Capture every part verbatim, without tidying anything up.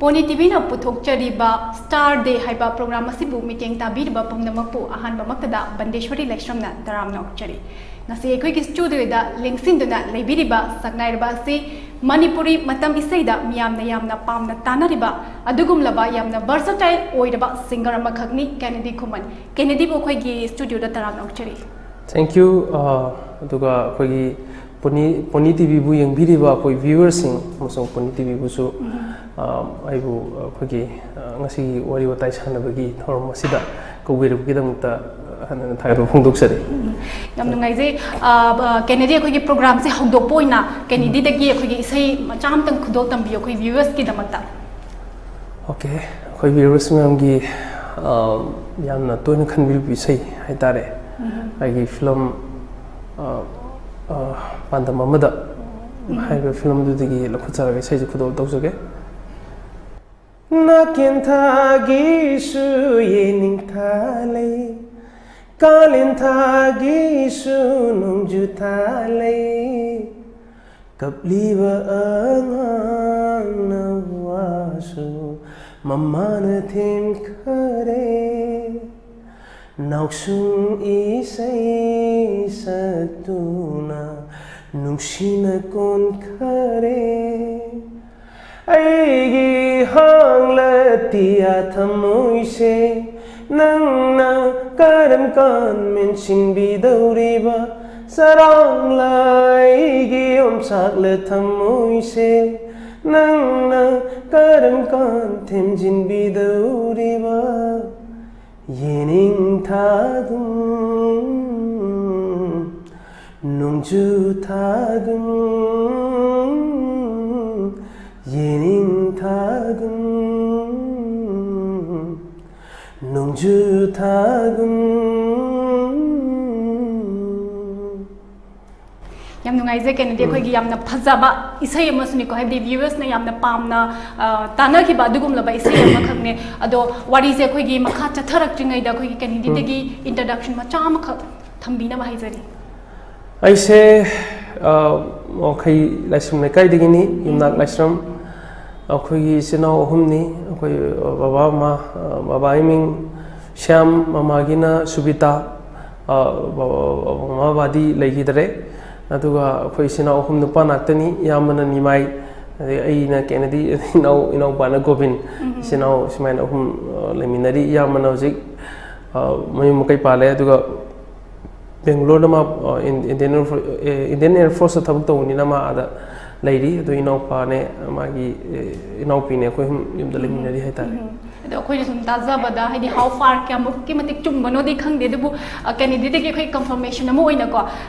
Pony ꯇꯤꯚꯤꯅ ꯄꯨꯊꯣꯛꯆꯔꯤꯕ star ꯗꯦ ꯍꯥꯏꯕ programme ꯑꯁꯤꯕꯨ ꯃꯤꯠꯌꯦꯡ ꯇꯥꯕꯤꯔꯤꯕ ꯄꯨꯝꯅꯃꯛꯄꯨ ꯑꯍꯥꯟꯕꯃꯛꯇꯗ ꯕꯟꯗꯦꯁ꯭ꯋꯔꯤ ꯂꯥꯏꯁ꯭ꯔꯝꯅ ꯇꯔꯥꯝꯅ ꯑꯣꯛꯆꯔꯤ꯫ ꯉꯁꯤ ꯑꯩꯈꯣꯏꯒꯤ ꯁ꯭ꯇꯨꯗꯤꯑꯣꯗ ꯂꯦꯡꯁꯤꯟꯗꯨꯅ ꯂꯩꯕꯤꯔꯤꯕ ꯁꯛꯅꯥꯏꯔꯕ ꯑꯁꯤ ꯃꯅꯤꯄꯨꯔꯤ ꯃꯇꯝ ꯏꯁꯩꯗ ꯃꯤꯌꯥꯝꯅ ꯌꯥꯝꯅ ꯄꯥꯝꯅ ꯇꯥꯅꯔꯤꯕ ꯑꯗꯨꯒꯨꯝꯂꯕ ꯌꯥꯝꯅ versatile ꯑꯣꯏꯔꯕ singer ꯑꯃꯈꯛꯅꯤ, ꯀꯦꯅꯦꯗꯤ ꯈꯨꯃꯟ꯫ ꯀꯦꯅꯦꯗꯤꯕꯨ ꯑꯩꯈꯣꯏꯒꯤ ꯁ꯭ꯇꯨꯗꯤꯑꯣꯗ ꯇꯔꯥꯝꯅ ꯑꯣꯛꯆꯔꯤ꯫ Thank you꯫ ꯑ, ꯑꯗꯨꯒ ꯑꯩꯈꯣꯏꯒꯤ ꯄꯣꯅꯤ ꯄꯣꯅꯤ ꯇꯤꯚꯤꯕꯨ ꯌꯦꯡꯕꯤꯔꯤꯕ ꯑꯩꯈꯣꯏ viewersꯁꯤꯡ ꯑꯃꯁꯨꯡ ꯄꯣꯅꯤ ꯇꯤꯚꯤꯕꯨꯁꯨ, ꯑ, ꯑꯩꯕꯨ ꯑꯩꯈꯣꯏꯒꯤ, ꯑ, ꯉꯁꯤꯒꯤ ꯋꯥꯔꯤ ꯋꯥꯇꯥꯏ ꯁꯥꯟꯅꯕꯒꯤ ꯊꯧꯔꯝ ꯑꯁꯤꯗ ꯀꯧꯕꯤꯔꯛꯄꯒꯤꯗꯃꯛꯇ ꯍꯟꯅ ꯍꯟꯅ ꯊꯥꯒꯠꯄ ꯐꯣꯡꯗꯣꯛꯆꯔꯤ꯫ ꯌꯥꯝ ꯅꯨꯡꯉꯥꯏꯖꯩ꯫ ꯑ, ꯑ, ꯀꯦꯅꯦꯗꯤ, ꯑꯩꯈꯣꯏꯒꯤ ꯄ꯭ꯔꯣꯒ꯭ꯔꯥꯝꯁꯦ ꯍꯧꯗꯣꯛꯄ ꯑꯣꯏꯅ ꯀꯦꯅꯦꯗꯤꯗꯒꯤ ꯑꯩꯈꯣꯏꯒꯤ ꯏꯁꯩ ꯃꯆꯥ ꯑꯃꯇꯪ ꯈꯨꯗꯣꯜ ꯇꯝꯕꯤꯌꯨ ꯑꯩꯈꯣꯏ viewersꯀꯤꯗꯃꯛꯇ꯫ OK, ꯑꯩꯈꯣꯏ viewers ꯃꯌꯥꯝꯒꯤ, ꯑ, ꯌꯥꯝꯅ ꯇꯣꯏꯅ ꯈꯟꯕꯤꯕ ꯏꯁꯩ ꯍꯥꯏꯇꯥꯔꯦ꯫ ꯑꯩꯒꯤ film, ꯑ, ꯑ, ꯄꯥꯟꯗꯝ ꯑꯃꯗ ꯍꯥꯏꯔꯤꯕ filmꯗꯨꯗꯒꯤ ꯂꯧꯈꯠꯆꯔꯒ ꯏꯁꯩꯁꯦ ꯈꯨꯗꯣꯜ ꯇꯧꯖꯒꯦ꯫ ꯅꯥꯀꯦꯟ ꯊꯥꯒꯤꯁꯨ ꯌꯦꯅꯤꯡ ꯊꯥ ꯂꯩ, ꯀꯥꯂꯦꯟ ꯊꯥꯒꯤꯁꯨ ꯅꯣꯡꯖꯨ ꯊꯥ ꯂꯩ꯫ ꯀꯞꯂꯤꯕ ꯑꯉꯥꯡꯅ ꯋꯥꯁꯨ ꯃꯃꯥꯅ ꯊꯦꯝꯈꯔꯦ꯫ ꯅꯥꯎꯁꯨꯝ ꯏꯁꯩ ꯁꯛꯇꯨꯅ ꯅꯨꯡꯁꯤꯅ ꯀꯣꯟꯈꯔꯦ꯫ ꯑꯩꯒꯤ ꯍꯥꯡꯂꯇꯤꯌꯥ ꯊꯃꯣꯏꯁꯦ ꯅꯪꯅ ꯀꯔꯝ ꯀꯥꯟ ꯃꯦꯟꯁꯤꯟꯕꯤꯗꯧꯔꯤꯕ? ꯁꯔꯥꯡꯂꯥ ꯑꯩꯒꯤ ꯌꯣꯝꯆꯥꯛꯂ ꯊꯃꯣꯏꯁꯦ ꯅꯪꯅ ꯀꯔꯝ ꯀꯥꯟ ꯊꯦꯝꯖꯤꯟꯕꯤꯗꯧꯔꯤꯕ? ꯌꯦꯅꯤꯡ ꯊꯥꯒꯨꯝ ꯅꯣꯡꯖꯨ ꯊꯥꯒꯨꯝ, ꯌꯦꯅꯤꯡ ꯊꯥꯒꯨꯝ ꯅꯣꯡꯖꯨ ꯊꯥꯒꯨꯝ꯫ ꯌꯥꯝ ꯅꯨꯡꯉꯥꯏꯖꯩ ꯀꯦꯅꯦꯗꯤ, ꯑꯩꯈꯣꯏꯒꯤ ꯌꯥꯝꯅ ꯐꯖꯕ ꯏꯁꯩ ꯑꯃꯁꯨꯅꯤꯀꯣ, ꯍꯥꯏꯕꯗꯤ viewersꯅ ꯌꯥꯝꯅ ꯄꯥꯝꯅ, ꯑ, ꯇꯥꯅꯈꯤꯕ ꯑꯗꯨꯒꯨꯝꯂꯕ ꯏꯁꯩ ꯑꯃꯈꯛꯅꯦ꯫ ꯑꯗꯣ ꯋꯥꯔꯤꯁꯦ ꯑꯩꯈꯣꯏꯒꯤ ꯃꯈꯥ ꯆꯠꯊꯔꯛꯇ꯭ꯔꯤꯉꯩꯗ ꯑꯩꯈꯣꯏꯒꯤ ꯀꯦꯅꯦꯗꯤꯗꯒꯤ introduction ꯃꯆꯥ ꯑꯃꯈꯛ ꯊꯝꯕꯤꯅꯕ ꯍꯥꯏꯖꯔꯤ꯫ ꯑꯩꯁꯦ, ꯑ, ꯋꯥꯡꯈꯩ ꯂꯥꯏꯁ꯭ꯔꯝ ꯂꯩꯀꯥꯏꯗꯒꯤꯅꯤ, ꯌꯨꯝꯅꯥꯛ ꯂꯥꯏꯁ꯭ꯔꯝ꯫ ꯑꯩꯈꯣꯏꯒꯤ ꯏꯆꯤꯟ ꯏꯅꯥꯎ ꯑꯍꯨꯝꯅꯤ꯫ ꯑꯩꯈꯣꯏ ꯕꯕꯥ, ꯃꯃꯥ, ꯕꯕꯥꯒꯤ ꯃꯤꯡ ꯁ꯭ꯌꯥꯝ, ꯃꯃꯥꯒꯤꯅ ꯁꯨꯕꯤꯇꯥ꯫ ꯃꯃꯥ, ꯕꯕꯥꯗꯤ ꯂꯩꯈꯤꯗꯔꯦ꯫ ꯑꯗꯨꯒ ꯑꯩꯈꯣꯏ ꯏꯆꯤꯟ ꯏꯅꯥꯎ ꯑꯍꯨꯝ ꯅꯨꯄꯥ ꯉꯥꯛꯇꯅꯤ꯫ ꯏꯌꯥꯝꯕꯅ ꯅꯤꯃꯥꯏ, ꯑꯗꯩ ꯑꯩꯅ ꯀꯦꯅꯦꯗꯤ, ꯏꯅꯥꯎ ꯏꯅꯥꯎꯄꯥꯅ ꯒꯣꯕꯤꯟ꯫ ꯏꯆꯤꯟ ꯏꯅꯥꯎ ꯁꯨꯃꯥꯏꯅ ꯑꯍꯨꯝ ꯂꯩꯃꯤꯟꯅꯔꯤ꯫ ꯏꯌꯥꯝꯕꯅ ꯍꯧꯖꯤꯛ ꯃꯌꯨꯝ ꯃꯀꯩ ꯄꯥꯜꯂꯦ꯫ ꯑꯗꯨꯒ ꯕꯦꯡꯒ꯭ꯂꯣꯔꯗ ꯃꯥ ꯏꯟꯗꯤꯌꯟ ꯏꯟꯗꯤꯌꯟ ꯑꯦꯌꯔ ꯐꯣꯔꯁꯇ ꯊꯕꯛ ꯇꯧꯕꯅꯤꯅ ꯃꯥ ꯑꯥꯗ ꯂꯩꯔꯤ꯫ ꯑꯗꯨ ꯏꯅꯥꯎꯄꯥꯅꯦ, ꯃꯥꯒꯤ ꯏꯅꯥꯎꯄꯤꯅꯦ, ꯑꯩꯈꯣꯏ ꯑꯍꯨꯝ ꯌꯨꯝꯗ ꯂꯩꯃꯤꯟꯅꯔꯤ ꯍꯥꯏꯇꯥꯔꯦ꯫ ꯑꯗꯣ ꯑꯩꯈꯣꯏꯅ ꯁꯨꯝ ꯇꯥꯖꯕꯗ, ꯍꯥꯏꯗꯤ how far, ꯀꯌꯥꯃꯨꯛꯀꯤ ꯃꯇꯤꯛ ꯆꯨꯝꯕꯅꯣꯗꯤ ꯈꯪꯗꯦ, ꯑꯗꯨꯕꯨ ꯀꯦꯅꯦꯗꯤꯗꯒꯤ ꯑꯩꯈꯣꯏ ꯀꯟꯐꯔꯃꯦꯁꯟ ꯑꯃ ꯑꯣꯏꯅꯀꯣ,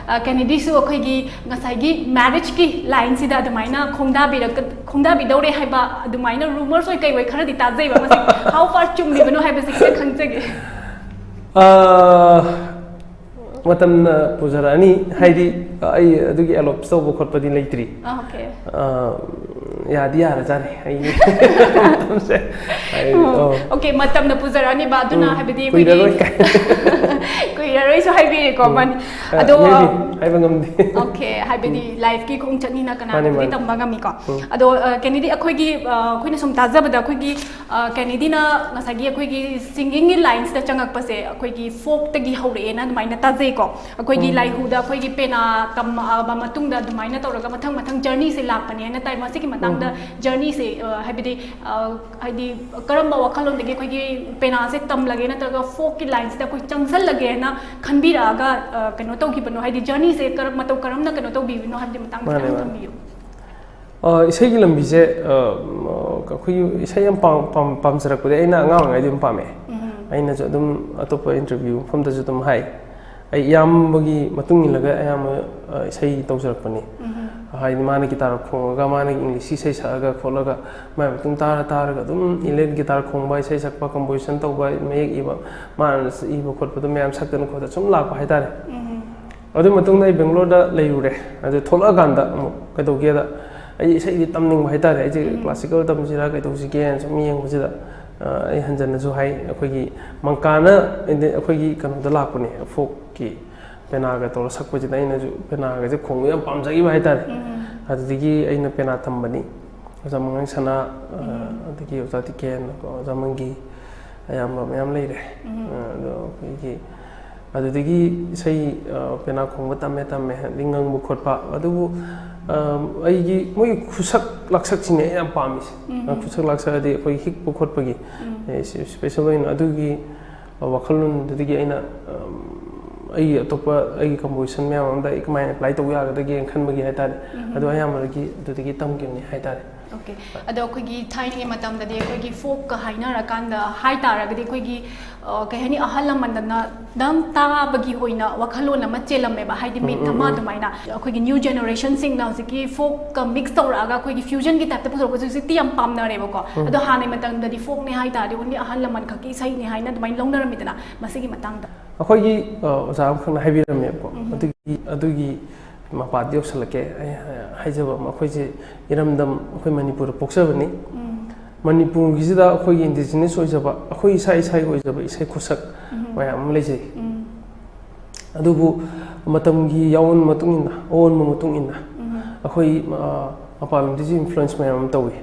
ꯀꯦꯅꯦꯗꯤꯁꯨ ꯑꯩꯈꯣꯏꯒꯤ ꯉꯁꯥꯏꯒꯤ ꯃꯦꯔꯤꯖꯀꯤ ꯂꯥꯏꯟꯁꯤꯗ ꯑꯗꯨꯃꯥꯏꯅ ꯈꯣꯡꯗꯥꯕꯤꯔꯛ ꯈꯣꯡꯗꯥꯕꯤꯗꯧꯔꯦ ꯍꯥꯏꯕ ꯑꯗꯨꯃꯥꯏꯅ ꯔꯨꯃꯔꯁ ꯑꯣꯏ ꯀꯩ ꯑꯣꯏ ꯈꯔꯗꯤ ꯇꯥꯖꯩꯕ꯫ ꯃꯁꯤ how far ꯆꯨꯝꯂꯤꯕꯅꯣ ꯍꯥꯏꯕꯁꯤ ꯈꯤꯇꯪ ꯈꯪꯖꯒꯦ꯫ ꯃꯇꯝꯅ ꯄꯨꯖꯔꯛꯑꯅꯤ꯫ ꯍꯥꯏꯗꯤ ꯑꯩ ꯑꯗꯨꯒꯤ ꯑꯦꯂꯣꯞꯁ ꯇꯧꯕ ꯈꯣꯠꯄꯗꯤ ꯂꯩꯇ꯭ꯔꯤ꯫ ꯑꯣꯀꯦ꯫ ꯌꯥꯗꯤ ꯌꯥꯔꯖꯥꯠꯅꯤ ꯑꯩꯒꯤ ꯃꯇꯝꯁꯦ꯫ ꯑꯣꯀꯦ, ꯃꯇꯝꯅ ꯄꯨꯖꯔꯛꯑꯅꯤꯕ꯫ ꯑꯗꯨꯅ ꯍꯥꯏꯕꯗꯤ ꯑꯩꯈꯣꯏꯒꯤ ꯀꯨꯏꯔꯔꯣꯏꯁꯨ ꯍꯥꯏꯕꯤꯔꯦꯀꯣ꯫ ꯃꯥꯅꯤ꯫ ꯑꯗꯣ ꯍꯥꯏꯕ ꯉꯝꯗꯦ꯫ ꯑꯣꯀꯦ, ꯍꯥꯏꯕꯗꯤ ꯂꯥꯏꯐꯀꯤ ꯈꯣꯡꯆꯠꯅꯤꯅ ꯀꯅꯥꯅꯗꯤ ꯇꯝꯕ ꯉꯝꯃꯤꯀꯣ꯫ ꯑꯗꯣ ꯀꯦꯅꯦꯗꯤ, ꯑꯩꯈꯣꯏꯒꯤ ꯑꯩꯈꯣꯏꯅ ꯁꯨꯝ ꯇꯥꯖꯕꯗ ꯑꯩꯈꯣꯏꯒꯤ ꯀꯦꯅꯦꯗꯤꯅ ꯉꯁꯥꯏꯒꯤ ꯑꯩꯈꯣꯏꯒꯤ ꯁꯤꯡꯒꯤꯡꯒꯤ ꯂꯥꯏꯟꯁꯤꯗ ꯆꯪꯉꯛꯄꯁꯦ ꯑꯩꯈꯣꯏꯒꯤ ꯐꯣꯛꯇꯒꯤ ꯍꯧꯔꯛꯑꯦꯅ ꯑꯗꯨꯃꯥꯏꯅ ꯇꯥꯖꯩꯀꯣ꯫ ꯑꯩꯈꯣꯏꯒꯤ ꯂꯥꯏꯍꯨꯗ ꯑꯩꯈꯣꯏꯒꯤ ꯄꯦꯅꯥ ꯇꯝꯃꯛꯑꯕ ꯃꯇꯨꯡꯗ ꯑꯗꯨꯃꯥꯏꯅ ꯇꯧꯔꯒ ꯃꯊꯪ ꯃꯊꯪ ꯖꯔꯅꯤꯁꯦ ꯂꯥꯛꯄꯅꯦꯅ ꯇꯥꯏ꯫ ꯃꯁꯤꯒꯤ ꯃꯇꯥꯡꯗ ꯖꯔꯅꯤꯁꯦ, ꯍꯥꯏꯕꯗꯤ ꯍꯥꯏꯗꯤ ꯀꯔꯝꯕ ꯋꯥꯈꯜꯂꯣꯟꯗꯒꯤ ꯑꯩꯈꯣꯏꯒꯤ ꯄꯦꯅꯥꯁꯦ ꯇꯝꯂꯒꯦ ꯅꯠꯇ꯭ꯔꯒ ꯐꯣꯛꯀꯤ ꯂꯥꯏꯟꯁꯤꯗ ꯑꯩꯈꯣꯏ ꯆꯪꯁꯜꯂꯒꯦꯅ ꯈꯟꯕꯤꯔꯛꯑꯒ ꯀꯩꯅꯣ ꯇꯧꯈꯤꯕꯅꯣ? ꯍꯥꯏꯗꯤ ꯖꯔꯅꯤꯁꯦ ꯀꯔꯝ ꯃꯇꯧ ꯀꯔꯝꯅ ꯀꯩꯅꯣ ꯇꯧꯕꯤꯕꯅꯣ ꯍꯥꯏꯕꯗꯤ ꯃꯇꯥꯡꯗ ꯈꯤꯇꯪ ꯊꯝꯕꯤꯌꯨ꯫ ꯏꯁꯩꯒꯤ ꯂꯝꯕꯤꯁꯦ ꯑꯩꯈꯣꯏꯒꯤ ꯏꯁꯩ ꯌꯥꯝ ꯄꯥꯝꯖꯔꯛꯄꯗꯤ ꯑꯩꯅ ꯑꯉꯥꯡ ꯑꯣꯏꯔꯤꯉꯩꯗꯒꯤ ꯑꯗꯨꯝ ꯄꯥꯝꯃꯛꯑꯦ꯫ ꯑꯩꯅꯁꯨ ꯑꯗꯨꯝ ꯑꯇꯣꯞꯄ ꯏꯟꯇꯔꯚ꯭ꯌꯨ ꯃꯐꯝꯗꯁꯨ ꯑꯗꯨꯝ ꯍꯥꯏ, ꯑꯩ ꯏꯌꯥꯝꯕꯒꯤ ꯃꯇꯨꯡ ꯏꯜꯂꯒ ꯑꯌꯥꯝꯕ ꯏꯁꯩ ꯇꯧꯖꯔꯛꯄꯅꯤ꯫ ꯍꯥꯏꯗꯤ ꯃꯥꯅ ꯒꯤꯇꯥꯔ ꯈꯣꯡꯉꯒ, ꯃꯥꯅ ꯏꯪꯂꯤꯁꯀꯤ ꯏꯁꯩ ꯁꯛꯑꯒ ꯈꯣꯠꯂꯒ ꯃꯥꯏ ꯃꯇꯨꯡ ꯇꯥꯔ ꯇꯥꯔꯒ ꯑꯗꯨꯝ ꯏꯂꯦꯛ ꯒꯤꯇꯥꯔ ꯈꯣꯡꯕ, ꯏꯁꯩ ꯁꯛꯄ, ꯀꯝꯄꯣꯖꯤꯁꯟ ꯇꯧꯕ, ꯃꯌꯦꯛ ꯏꯕ, ꯃꯥꯅ ꯏꯕ ꯈꯣꯠꯄꯗꯣ ꯃꯌꯥꯝ ꯁꯛꯇꯅ ꯈꯣꯠꯇꯅ ꯁꯨꯝ ꯂꯥꯛꯄ ꯍꯥꯏꯇꯥꯔꯦ꯫ ꯑꯗꯨ ꯃꯇꯨꯡꯗ ꯑꯩ ꯕꯦꯡꯒ꯭ꯂꯣꯔꯗ ꯂꯩꯔꯨꯔꯦ꯫ ꯑꯗꯨ ꯊꯣꯛꯂꯛꯑꯀꯥꯟꯗ ꯑꯃꯨꯛ ꯀꯩꯗꯧꯒꯦꯗ, ꯑꯩ ꯏꯁꯩꯗꯤ ꯇꯝꯅꯤꯡꯕ ꯍꯥꯏꯇꯥꯔꯦ꯫ ꯑꯩꯁꯦ ꯀ꯭ꯂꯥꯁꯤꯀꯦꯜ ꯇꯝꯁꯤꯔꯥ ꯀꯩꯗꯧꯁꯤꯒꯦꯅ ꯁꯨꯝ ꯌꯦꯡꯕꯁꯤꯗ, ꯑꯩ ꯍꯟꯖꯟꯅꯁꯨ ꯍꯥꯏ, ꯑꯩꯈꯣꯏꯒꯤ ꯃꯪꯀꯥꯅ ꯑꯩꯈꯣꯏꯒꯤ ꯀꯩꯅꯣꯗ ꯂꯥꯛꯄꯅꯦ, ꯐꯣꯛꯀꯤ ꯄꯦꯅꯥꯒ ꯇꯧꯔ ꯁꯛꯄꯁꯤꯗ ꯑꯩꯅꯁꯨ ꯄꯦꯅꯥꯒꯁꯦ ꯈꯣꯡꯕ ꯌꯥꯝ ꯄꯥꯝꯖꯈꯤꯕ ꯍꯥꯏꯇꯥꯔꯦ꯫ ꯑꯗꯨꯗꯒꯤ ꯑꯩꯅ ꯄꯦꯅꯥ ꯇꯝꯕꯅꯤ꯫ ꯑꯣꯖꯥ ꯃꯉꯥꯡ ꯁꯅꯥ, ꯑ, ꯑꯗꯒꯤ ꯑꯣꯖꯥ ꯇꯤꯀꯦꯟ, ꯀꯣ, ꯑꯣꯖꯥ ꯃꯪꯒꯤ, ꯑꯌꯥꯝꯕ ꯃꯌꯥꯝ ꯂꯩꯔꯦ꯫ ꯑ, ꯑꯗꯣ ꯑꯩꯈꯣꯏꯒꯤ ꯑꯗꯨꯗꯒꯤ ꯏꯁꯩ, ꯑ, ꯄꯦꯅꯥ ꯈꯣꯡꯕ ꯇꯝꯃꯦ, ꯇꯝꯃꯦ, ꯑꯗꯩ ꯉꯪꯕ ꯈꯣꯠꯄ, ꯑꯗꯨꯕꯨ, ꯑ, ꯑꯩꯒꯤ ꯃꯣꯏꯒꯤ ꯈꯨꯁꯛ ꯂꯥꯛꯁꯛꯁꯤꯅꯦ ꯑꯩꯅ ꯌꯥꯝ ꯄꯥꯝꯃꯤꯁꯦ꯫ ꯑ, ꯈꯨꯁꯛ ꯂꯥꯛꯁꯛ ꯍꯥꯏꯗꯤ ꯑꯩꯈꯣꯏ ꯍꯤꯛꯄ ꯈꯣꯠꯄꯒꯤ, ꯑꯦ, ꯁꯤ special ꯑꯣꯏꯅ ꯑꯗꯨꯒꯤ ꯋꯥꯈꯜꯂꯣꯟꯗꯨꯗꯒꯤ ꯑꯩꯅ, ꯑꯝ, ꯑꯩꯒꯤ ꯑꯇꯣꯞꯄ ꯑꯩꯒꯤ composition ꯃꯌꯥꯝ ꯑꯃꯗ ꯑꯩ ꯀꯃꯥꯏꯅ apply ꯇꯧꯕ ꯌꯥꯒꯗꯒꯦꯅ ꯈꯟꯕꯒꯤ ꯍꯥꯏꯇꯥꯔꯦ꯫ ꯑꯗꯨ ꯑꯌꯥꯝꯕꯗꯒꯤ ꯑꯗꯨꯗꯒꯤ ꯇꯝꯈꯤꯕꯅꯤ ꯍꯥꯏꯇꯥꯔꯦ꯫ ꯑꯣꯀꯦ꯫ ꯑꯗꯣ ꯑꯩꯈꯣꯏꯒꯤ ꯊꯥꯏꯅꯒꯤ ꯃꯇꯝꯗꯗꯤ ꯑꯩꯈꯣꯏꯒꯤ folkꯀ ꯍꯥꯏꯅꯔꯀꯥꯟꯗ ꯍꯥꯏꯇꯥꯔꯒꯗꯤ ꯑꯩꯈꯣꯏꯒꯤ, ꯑ, ꯀꯩ ꯍꯥꯏꯅꯤ, ꯑꯍꯜ ꯂꯃꯟꯗꯅ ꯗꯪ ꯇꯥꯕꯒꯤ ꯑꯣꯏꯅ ꯋꯥꯈꯜꯂꯣꯟ ꯑꯃ ꯆꯦꯜꯂꯝꯃꯦꯕ, ꯍꯥꯏꯗꯤ myth ꯑꯃ ꯑꯗꯨꯃꯥꯏꯅ꯫ ꯑꯩꯈꯣꯏꯒꯤ new generationꯁꯤꯡꯅ ꯍꯧꯖꯤꯛꯀꯤ folkꯀ mix ꯇꯧꯔꯛꯑꯒ ꯑꯩꯈꯣꯏꯒꯤ fusionꯒꯤ typeꯇ ꯄꯨꯊꯣꯔꯛꯄꯁꯦ ꯍꯧꯖꯤꯛꯇꯤ ꯌꯥꯝ ꯄꯥꯝꯅꯔꯦꯕꯀꯣ꯫ ꯑꯗꯣ ꯍꯥꯟꯅꯒꯤ ꯃꯇꯝꯗꯗꯤ folkꯅꯦ ꯍꯥꯏ ꯇꯥꯔꯗꯤ only ꯑꯍꯜ ꯂꯃꯟ ꯈꯛꯀꯤ ꯏꯁꯩꯅꯦ ꯍꯥꯏꯅ ꯑꯗꯨꯃꯥꯏꯅ ꯂꯧꯅꯔꯝꯃꯤꯗꯅ, ꯃꯁꯤꯒꯤ ꯃꯇꯥꯡꯗ꯫ ꯑꯩꯈꯣꯏꯒꯤ, ꯑ, ꯑꯣꯖꯥ ꯑꯃꯈꯛꯅ ꯍꯥꯏꯕꯤꯔꯝꯃꯦꯕꯀꯣ꯫ ꯑꯗꯨꯒꯤ, ꯑꯗꯨꯒꯤ ꯃꯄꯥꯗ ꯌꯧꯁꯜꯂꯛꯀꯦ꯫ ꯑꯩ ꯍꯥꯏꯖꯕ ꯑꯃ, ꯑꯩꯈꯣꯏꯁꯦ ꯏꯔꯝꯗꯝ, ꯑꯩꯈꯣꯏ ꯃꯅꯤꯄꯨꯔꯗ ꯄꯣꯛꯆꯕꯅꯤ꯫ ꯃꯅꯤꯄꯨꯔꯒꯤꯁꯤꯗ ꯑꯩꯈꯣꯏꯒꯤ indigenous ꯑꯣꯏꯖꯕ, ꯑꯩꯈꯣꯏ ꯏꯁꯥ ꯏꯁꯥꯒꯤ ꯑꯣꯏꯖꯕ ꯏꯁꯩ ꯈꯨꯁꯛ ꯃꯌꯥꯝ ꯑꯃ ꯂꯩꯖꯩ꯫ ꯑꯗꯨꯕꯨ ꯃꯇꯝꯒꯤ ꯌꯥꯑꯣꯟ ꯃꯇꯨꯡ ꯏꯟꯅ, ꯑꯑꯣꯟꯕ ꯃꯇꯨꯡ ꯏꯟꯅ ꯑꯩꯈꯣꯏ, ꯑ, ꯃꯄꯥꯟ ꯂꯝꯗꯒꯤꯁꯨ influence ꯃꯌꯥꯝ ꯑꯃ ꯇꯧꯏ꯫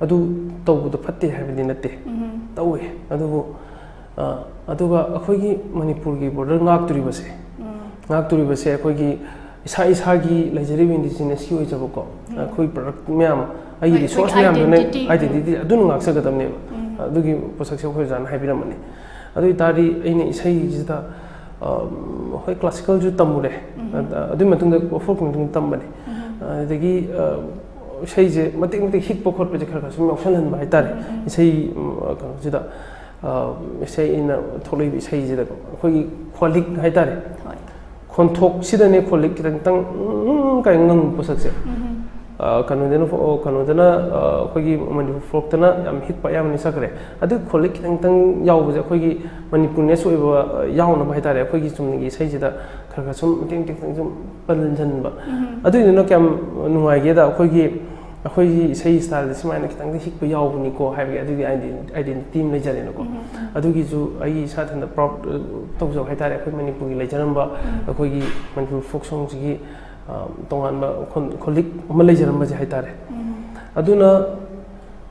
ꯑꯗꯨ ꯇꯧꯕꯗꯣ ꯐꯠꯇꯦ ꯍꯥꯏꯕꯗꯤ ꯅꯠꯇꯦ, ꯇꯧꯏ꯫ ꯑꯗꯨꯕꯨ, ꯑ, ꯑꯗꯨꯒ ꯑꯩꯈꯣꯏꯒꯤ ꯃꯅꯤꯄꯨꯔꯒꯤ border ꯉꯥꯛꯇꯣꯔꯤꯕꯁꯦ, ꯉꯥꯛꯇꯣꯔꯤꯕꯁꯦ ꯑꯩꯈꯣꯏꯒꯤ ꯏꯁꯥ ꯏꯁꯥꯒꯤ ꯂꯩꯖꯔꯤꯕ indigenousꯀꯤ ꯑꯣꯏꯖꯕꯀꯣ, ꯑꯩꯈꯣꯏ product ꯃꯌꯥꯝ, ꯑꯩꯒꯤ resource ꯃꯌꯥꯝꯗꯨꯅ, identity, ꯑꯗꯨꯅ ꯉꯥꯛꯆꯒꯗꯕꯅꯦꯕ꯫ ꯑꯗꯨꯒꯤ ꯄꯣꯠꯁꯛꯁꯦ ꯑꯩꯈꯣꯏ ꯑꯣꯖꯥꯅ ꯍꯥꯏꯕꯤꯔꯝꯕꯅꯤ꯫ ꯑꯗꯨ ꯑꯣꯏꯇꯥꯔꯗꯤ ꯑꯩꯅ ꯏꯁꯩꯁꯤꯗ, ꯑ, ꯍꯣꯏ, classicalꯁꯨ ꯇꯝꯃꯨꯔꯦ, ꯑ, ꯑꯗꯨꯒꯤ ꯃꯇꯨꯡꯗ folkꯀꯤ ꯃꯇꯨꯡꯗ ꯇꯝꯕꯅꯦ꯫ ꯑꯗꯨꯗꯒꯤ, ꯑ, ꯏꯁꯩꯁꯦ ꯃꯇꯦꯛ ꯃꯇꯦꯛ ꯍꯤꯛꯄ ꯈꯣꯠꯄꯁꯦ ꯈꯔ ꯈꯔ ꯁꯨꯝ ꯌꯥꯎꯁꯜꯍꯟꯕ ꯍꯥꯏꯇꯥꯔꯦ꯫ ꯏꯁꯩ, ꯎꯝ, ꯀꯩꯅꯣꯁꯤꯗ, ꯑ, ꯏꯁꯩ ꯑꯩꯅ ꯊꯣꯛꯂꯛꯏꯕ ꯏꯁꯩꯁꯤꯗꯀꯣ ꯑꯩꯈꯣꯏꯒꯤ ꯈꯣꯜꯂꯤꯛ ꯍꯥꯏꯇꯥꯔꯦ꯫ ꯈꯣꯟꯊꯣꯛꯁꯤꯗꯅꯦ ꯈꯣꯜꯂꯤꯛ ꯈꯤꯇꯪ ꯇꯪ, ꯎꯝ, ꯀꯥꯏꯅ ꯉꯪꯕ ꯄꯣꯠꯁꯛꯁꯦ꯫ ꯑ, ꯀꯩꯅꯣꯗꯅ, ꯑꯣ, ꯀꯩꯅꯣꯗꯅ, ꯑ, ꯑꯩꯈꯣꯏꯒꯤ ꯃꯅꯤꯄꯨꯔ folkꯇꯅ ꯌꯥꯝ ꯍꯤꯛꯄ ꯑꯌꯥꯝꯕꯅ ꯆꯠꯈ꯭ꯔꯦ꯫ ꯑꯗꯨ ꯈꯣꯜꯂꯤꯛ ꯈꯤꯇꯪ ꯇꯪ ꯌꯥꯎꯕꯁꯦ ꯑꯩꯈꯣꯏꯒꯤ ꯃꯅꯤꯄꯨꯔꯅꯦꯁ ꯑꯣꯏꯕ, ꯑ, ꯌꯥꯎꯅꯕ ꯍꯥꯏꯇꯥꯔꯦ꯫ ꯑꯩꯈꯣꯏꯒꯤ ꯆꯨꯝꯅꯒꯤ ꯏꯁꯩꯁꯤꯗ ꯈꯔ ꯈꯔ ꯁꯨꯝ ꯃꯇꯦꯛ ꯃꯇꯦꯛ ꯈꯤꯇꯪ ꯁꯨꯝ ꯄꯜꯁꯤꯟꯕ꯫ ꯑꯗꯨꯏꯗꯨꯅ ꯀꯌꯥꯝ ꯅꯨꯡꯉꯥꯏꯒꯦꯗ, ꯑꯩꯈꯣꯏꯒꯤ, ꯑꯩꯈꯣꯏꯒꯤ ꯏꯁꯩ styleꯁꯦ ꯁꯨꯃꯥꯏꯅ ꯈꯤꯇꯪꯗꯤ ꯍꯤꯛꯄ ꯌꯥꯎꯕꯅꯤꯀꯣ ꯍꯥꯏꯕꯒꯤ ꯑꯗꯨꯒꯤ ide-, identity ꯑꯃ ꯂꯩꯖꯔꯦꯅꯀꯣ꯫ ꯑꯗꯨꯒꯤꯁꯨ ꯑꯩꯒꯤ ꯏꯁꯥ ꯏꯊꯟꯇ proud, ꯑ, ꯇꯧꯖꯕ ꯍꯥꯏꯇꯥꯔꯦ꯫ ꯑꯩꯈꯣꯏ ꯃꯅꯤꯄꯨꯔꯒꯤ ꯂꯩꯖꯔꯝꯕ, ꯑꯩꯈꯣꯏꯒꯤ ꯃꯅꯤꯄꯨꯔ folk songꯁꯤꯒꯤ, ꯑ, ꯇꯣꯉꯥꯟꯕ ꯈꯣꯟ-, ꯈꯣꯜꯂꯤꯛ ꯑꯃ ꯂꯩꯖꯔꯝꯕꯁꯦ ꯍꯥꯏꯇꯥꯔꯦ꯫ ꯑꯗꯨꯅ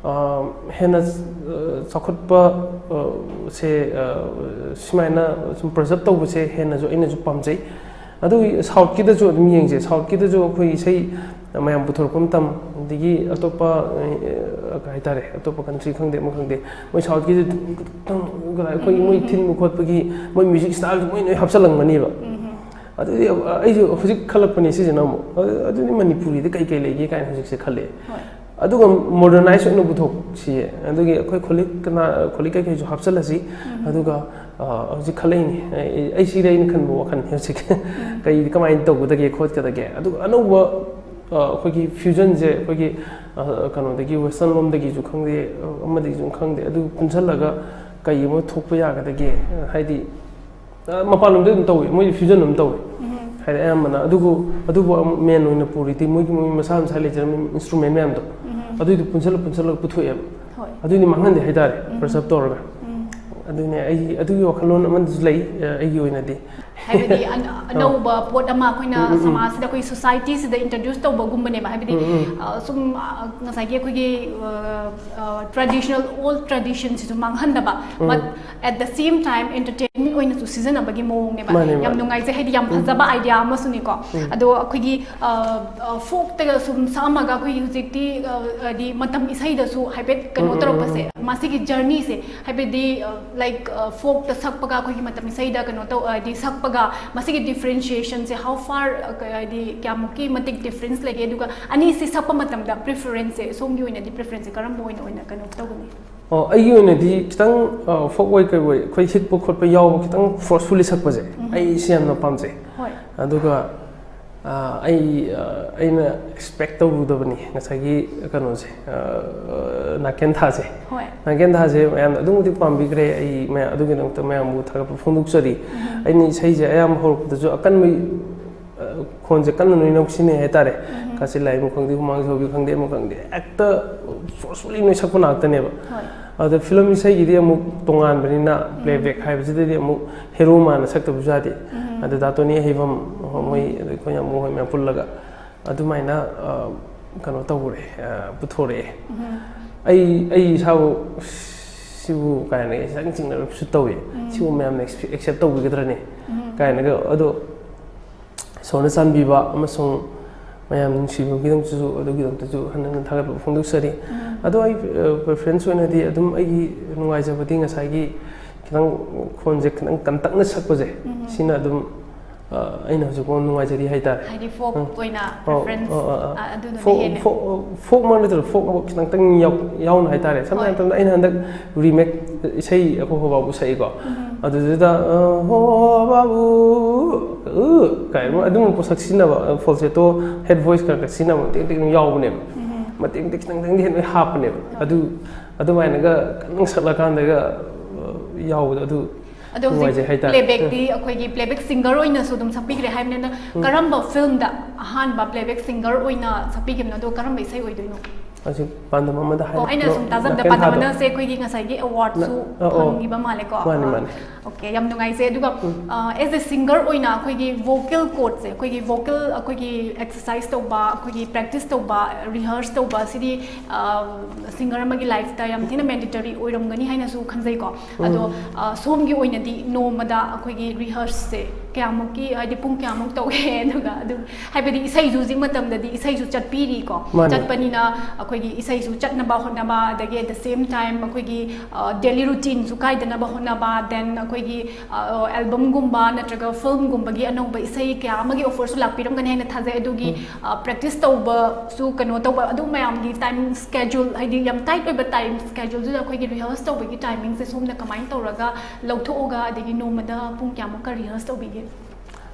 ꯑ, ꯍꯦꯟꯅ ꯑ, ꯆꯥꯎꯈꯠꯄ ꯑ, ꯁꯦ ꯑ, ꯁꯨꯃꯥꯏꯅ ꯁꯨꯝ ꯄ꯭ꯔꯤꯖꯥꯕ ꯇꯧꯕꯁꯦ ꯍꯦꯟꯅꯁꯨ ꯑꯩꯅꯁꯨ ꯄꯥꯝꯖꯩ꯫ ꯑꯗꯨꯒꯤ ꯁꯥꯎꯠꯀꯤꯗꯁꯨ ꯑꯗꯨꯝ ꯌꯦꯡꯁꯦ꯫ ꯁꯥꯎꯠꯀꯤꯗꯁꯨ ꯑꯩꯈꯣꯏ ꯏꯁꯩ ꯃꯌꯥꯝ ꯄꯨꯊꯣꯔꯛꯄ ꯃꯇꯝ, ꯑꯗꯒꯤ ꯑꯇꯣꯞꯄ ꯑ, ꯀꯩ ꯍꯥꯏꯇꯥꯔꯦ, ꯑꯇꯣꯞꯄ ꯀꯟꯇ꯭ꯔꯤ ꯈꯪꯗꯦ, ꯑꯃ ꯈꯪꯗꯦ, ꯃꯣꯏ ꯁꯥꯎꯠꯀꯤꯁꯦ ꯈꯤꯇꯪ ꯑꯩꯈꯣꯏ ꯃꯣꯏ ꯊꯤꯟꯕ ꯈꯣꯠꯄꯒꯤ ꯃꯣꯏ ꯃ꯭ꯌꯨꯖꯤꯛ ꯁ꯭ꯇꯥꯏꯜꯁꯦ ꯃꯣꯏ ꯂꯣꯏ ꯍꯥꯞꯆꯤꯜꯂꯝꯒꯅꯤꯕ꯫ ꯑꯗꯨꯗꯤ ꯑꯩꯁꯨ ꯍꯧꯖꯤꯛ ꯈꯜꯂꯛꯄꯅꯦ ꯁꯤꯁꯤꯅ ꯑꯃꯨꯛ꯫ ꯑꯗꯨ- ꯑꯗꯨꯗꯤ ꯃꯅꯤꯄꯨꯔꯤꯗ ꯀꯩ ꯀꯩ ꯂꯩꯒꯦ ꯀꯥꯏꯅ ꯍꯧꯖꯤꯛꯁꯦ ꯈꯜꯂꯛꯑꯦ꯫ ꯑꯗꯨꯒ ꯃꯣꯗꯔꯅꯥꯏꯁ ꯑꯣꯏꯅ ꯄꯨꯊꯣꯛꯁꯤꯌꯦ꯫ ꯑꯗꯨꯒꯤ ꯑꯩꯈꯣꯏ ꯈꯣꯂꯤꯛ ꯀꯅꯥ, ꯈꯣꯂꯤꯛ ꯀꯩꯀꯩꯁꯨ ꯍꯥꯞꯆꯤꯜꯂꯁꯤ꯫ ꯑꯗꯨꯒ ꯑ, ꯍꯧꯖꯤꯛ ꯈꯜꯂꯛꯏꯅꯦ꯫ ꯑꯩ ꯑꯩ ꯁꯤꯗ ꯑꯩꯅ ꯈꯟꯕ ꯋꯥꯈꯜꯅꯤ ꯍꯧꯖꯤꯛ꯫ ꯀꯩ ꯀꯃꯥꯏꯅ ꯇꯧꯒꯗꯒꯦ ꯈꯣꯠꯀꯗꯒꯦ꯫ ꯑꯗꯨꯒ ꯑꯅꯧꯕ ꯑ, ꯑꯩꯈꯣꯏꯒꯤ ꯐ꯭ꯌꯨꯖꯟꯁꯦ ꯑꯩꯈꯣꯏꯒꯤ ꯑ, ꯀꯩꯅꯣꯗꯒꯤ, ꯋꯦꯁꯇꯔꯟ ꯂꯣꯝꯗꯒꯤꯁꯨ ꯈꯪꯗꯦ, ꯑ, ꯑꯃꯗꯒꯤꯁꯨ ꯈꯪꯗꯦ, ꯑꯗꯨ ꯄꯨꯟꯁꯤꯜꯂꯒ ꯀꯩ ꯑꯃ ꯊꯣꯛꯄ ꯌꯥꯒꯗꯒꯦ? ꯍꯥꯏꯗꯤ ꯑ, ꯃꯄꯥꯟ ꯂꯣꯝꯗ ꯑꯗꯨꯝ ꯇꯧꯋꯤ, ꯃꯣꯏꯗꯤ ꯐ꯭ꯌꯨꯖꯟ ꯑꯗꯨꯝ ꯇꯧꯋꯤ꯫ ꯍꯥꯏꯗꯤ ꯑꯌꯥꯝꯕꯅ꯫ ꯑꯗꯨꯕꯨ ꯑꯗꯨꯕꯨ ꯑꯃꯨꯛ ꯃꯦꯟ ꯑꯣꯏꯅ ꯄꯨꯔꯤꯗꯤ ꯃꯣꯏꯒꯤ ꯃꯣꯏ ꯃꯁꯥ ꯃꯁꯥ ꯂꯩꯖꯔꯝꯃꯤ ꯏꯟꯁꯇ꯭ꯔꯨꯃꯦꯟ ꯃꯌꯥꯝꯗꯣ, ꯑꯗꯨꯏꯗꯣ ꯄꯨꯟꯁꯤꯜꯂ ꯄꯨꯟꯁꯤꯜꯂꯒ ꯄꯨꯊꯣꯛꯑꯦꯕ꯫ ꯑꯗꯨꯏꯗꯤ ꯃꯥꯡꯍꯟꯗꯦ ꯍꯥꯏꯇꯥꯔꯦ, ꯄ꯭ꯔꯤꯖꯥꯕ ꯇꯧꯔꯒ꯫ ꯑꯗꯨꯅꯦ ꯑꯩ ꯑꯗꯨꯒꯤ ꯋꯥꯈꯜꯂꯣꯟ ꯑꯃꯗꯨꯁꯨ ꯂꯩ꯫ ꯑ, ꯑꯩꯒꯤ ꯑꯣꯏꯅꯗꯤ ꯍꯥꯏꯕꯗꯤ ꯑꯟ- ꯑꯅꯧꯕ ꯄꯣꯠ ꯑꯃ ꯑꯩꯈꯣꯏꯅ ꯁꯃꯥꯖꯁꯤꯗ, ꯑꯩꯈꯣꯏ ꯁꯣꯁꯥꯏꯇꯤꯁꯤꯗ ꯏꯟꯇ꯭ꯔꯣꯗ꯭ꯌꯨꯁ ꯇꯧꯕꯒꯨꯝꯕꯅꯦꯕ꯫ ꯍꯥꯏꯕꯗꯤ ꯑ, ꯁꯨꯝ ꯑ, ꯉꯁꯥꯏꯒꯤ ꯑꯩꯈꯣꯏꯒꯤ ꯇ꯭ꯔꯦꯗꯤꯁꯅꯦꯜ, ꯑꯣꯜ ꯇ꯭ꯔꯦꯗꯤꯁꯟꯁꯤꯁꯨ ꯃꯥꯡꯍꯟꯗꯕ, but at the same time entertainment ꯑꯣꯏꯅꯁꯨ ꯁꯤꯖꯤꯟꯅꯕꯒꯤ ꯃꯑꯣꯡꯅꯦꯕ꯫ ꯃꯥꯅꯦ, ꯌꯥꯝ ꯃꯥꯅꯦ꯫ ꯅꯨꯡꯉꯥꯏꯖꯩ, ꯍꯥꯏꯗꯤ ꯌꯥꯝ ꯐꯖꯕ ꯑꯥꯏꯗꯤꯌꯥ ꯑꯃꯁꯨꯅꯤꯀꯣ꯫ ꯑꯗꯣ ꯑꯩꯈꯣꯏꯒꯤ ꯐꯣꯛꯇꯒ ꯁꯨꯝ ꯁꯛꯑꯝꯃꯒ ꯑꯩꯈꯣꯏꯒꯤ ꯍꯧꯖꯤꯛꯇꯤ ꯑ, ꯍꯥꯏꯗꯤ ꯃꯇꯝ ꯏꯁꯩꯗꯁꯨ ꯍꯥꯏꯐꯦꯠ ꯀꯩꯅꯣ ꯇꯧꯔꯛꯄꯁꯦ, ꯃꯁꯤꯒꯤ ꯖꯔꯅꯤꯁꯦ, ꯍꯥꯏꯕꯗꯤ ꯂꯥꯏꯛ ꯐꯣꯛꯇ ꯁꯛꯄꯒ ꯑꯩꯈꯣꯏꯒꯤ ꯃꯇꯝ ꯏꯁꯩꯗ ꯀꯩꯅꯣ ꯇꯧ, ꯍꯥꯏꯗꯤ ꯁꯛꯄꯒ ꯃꯁꯤꯒꯤ ꯗꯤꯐ꯭ꯔꯦꯟꯁꯤꯌꯦꯁꯟꯁꯦ how far, ꯍꯥꯏꯗꯤ ꯀꯌꯥꯃꯨꯛꯀꯤ ꯃꯇꯤꯛ ꯗꯤꯐ꯭ꯔꯦꯟꯁ ꯂꯩꯒꯦ? ꯑꯗꯨꯒ ꯑꯅꯤꯁꯤ ꯁꯛꯄ ꯃꯇꯝꯗ ꯄ꯭ꯔꯤꯐꯔꯦꯟꯁꯁꯦ, ꯁꯣꯝꯒꯤ ꯑꯣꯏꯅꯗꯤ ꯄ꯭ꯔꯤꯐꯔꯦꯟꯁꯁꯦ ꯀꯔꯝꯕ ꯑꯣꯏꯅ ꯑꯣꯏꯅ ꯀꯩꯅꯣ ꯇꯧꯒꯅꯤ? ꯑꯣ, ꯑꯩꯒꯤ ꯑꯣꯏꯅꯗꯤ ꯈꯤꯇꯪ ꯐꯣꯛ ꯑꯣꯏ ꯀꯩ ꯑꯣꯏ ꯑꯩꯈꯣꯏ ꯍꯤꯛꯄ ꯈꯣꯠꯄ ꯌꯥꯎꯕ ꯈꯤꯇꯪ ꯐꯣꯔꯁꯐꯨꯜꯂꯤ ꯁꯛꯄꯁꯦ ꯑꯩ ꯁꯤ ꯌꯥꯝꯅ ꯄꯥꯝꯖꯩ꯫ ꯍꯣꯏ꯫ ꯑꯗꯨꯒ ꯑ, ꯑꯩ ꯑ, ꯑꯩꯅ ꯑꯦꯛꯁꯄꯦꯛ ꯇꯧꯔꯨꯗꯕꯅꯤ ꯉꯁꯥꯏꯒꯤ ꯀꯩꯅꯣꯁꯦ, ꯑ, ꯑ, ꯅꯥꯀꯦꯟꯊꯥꯁꯦ꯫ ꯍꯣꯏ꯫ ꯅꯥꯀꯦꯟꯊꯥꯁꯦ ꯃꯌꯥꯝꯅ ꯑꯗꯨꯛ ꯃꯇꯤꯛ ꯄꯥꯝꯕꯤꯈ꯭ꯔꯦ꯫ ꯑꯩ ꯃꯌꯥꯝ ꯑꯗꯨꯒꯤꯗꯃꯛꯇ ꯃꯌꯥꯝꯕꯨ ꯊꯥꯒꯠꯄ ꯐꯣꯡꯗꯣꯛꯆꯔꯤ꯫ ꯑꯩꯅ ꯏꯁꯩꯁꯦ ꯑꯌꯥꯝꯕ ꯍꯧꯔꯛꯄꯗꯁꯨ ꯑꯀꯟꯕ ꯑ, ꯈꯣꯟꯁꯦ ꯀꯟꯅ ꯅꯣꯏꯅ ꯁꯤꯟꯅꯩ ꯍꯥꯏꯇꯥꯔꯦ꯫ ꯀꯥꯆꯤꯟ ꯂꯥꯏ ꯑꯃ ꯈꯪꯗꯦ, ꯍꯨꯃꯥꯡ ꯁꯧꯕꯤ ꯈꯪꯗꯦ, ꯑꯃ ꯈꯪꯗꯦ, ꯍꯦꯛꯇ ꯐꯣꯔꯁꯐꯨꯜꯂꯤ ꯅꯣꯏ ꯁꯛꯄ ꯉꯥꯛꯇꯅꯦꯕ꯫ ꯍꯣꯏ꯫ ꯑꯗ ꯐꯤꯂꯝ ꯏꯁꯩꯒꯤꯗꯤ ꯑꯃꯨꯛ ꯇꯣꯉꯥꯟꯕꯅꯤꯅ, ꯄ꯭ꯂꯦꯕꯦꯛ ꯍꯥꯏꯕꯁꯤꯗꯗꯤ ꯑꯃꯨꯛ ꯍꯦꯔꯣ ꯃꯥꯅ ꯁꯛꯇꯕꯁꯨ ꯌꯥꯗꯦ꯫ ꯑꯗ ꯗꯥ ꯇꯣꯅꯤ ꯑꯍꯩꯕꯝ, ꯃꯣꯏ, ꯑꯗ ꯑꯩꯈꯣꯏ ꯌꯥꯝ ꯃꯣꯏ ꯃꯌꯥꯝ ꯄꯨꯜꯂꯒ ꯑꯗꯨꯃꯥꯏꯅ, ꯑ, ꯀꯩꯅꯣ ꯇꯧꯔꯦ, ꯑ, ꯄꯨꯊꯣꯔꯛꯑꯦ꯫ ꯑꯩ, ꯑꯩ ꯏꯁꯥꯕꯨ ꯁꯤꯕꯨ ꯀꯥꯏꯅ ꯈꯤꯇꯪ ꯆꯤꯡꯅꯕꯁꯨ ꯇꯧꯏ꯫ ꯁꯤꯕꯨ ꯃꯌꯥꯝꯅ ꯑꯦꯛꯁ-, ꯑꯦꯛꯁꯦꯞ ꯇꯧꯕꯤꯒꯗ꯭ꯔꯅꯦ ꯀꯥꯏꯅꯒ꯫ ꯑꯗꯣ ꯏꯁꯣꯔꯅ ꯆꯥꯟꯕꯤꯕ ꯑꯃꯁꯨꯡ ꯃꯌꯥꯝ ꯅꯨꯡꯁꯤꯕꯒꯤꯗꯃꯛꯇꯁꯨ, ꯑꯗꯨꯒꯤꯗꯃꯛꯇꯁꯨ ꯍꯟꯅ ꯍꯟꯅ ꯊꯥꯒꯠꯄ ꯐꯣꯡꯗꯣꯛꯆꯔꯤ꯫ ꯑꯗꯣ ꯑꯩ, ꯑ, ꯄ꯭ꯔꯤꯐꯔꯦꯟꯁ ꯑꯣꯏꯅꯗꯤ ꯑꯗꯨꯝ ꯑꯩꯒꯤ ꯅꯨꯡꯉꯥꯏꯖꯕꯗꯤ ꯉꯁꯥꯏꯒꯤ ꯈꯤꯇꯪ ꯈꯣꯟꯁꯦ ꯈꯤꯇꯪ ꯀꯟꯇꯛꯅ ꯁꯛꯄꯁꯦ, ꯁꯤꯅ ꯑꯗꯨꯝ, ꯑ, ꯑꯩꯅ ꯍꯧꯖꯤꯛꯐꯥꯎ ꯅꯨꯡꯉꯥꯏꯖꯔꯤ ꯍꯥꯏꯇꯥꯔꯦ꯫ ꯍꯥꯏꯗꯤ ꯐꯣꯛ ꯎꯝ꯫ ꯑꯣꯏꯅ ꯑꯧ, ꯄ꯭ꯔꯤꯐꯔꯦꯟꯁ, ꯑꯧ, ꯑꯧ, ꯑꯧ꯫ ꯑ, ꯑꯗꯨꯗꯨꯅ ꯐꯣꯛ, ꯍꯦꯜꯂꯦ꯫ ꯐꯣꯛ, ꯐꯣꯛꯃꯛ ꯅꯠꯇ꯭ꯔꯁꯨ ꯐꯣꯛ ꯈꯤꯇꯪ ꯌꯥꯎ-, ꯌꯥꯎꯅ ꯍꯥꯏꯇꯥꯔꯦ꯫ ꯁꯝꯅ ꯍꯣꯏ꯫ ꯍꯥꯏꯔꯕꯗ ꯑꯩꯅ ꯍꯟꯗꯛ ꯔꯤꯃꯦꯛ ꯏꯁꯩ ꯑꯩꯈꯣꯏ ꯍꯣ ꯕꯥꯕꯨ ꯁꯛꯏꯀꯣ꯫ ꯑꯗꯨꯗꯨꯗ, ꯑ, "ꯍꯣ ꯕꯥꯕꯨ", ꯎ, ꯀꯥꯏꯅ ꯑꯗꯨꯝ ꯄꯣꯠꯁꯛ ꯁꯤꯖꯤꯟꯅꯕ, ꯐꯣꯜꯁꯦꯇꯣ, ꯍꯦꯠ ꯚꯣꯏꯁ ꯈꯔ ꯈꯔ ꯁꯤꯖꯤꯟꯅꯕ ꯃꯇꯦꯛ ꯃꯇꯦꯛ ꯑꯗꯨꯝ ꯌꯥꯎꯕꯅꯦꯕ꯫ ꯃꯇꯦꯛ ꯃꯇꯦꯛ ꯈꯤꯇꯪ ꯈꯤꯇꯪꯗꯤ ꯍꯦꯟꯅ ꯍꯥꯞꯄꯅꯦꯕ꯫ ꯑꯗꯨ, ꯑꯗꯨꯃꯥꯏꯅꯒ ꯀꯟꯅ ꯁꯛꯂꯀꯥꯟꯗꯒ, ꯑ, ꯌꯥꯎꯕꯗꯣ ꯑꯗꯨ ꯑꯗꯣ ꯍꯧꯖꯤꯛ ꯅꯨꯡꯉꯥꯏꯖꯩ ꯍꯥꯏꯇꯥꯔꯦ꯫ ꯄ꯭ꯂꯦꯕꯦꯛꯇꯤ ꯑꯩꯈꯣꯏꯒꯤ ꯄ꯭ꯂꯦꯕꯦꯛ ꯁꯤꯡꯒꯔ ꯑꯣꯏꯅꯁꯨ ꯑꯗꯨꯝ ꯁꯛꯄꯤꯈ꯭ꯔꯦ ꯍꯥꯏꯕꯅꯤꯅ, ꯀꯔꯝꯕ ꯐꯤꯜꯝꯗ ꯑꯍꯥꯟꯕ ꯄ꯭ꯂꯦꯕꯦꯛ ꯁꯤꯡꯒꯔ ꯑꯣꯏꯅ ꯁꯛꯄꯤꯈꯤꯕꯅꯣ? ꯑꯗꯣ ꯀꯔꯝꯕ ꯏꯁꯩ ꯑꯣꯏꯗꯣꯏꯅꯣ? ꯍꯧꯖꯤꯛ ꯄꯥꯟꯗꯝ ꯑꯃꯗ ꯑꯣ, ꯑꯩꯅ ꯍꯥꯏꯕꯗꯣ ꯁꯨꯝ ꯇꯥꯖꯕꯗ ꯅꯥꯀꯦꯟ ꯄꯥꯟꯗꯝ ꯊꯥꯗꯣ꯫ ꯑꯃꯅꯁꯦ ꯑꯩꯈꯣꯏꯒꯤ ꯉꯁꯥꯏꯒꯤ ꯑꯦꯋꯥꯔꯗꯁꯨ ꯅ-, ꯑ, ꯑꯣ꯫ ꯐꯪꯈꯤꯕ ꯃꯥꯜꯂꯦꯀꯣ꯫ ꯃꯥꯅꯤ, ꯑꯥ, ꯃꯥꯅꯤ꯫ ꯑꯣꯀꯦ, ꯌꯥꯝ ꯅꯨꯡꯉꯥꯏꯖꯩ꯫ ꯑꯗꯨꯒ, ꯑ, as a singer ꯑꯣꯏꯅ ꯑꯩꯈꯣꯏꯒꯤ ꯚꯣꯀꯦꯜ ꯀꯣꯔꯠꯁꯦ, ꯑꯩꯈꯣꯏꯒꯤ ꯚꯣꯀꯦꯜ, ꯑꯩꯈꯣꯏꯒꯤ ꯑꯦꯛꯁꯔꯁꯥꯏꯁ ꯇꯧꯕ, ꯑꯩꯈꯣꯏꯒꯤ ꯄ꯭ꯔꯦꯛꯇꯤꯁ ꯇꯧꯕ, ꯔꯤꯍꯔꯁ ꯇꯧꯕ, ꯁꯤꯗꯤ, ꯑ, ꯁꯤꯡꯒꯔ ꯑꯃꯒꯤ ꯂꯥꯏꯐꯇ ꯌꯥꯝ ꯊꯤꯅ ꯃꯦꯟꯗꯦꯇꯔꯤ ꯑꯣꯏꯔꯝꯒꯅꯤ ꯍꯥꯏꯅꯁꯨ ꯈꯟꯖꯩꯀꯣ꯫ ꯑꯗꯣ, ꯑ, ꯁꯣꯝꯒꯤ ꯑꯣꯏꯅꯗꯤ ꯅꯣꯡꯃꯗ ꯑꯩꯈꯣꯏꯒꯤ ꯔꯤꯍꯔꯁꯁꯦ ꯀꯌꯥꯃꯨꯛꯀꯤ, ꯍꯥꯏꯗꯤ ꯄꯨꯡ ꯀꯌꯥꯃꯨꯛ ꯇꯧꯒꯦ? ꯑꯗꯨꯒ ꯑꯗꯨꯝ, ꯍꯥꯏꯕꯗꯤ ꯏꯁꯩꯁꯨ ꯍꯧꯖꯤꯛ ꯃꯇꯝꯗꯗꯤ ꯏꯁꯩꯁꯨ ꯆꯠꯄꯤꯔꯤꯀꯣ꯫ ꯃꯥꯅꯦ꯫ ꯆꯠꯄꯅꯤꯅ ꯑꯩꯈꯣꯏꯒꯤ ꯏꯁꯩꯁꯨ ꯆꯠꯅꯕ ꯍꯣꯠꯅꯕ, ꯑꯗꯒꯤ at the same time ꯑꯩꯈꯣꯏꯒꯤ, ꯑ, ꯗꯦꯂꯤ ꯔꯨꯇꯤꯟꯁꯨ ꯀꯥꯏꯗꯅꯕ ꯍꯣꯠꯅꯕ, then ꯑꯩꯈꯣꯏꯒꯤ, ꯑ, ꯑꯦꯜꯕꯝꯒꯨꯝꯕ ꯅꯠꯇ꯭ꯔꯒ ꯐꯤꯜꯝꯒꯨꯝꯕꯒꯤ ꯑꯅꯧꯕ ꯏꯁꯩ ꯀꯌꯥ ꯑꯃꯒꯤ ꯑꯣꯐꯔꯁꯨ ꯂꯥꯛꯄꯤꯔꯝꯒꯅꯤ ꯍꯥꯏꯅ ꯊꯥꯖꯩ꯫ ꯑꯗꯨꯒꯤ, ꯎꯝ꯫ ꯑ, ꯄ꯭ꯔꯦꯛꯇꯤꯁ ꯇꯧꯕꯁꯨ ꯀꯩꯅꯣ ꯇꯧꯕ, ꯑꯗꯨ ꯃꯌꯥꯝꯒꯤ ꯇꯥꯏꯃꯤꯡ ꯁ꯭ꯀꯦꯖꯨꯜ, ꯍꯥꯏꯗꯤ ꯌꯥꯝ ꯇꯥꯏꯠ ꯑꯣꯏꯕ ꯇꯥꯏꯝ ꯁ꯭ꯀꯦꯖꯨꯜꯗꯨꯗ ꯑꯩꯈꯣꯏꯒꯤ ꯔꯤꯍꯔꯁ ꯇꯧꯕꯒꯤ ꯇꯥꯏꯃꯤꯡꯁꯦ ꯁꯣꯝꯅ ꯀꯃꯥꯏꯅ ꯇꯧꯔꯒ ꯂꯧꯊꯣꯛꯑꯒ, ꯑꯗꯒꯤ ꯅꯣꯡꯃꯗ ꯄꯨꯡ ꯀꯌꯥꯃꯨꯛꯀ ꯔꯤꯍꯔꯁ ꯇꯧꯕꯤꯒꯦ?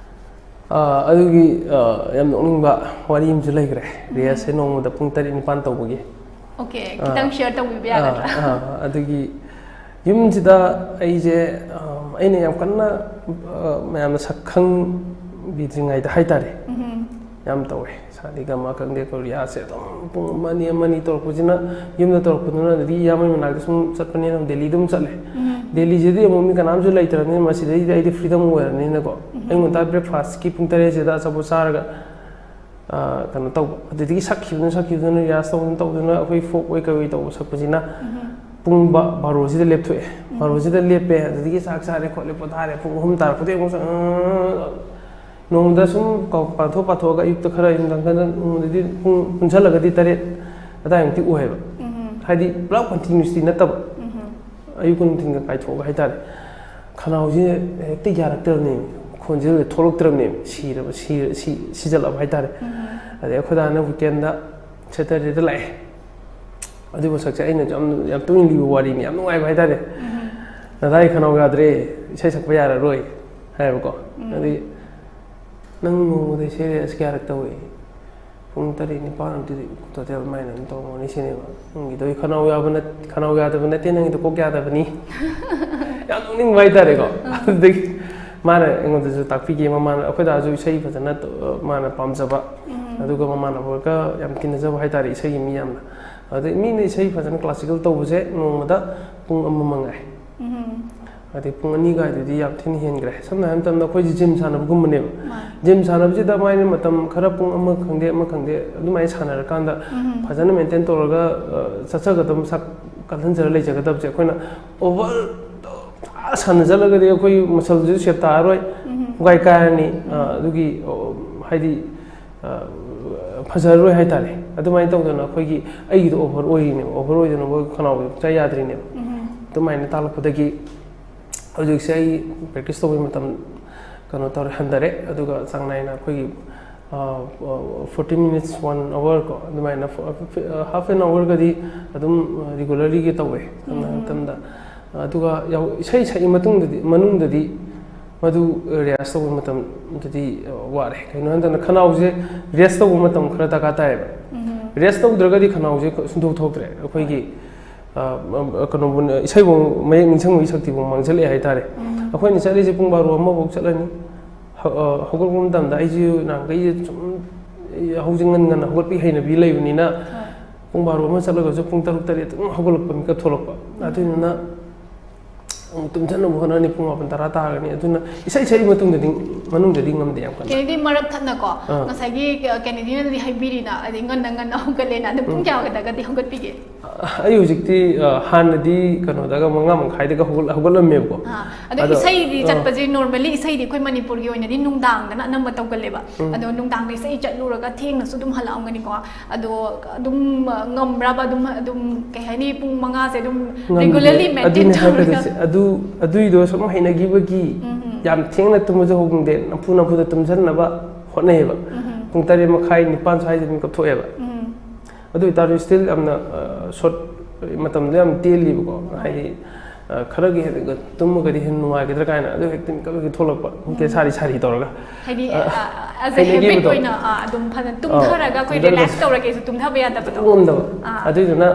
ꯑꯥ, ꯑꯗꯨꯒꯤ, ꯑꯥ, ꯌꯥꯝ ꯅꯣꯛꯅꯤꯡꯕ ꯋꯥꯔꯤ ꯑꯃꯁꯨ ꯂꯩꯈ꯭ꯔꯦ꯫ ꯎꯝ꯫ ꯔꯤꯍꯔꯁꯁꯦ ꯅꯣꯡꯃꯗ ꯄꯨꯡ ꯇꯔꯦꯠ ꯅꯤꯄꯥꯟ ꯇꯧꯕꯒꯤ꯫ ꯑꯣꯀꯦ, ꯑꯥ, ꯈꯤꯇꯪ ꯁꯤꯌꯔ ꯇꯧꯕꯤꯕ ꯑꯥ, ꯌꯥꯒꯗ꯭ꯔꯥ? ꯑꯥ, ꯑꯗꯨꯒꯤ ꯌꯨꯝꯁꯤꯗ ꯑꯩꯁꯦ, ꯑꯥ, ꯑꯩꯅ ꯌꯥꯝ ꯀꯟꯅ, ꯑꯥ, ꯃꯌꯥꯝꯅ ꯁꯛ ꯈꯪꯕꯤꯗ꯭ꯔꯤꯉꯩꯗ ꯍꯥꯏꯇꯥꯔꯦ, ꯎꯝ꯫ ꯌꯥꯝ ꯇꯧꯔꯦ꯫ ꯁꯥ ꯔꯦ ꯒ ꯃꯥ ꯈꯪꯗꯦ, ꯀꯣꯔꯤꯌꯥꯁꯦ ꯑꯗꯨꯝ ꯄꯨꯡ ꯑꯃ ꯑꯅꯤ, ꯑꯃ ꯑꯅꯤ ꯇꯧꯔꯛꯄꯁꯤꯅ, ꯌꯨꯝꯗ ꯇꯧꯔꯛꯄꯗꯨꯅ ꯑꯗꯨꯗꯤ ꯏꯌꯥꯝꯕꯒꯤ ꯃꯅꯥꯛꯇ ꯁꯨꯝ ꯆꯠꯄꯅꯤꯅ ꯗꯦꯜꯂꯤꯗ ꯑꯗꯨꯝ ꯆꯠꯂꯦ꯫ ꯎꯝ꯫ ꯗꯦꯜꯂꯤꯁꯤꯗꯤ ꯑꯃꯨꯛ ꯃꯤ ꯀꯅꯥꯝꯁꯨ ꯂꯩꯇ꯭ꯔꯕꯅꯤꯅ, ꯃꯁꯤꯗꯩꯗ ꯑꯩꯗꯤ ꯐ꯭ꯔꯤꯗꯝ ꯑꯣꯏꯔꯕꯅꯤꯅꯀꯣ, ꯎꯝ꯫ ꯑꯌꯨꯛ ꯉꯟꯇꯥ ꯕ꯭ꯔꯦꯛꯐꯥꯁꯀꯤ ꯄꯨꯡ ꯇꯔꯦꯠꯁꯤꯗ ꯑꯆꯥꯄꯣꯠ ꯆꯥꯔꯒ ꯀꯩꯅꯣ ꯇꯧꯕ, ꯑꯗꯨꯗꯒꯤ ꯁꯛꯈꯤꯕꯗꯨꯅ ꯁꯛꯈꯤꯕꯗꯨꯅ ꯔꯤꯌꯥꯁ ꯇꯧꯗꯅ ꯇꯧꯗꯅ ꯑꯩꯈꯣꯏ ꯐꯣꯛ ꯑꯣꯏ ꯀꯩ ꯑꯣꯏ ꯇꯧꯕ ꯁꯛꯄꯁꯤꯅ ꯄꯨꯡ ꯕꯥꯔꯣꯁꯤꯗ ꯂꯦꯞꯊꯣꯛꯑꯦ꯫ ꯕꯥꯔꯣꯁꯤꯗ ꯂꯦꯞꯄꯦ, ꯑꯗꯨꯗꯒꯤ ꯆꯥꯛ ꯆꯥꯔꯦ ꯈꯣꯠꯂꯦ ꯄꯣꯊꯥꯔꯦ, ꯄꯨꯡ ꯑꯍꯨꯝ ꯇꯥꯔꯛꯄꯗꯒꯤ ꯑꯃꯨꯛ ꯆꯠ-, ꯅꯣꯡꯃꯗ ꯁꯨꯝ ꯀꯥꯎ-, ꯄꯥꯊꯣꯛ ꯄꯥꯊꯣꯛꯑꯒ ꯑꯌꯨꯛꯇ ꯈꯔ ꯅꯨꯡꯗꯥꯡ ꯈꯔ, ꯅꯣꯡꯃꯗꯗꯤ ꯄꯨꯡ ꯄꯨꯟꯁꯜꯂꯒꯗꯤ ꯇꯔꯦꯠ ꯑꯗꯥꯏꯃꯨꯛꯇꯤ ꯑꯣꯏꯌꯦꯕ꯫ ꯍꯥꯏꯗꯤ ꯄꯨꯂꯞ ꯀꯟꯇꯤꯅ꯭ꯌꯨꯁꯇꯤ ꯅꯠꯇꯕ, ꯑꯌꯨꯛꯀ ꯅꯨꯡꯊꯤꯟꯒ ꯀꯥꯏꯊꯣꯛꯑꯒ ꯍꯥꯏꯇꯥꯔꯦ꯫ ꯈꯅꯥꯎꯁꯦ ꯍꯦꯛꯇ ꯌꯥꯔꯛꯇ꯭ꯔꯕꯅꯦ, ꯈꯣꯟꯖꯦꯜꯁꯦ ꯊꯣꯛꯂꯛꯇ꯭ꯔꯕꯅꯦ, ꯁꯤꯔꯕ, ꯁꯤ-, ꯁꯤ-, ꯁꯤꯖꯜꯂꯛꯑꯕ ꯍꯥꯏꯇꯥꯔꯦ꯫ ꯑꯗꯩ ꯑꯩꯈꯣꯏ ꯗꯥꯅ ꯋꯤꯀꯦꯟꯗ, ꯁꯦꯇꯔꯗꯦꯗ ꯂꯥꯛꯑꯦ꯫ ꯑꯗꯨꯏ ꯃꯁꯛꯁꯦ ꯑꯩꯅ ꯌꯥꯝ, ꯌꯥꯝ ꯇꯣꯏꯅ ꯂꯤꯕ ꯋꯥꯔꯤꯅꯤ, ꯌꯥꯝ ꯅꯨꯡꯉꯥꯏꯕ ꯍꯥꯏꯇꯥꯔꯦ꯫ "ꯅꯗꯥꯏ ꯈꯅꯥꯎ ꯌꯥꯗ꯭ꯔꯦ, ꯏꯁꯩ ꯁꯛꯄ ꯌꯥꯔꯔꯣꯏ" ꯍꯥꯏꯌꯦꯕꯀꯣ꯫ ꯑꯗꯩ "ꯅꯪ ꯅꯣꯡꯃꯗ ꯏꯁꯩ ꯔꯤꯌꯥꯁ ꯀꯌꯥꯔꯛ ꯇꯧꯏ?" "ꯄꯨꯡ ꯇꯔꯦꯠ ꯅꯤꯄꯥꯜ ꯑꯗꯨꯗꯤ ꯇꯣꯇꯦꯜ ꯑꯗꯨꯃꯥꯏꯅ ꯑꯗꯨꯝ ꯇꯧꯔꯝꯒꯅꯤ ꯁꯤꯅꯦꯕ꯫ ꯅꯪꯒꯤꯗꯣ ꯈꯅꯥꯎ ꯌꯥꯕ ꯅꯠ-, ꯈꯅꯥꯎ ꯌꯥꯗꯕ ꯅꯠꯇꯦ, ꯅꯪꯒꯤꯗꯣ ꯀꯣꯛ ꯌꯥꯗꯕꯅꯤ"꯫ ꯌꯥꯝ ꯅꯣꯛꯅꯤꯡꯕ ꯍꯥꯏꯇꯥꯔꯦꯀꯣ꯫ ꯑꯗꯨꯗꯒꯤ ꯃꯥꯅ ꯑꯩꯉꯣꯟꯗꯁꯨ ꯇꯥꯛꯄꯤꯒꯦ, ꯃꯃꯥꯅ, ꯑꯩꯈꯣꯏ ꯗꯥꯁꯨ ꯏꯁꯩ ꯐꯖꯅ ꯇ-, ꯃꯥꯅ ꯄꯥꯝꯖꯕ, ꯑꯗꯨꯒ ꯃꯃꯥꯟꯅꯕꯒ ꯌꯥꯝ ꯇꯤꯟꯅꯖꯕ ꯍꯥꯏꯇꯥꯔꯦ, ꯏꯁꯩꯒꯤ ꯃꯤ ꯌꯥꯝꯅ꯫ ꯑꯗꯩ ꯃꯤꯅ ꯏꯁꯩ ꯐꯖꯅ ꯀ꯭ꯂꯥꯁꯤꯀꯦꯜ ꯇꯧꯕꯁꯦ ꯅꯣꯡꯃꯗ ꯄꯨꯡ ꯑꯃ ꯃꯉꯥꯏ꯫ ꯍꯥꯏꯗꯤ ꯄꯨꯡ ꯑꯅꯤ ꯀꯥꯏꯗꯨꯗꯤ ꯌꯥꯝ ꯊꯤꯅ ꯍꯦꯟꯈ꯭ꯔꯦ꯫ ꯁꯝꯅ ꯍꯥꯏꯕ ꯃꯇꯝꯗ ꯑꯩꯈꯣꯏꯁꯦ ꯖꯤꯝ ꯁꯥꯟꯅꯕꯒꯨꯝꯕꯅꯦꯕ꯫ ꯃꯥꯅꯦ꯫ ꯖꯤꯝ ꯁꯥꯟꯅꯕꯁꯤꯗ ꯃꯥꯏꯅ ꯃꯇꯝ ꯈꯔ, ꯄꯨꯡ ꯑꯃ ꯈꯪꯗꯦ, ꯑꯃ ꯈꯪꯗꯦ, ꯑꯗꯨꯃꯥꯏꯅ ꯁꯥꯟꯅꯔꯀꯥꯟꯗ ꯐꯖꯅ ꯃꯦꯟꯇꯦꯟ ꯇꯧꯔꯒ, ꯑ, ꯆꯠꯆꯒꯗꯕ, ꯃꯁꯥ ꯀꯜꯍꯟꯖꯔ ꯂꯩꯖꯒꯗꯕꯁꯦ ꯑꯩꯈꯣꯏꯅ ꯑꯣꯚꯔ ꯁꯥꯟꯅꯖꯜꯂꯒꯗꯤ ꯑꯩꯈꯣꯏ ꯃꯁꯜꯁꯤꯁꯨ ꯁꯦꯞ ꯇꯥꯔꯔꯣꯏ, ꯄꯨꯡꯀꯥꯏ ꯀꯥꯏꯔꯅꯤ꯫ ꯑ, ꯑꯗꯨꯒꯤ, ꯑ, ꯍꯥꯏꯗꯤ, ꯑ, ꯐꯖꯔꯔꯣꯏ ꯍꯥꯏꯇꯥꯔꯦ꯫ ꯑꯗꯨꯃꯥꯏꯅ ꯇꯧꯗꯅ ꯑꯩꯈꯣꯏꯒꯤ, ꯑꯩꯒꯤꯗꯣ ꯑꯣꯚꯔ ꯑꯣꯏꯔꯤꯅꯦꯕ, ꯑꯣꯚꯔ ꯑꯣꯏꯗꯅ ꯑꯩꯈꯣꯏ ꯈꯅꯥꯎꯗꯣ ꯆꯥ ꯌꯥꯗ꯭ꯔꯤꯅꯦꯕ꯫ ꯑꯗꯨꯃꯥꯏꯅ ꯇꯥꯛꯂꯛꯄꯗꯒꯤ ꯍꯧꯖꯤꯛꯁꯦ ꯑꯩ ꯄ꯭ꯔꯦꯛꯇꯤꯁ ꯇꯧꯕꯒꯤ ꯃꯇꯝ ꯀꯩꯅꯣ ꯇꯧꯔꯦ, ꯍꯟꯊꯔꯦ꯫ ꯑꯗꯨꯒ ꯆꯥꯡ ꯅꯥꯏꯅ ꯑꯩꯈꯣꯏꯒꯤ, ꯑ, ꯑ, forty minutes, one hour ꯀꯣ, ꯑꯗꯨꯃꯥꯏꯅ ꯐ-, ꯑ, ꯐ-, ꯑ, half an hourꯒꯗꯤ ꯑꯗꯨꯝ, ꯑ, ꯔꯤꯒꯨꯂꯔꯂꯤꯒ ꯇꯧꯋꯦ꯫ ꯁꯝꯅ ꯍꯥꯏꯔꯕ ꯃꯇꯝꯗ, ꯑꯗꯨꯒ ꯌꯥꯎ-, ꯏꯁꯩ ꯁꯛꯏ ꯃꯇꯨꯡꯗꯗꯤ, ꯃꯅꯨꯡꯗꯗꯤ ꯃꯗꯨ ꯔꯤꯌꯥꯁ ꯇꯧꯕ ꯃꯇꯝꯗꯗꯤ, ꯑ, ꯋꯥꯔꯦ꯫ ꯀꯩꯅꯣ ꯍꯥꯏ ꯃꯇꯝꯗ ꯈꯅꯥꯎꯁꯦ ꯔꯦꯁ ꯇꯧꯕ ꯃꯇꯝ ꯈꯔ ꯗꯔꯀꯥꯔ ꯇꯥꯏꯌꯦꯕ꯫ ꯔꯦꯁ ꯇꯧꯗ꯭ꯔꯒꯗꯤ ꯈꯅꯥꯎꯁꯦ ꯁꯨꯡꯊꯣꯛ ꯊꯣꯛꯇ꯭ꯔꯦ꯫ ꯑꯩꯈꯣꯏꯒꯤ, ꯑ, ꯑ, ꯀꯩꯅꯣꯕꯨ, ꯏꯁꯩꯕꯨ ꯃꯌꯦꯛ ꯅꯤꯡꯁꯤꯡꯕꯒꯤ ꯁꯛꯇꯤꯕꯨ ꯃꯥꯡꯁꯤꯜꯂꯛꯑꯦ ꯍꯥꯏꯇꯥꯔꯦ꯫ ꯑꯩꯈꯣꯏꯅ ꯆꯠꯂꯤꯁꯦ ꯄꯨꯡ ꯕꯥꯔꯣ ꯑꯃꯐꯥꯎ ꯆꯠꯂꯅꯤ꯫ ꯍ-, ꯑ, ꯍꯧꯒꯠꯂꯛꯄ ꯃꯇꯝꯗ ꯑꯩꯁꯦ ꯅꯍꯥꯟꯈꯩꯁꯦ ꯁꯨꯝ, ꯑꯩ ꯍꯧꯖꯤꯛ ꯉꯟ ꯉꯟꯅ ꯍꯧꯒꯠꯄꯒꯤ ꯍꯩꯅꯕꯤ ꯂꯩꯕꯅꯤꯅ, ꯄꯨꯡ ꯕꯥꯔꯣ ꯑꯃ ꯆꯠꯂꯒꯁꯨ ꯄꯨꯡ ꯇꯔꯨꯛ ꯇꯔꯦꯠ ꯑꯗꯨꯝ ꯍꯧꯒꯠꯂꯛꯄ, ꯃꯤꯀꯞ ꯊꯣꯛꯂꯛꯄ꯫ ꯑꯗꯨꯗꯨꯅ ꯇꯨꯝꯁꯤꯟꯅꯕ ꯍꯣꯠꯅꯔꯅꯤ, ꯄꯨꯡ ꯃꯥꯄꯟ ꯇꯔꯥ ꯇꯥꯔꯒꯅꯤ꯫ ꯑꯗꯨꯅ ꯏꯁꯩ ꯁꯛꯏ ꯃꯇꯨꯡꯗꯗꯤ, ꯃꯅꯨꯡꯗꯗꯤ ꯉꯝꯗꯦ ꯌꯥꯝ ꯀꯟꯅ꯫ ꯀꯦꯅꯦꯗꯤ ꯃꯔꯛ ꯊꯠꯅꯀꯣ, ꯑꯥ꯫ ꯉꯁꯥꯏꯒꯤ ꯀꯦꯅꯦꯗꯤꯅꯗꯤ ꯍꯥꯏꯕꯤꯔꯤꯅ, ꯑꯗꯩ ꯉꯟꯅ ꯉꯟꯅ ꯍꯧꯒꯠꯂꯦꯅ, ꯑꯗꯨ ꯄꯨꯡ ꯀꯌꯥꯗꯒꯗꯤ ꯍꯧꯒꯠꯄꯤꯒꯦ? ꯑꯩ ꯍꯧꯖꯤꯛꯇꯤ, ꯑ, ꯍꯥꯟꯅꯗꯤ ꯀꯩꯅꯣꯗꯒ ꯃꯉꯥ ꯃꯈꯥꯏꯗꯒ ꯍꯧꯒꯠ-, ꯍꯧꯒꯠꯂꯝꯃꯦꯕꯀꯣ꯫ ꯑꯥ, ꯑꯗꯣ ꯑꯗꯣ, ꯏꯁꯩꯗꯤ ꯑꯥ꯫ ꯆꯠꯄꯁꯦ normally ꯏꯁꯩꯗꯤ ꯑꯩꯈꯣꯏ ꯃꯅꯤꯄꯨꯔꯒꯤ ꯑꯣꯏꯅꯗꯤ ꯅꯨꯡꯗꯥꯡꯗꯅ ꯑꯅꯝꯕ ꯇꯧꯒꯜꯂꯦꯕ꯫ ꯎꯝ꯫ ꯑꯗꯣ ꯅꯨꯡꯗꯥꯡꯗ ꯏꯁꯩ ꯆꯠꯂꯨꯔꯒ ꯊꯦꯡꯅꯁꯨ ꯑꯗꯨꯝ ꯍꯜꯂꯛꯑꯝꯒꯅꯤꯀꯣ꯫ ꯑꯗꯣ ꯑꯗꯨꯝ, ꯑ, ꯉꯝꯕ꯭ꯔꯕ ꯑꯗꯨꯝ, ꯑꯗꯨꯝ ꯀꯩ ꯍꯥꯏꯅꯤ, ꯄꯨꯡ ꯃꯉꯥꯁꯦ ꯑꯗꯨꯝ ꯉꯝꯗꯦ꯫ regularly maintain ꯑꯗꯨꯅꯦ ꯇꯧꯔꯒ? ꯍꯥꯏꯔꯛꯀꯗꯣꯏꯁꯦ, ꯑꯗꯨ, ꯑꯗꯨꯏꯗꯣ ꯁꯨꯝ ꯍꯩꯅꯈꯤꯕꯒꯤ ꯎꯝ, ꯎꯝ꯫ ꯌꯥꯝ ꯊꯦꯡꯅ ꯇꯨꯝꯕꯁꯨ ꯍꯧꯅꯗꯦ, ꯅꯝꯐꯨ ꯅꯝꯐꯨꯗ ꯇꯨꯝꯁꯤꯟꯅꯕ ꯍꯣꯠꯅꯩꯌꯦꯕ꯫ ꯎꯝ꯫ ꯄꯨꯡ ꯇꯔꯦꯠ ꯃꯈꯥꯏ, ꯅꯤꯄꯥꯟ ꯁ꯭ꯋꯥꯏꯗ ꯑꯗꯨꯝ ꯀꯞꯊꯣꯛꯑꯦꯕ꯫ ꯎꯝ꯫ ꯑꯗꯨ ꯑꯣꯏꯇꯥꯔꯁꯨ still ꯌꯥꯝꯅ, ꯑ, short, ꯃꯇꯝꯗꯣ ꯌꯥꯝ ꯇꯦꯜꯂꯤꯕꯀꯣ, ꯍꯥꯏꯗꯤ, ꯑ, ꯈꯔꯒꯤ ꯍꯦꯟꯅ ꯇꯨꯝꯃꯒꯗꯤ ꯍꯦꯟꯅ ꯅꯨꯡꯉꯥꯏꯒꯗ꯭ꯔꯥ ꯀꯥꯏꯅ, ꯑꯗꯨ ꯍꯦꯛꯇ ꯃꯤꯀꯞ ꯍꯦꯛꯇ ꯊꯣꯛꯂꯛꯄ, ꯃꯤꯀꯞ ꯁꯥꯔꯤ ꯁꯥꯔꯤ ꯇꯧꯔꯒ꯫ ꯍꯥꯏꯗꯤ, ꯑ, ꯑ, as a habit ꯍꯩꯅꯈꯤꯕꯗꯣ꯫ ꯑꯣꯏꯅ, ꯑ, ꯑꯗꯨꯝ ꯐꯖꯅ ꯑ, ꯇꯨꯝꯊꯔꯒ ꯑꯩꯈꯣꯏ ꯇꯨꯝꯊꯔꯒ relax ꯇꯧꯔꯒꯦꯁꯨ ꯇꯨꯝꯊꯕ ꯌꯥꯗꯕꯗꯣ꯫ ꯉꯝꯗꯕ꯫ ꯑꯥ꯫ ꯑꯗꯨꯏꯗꯨꯅ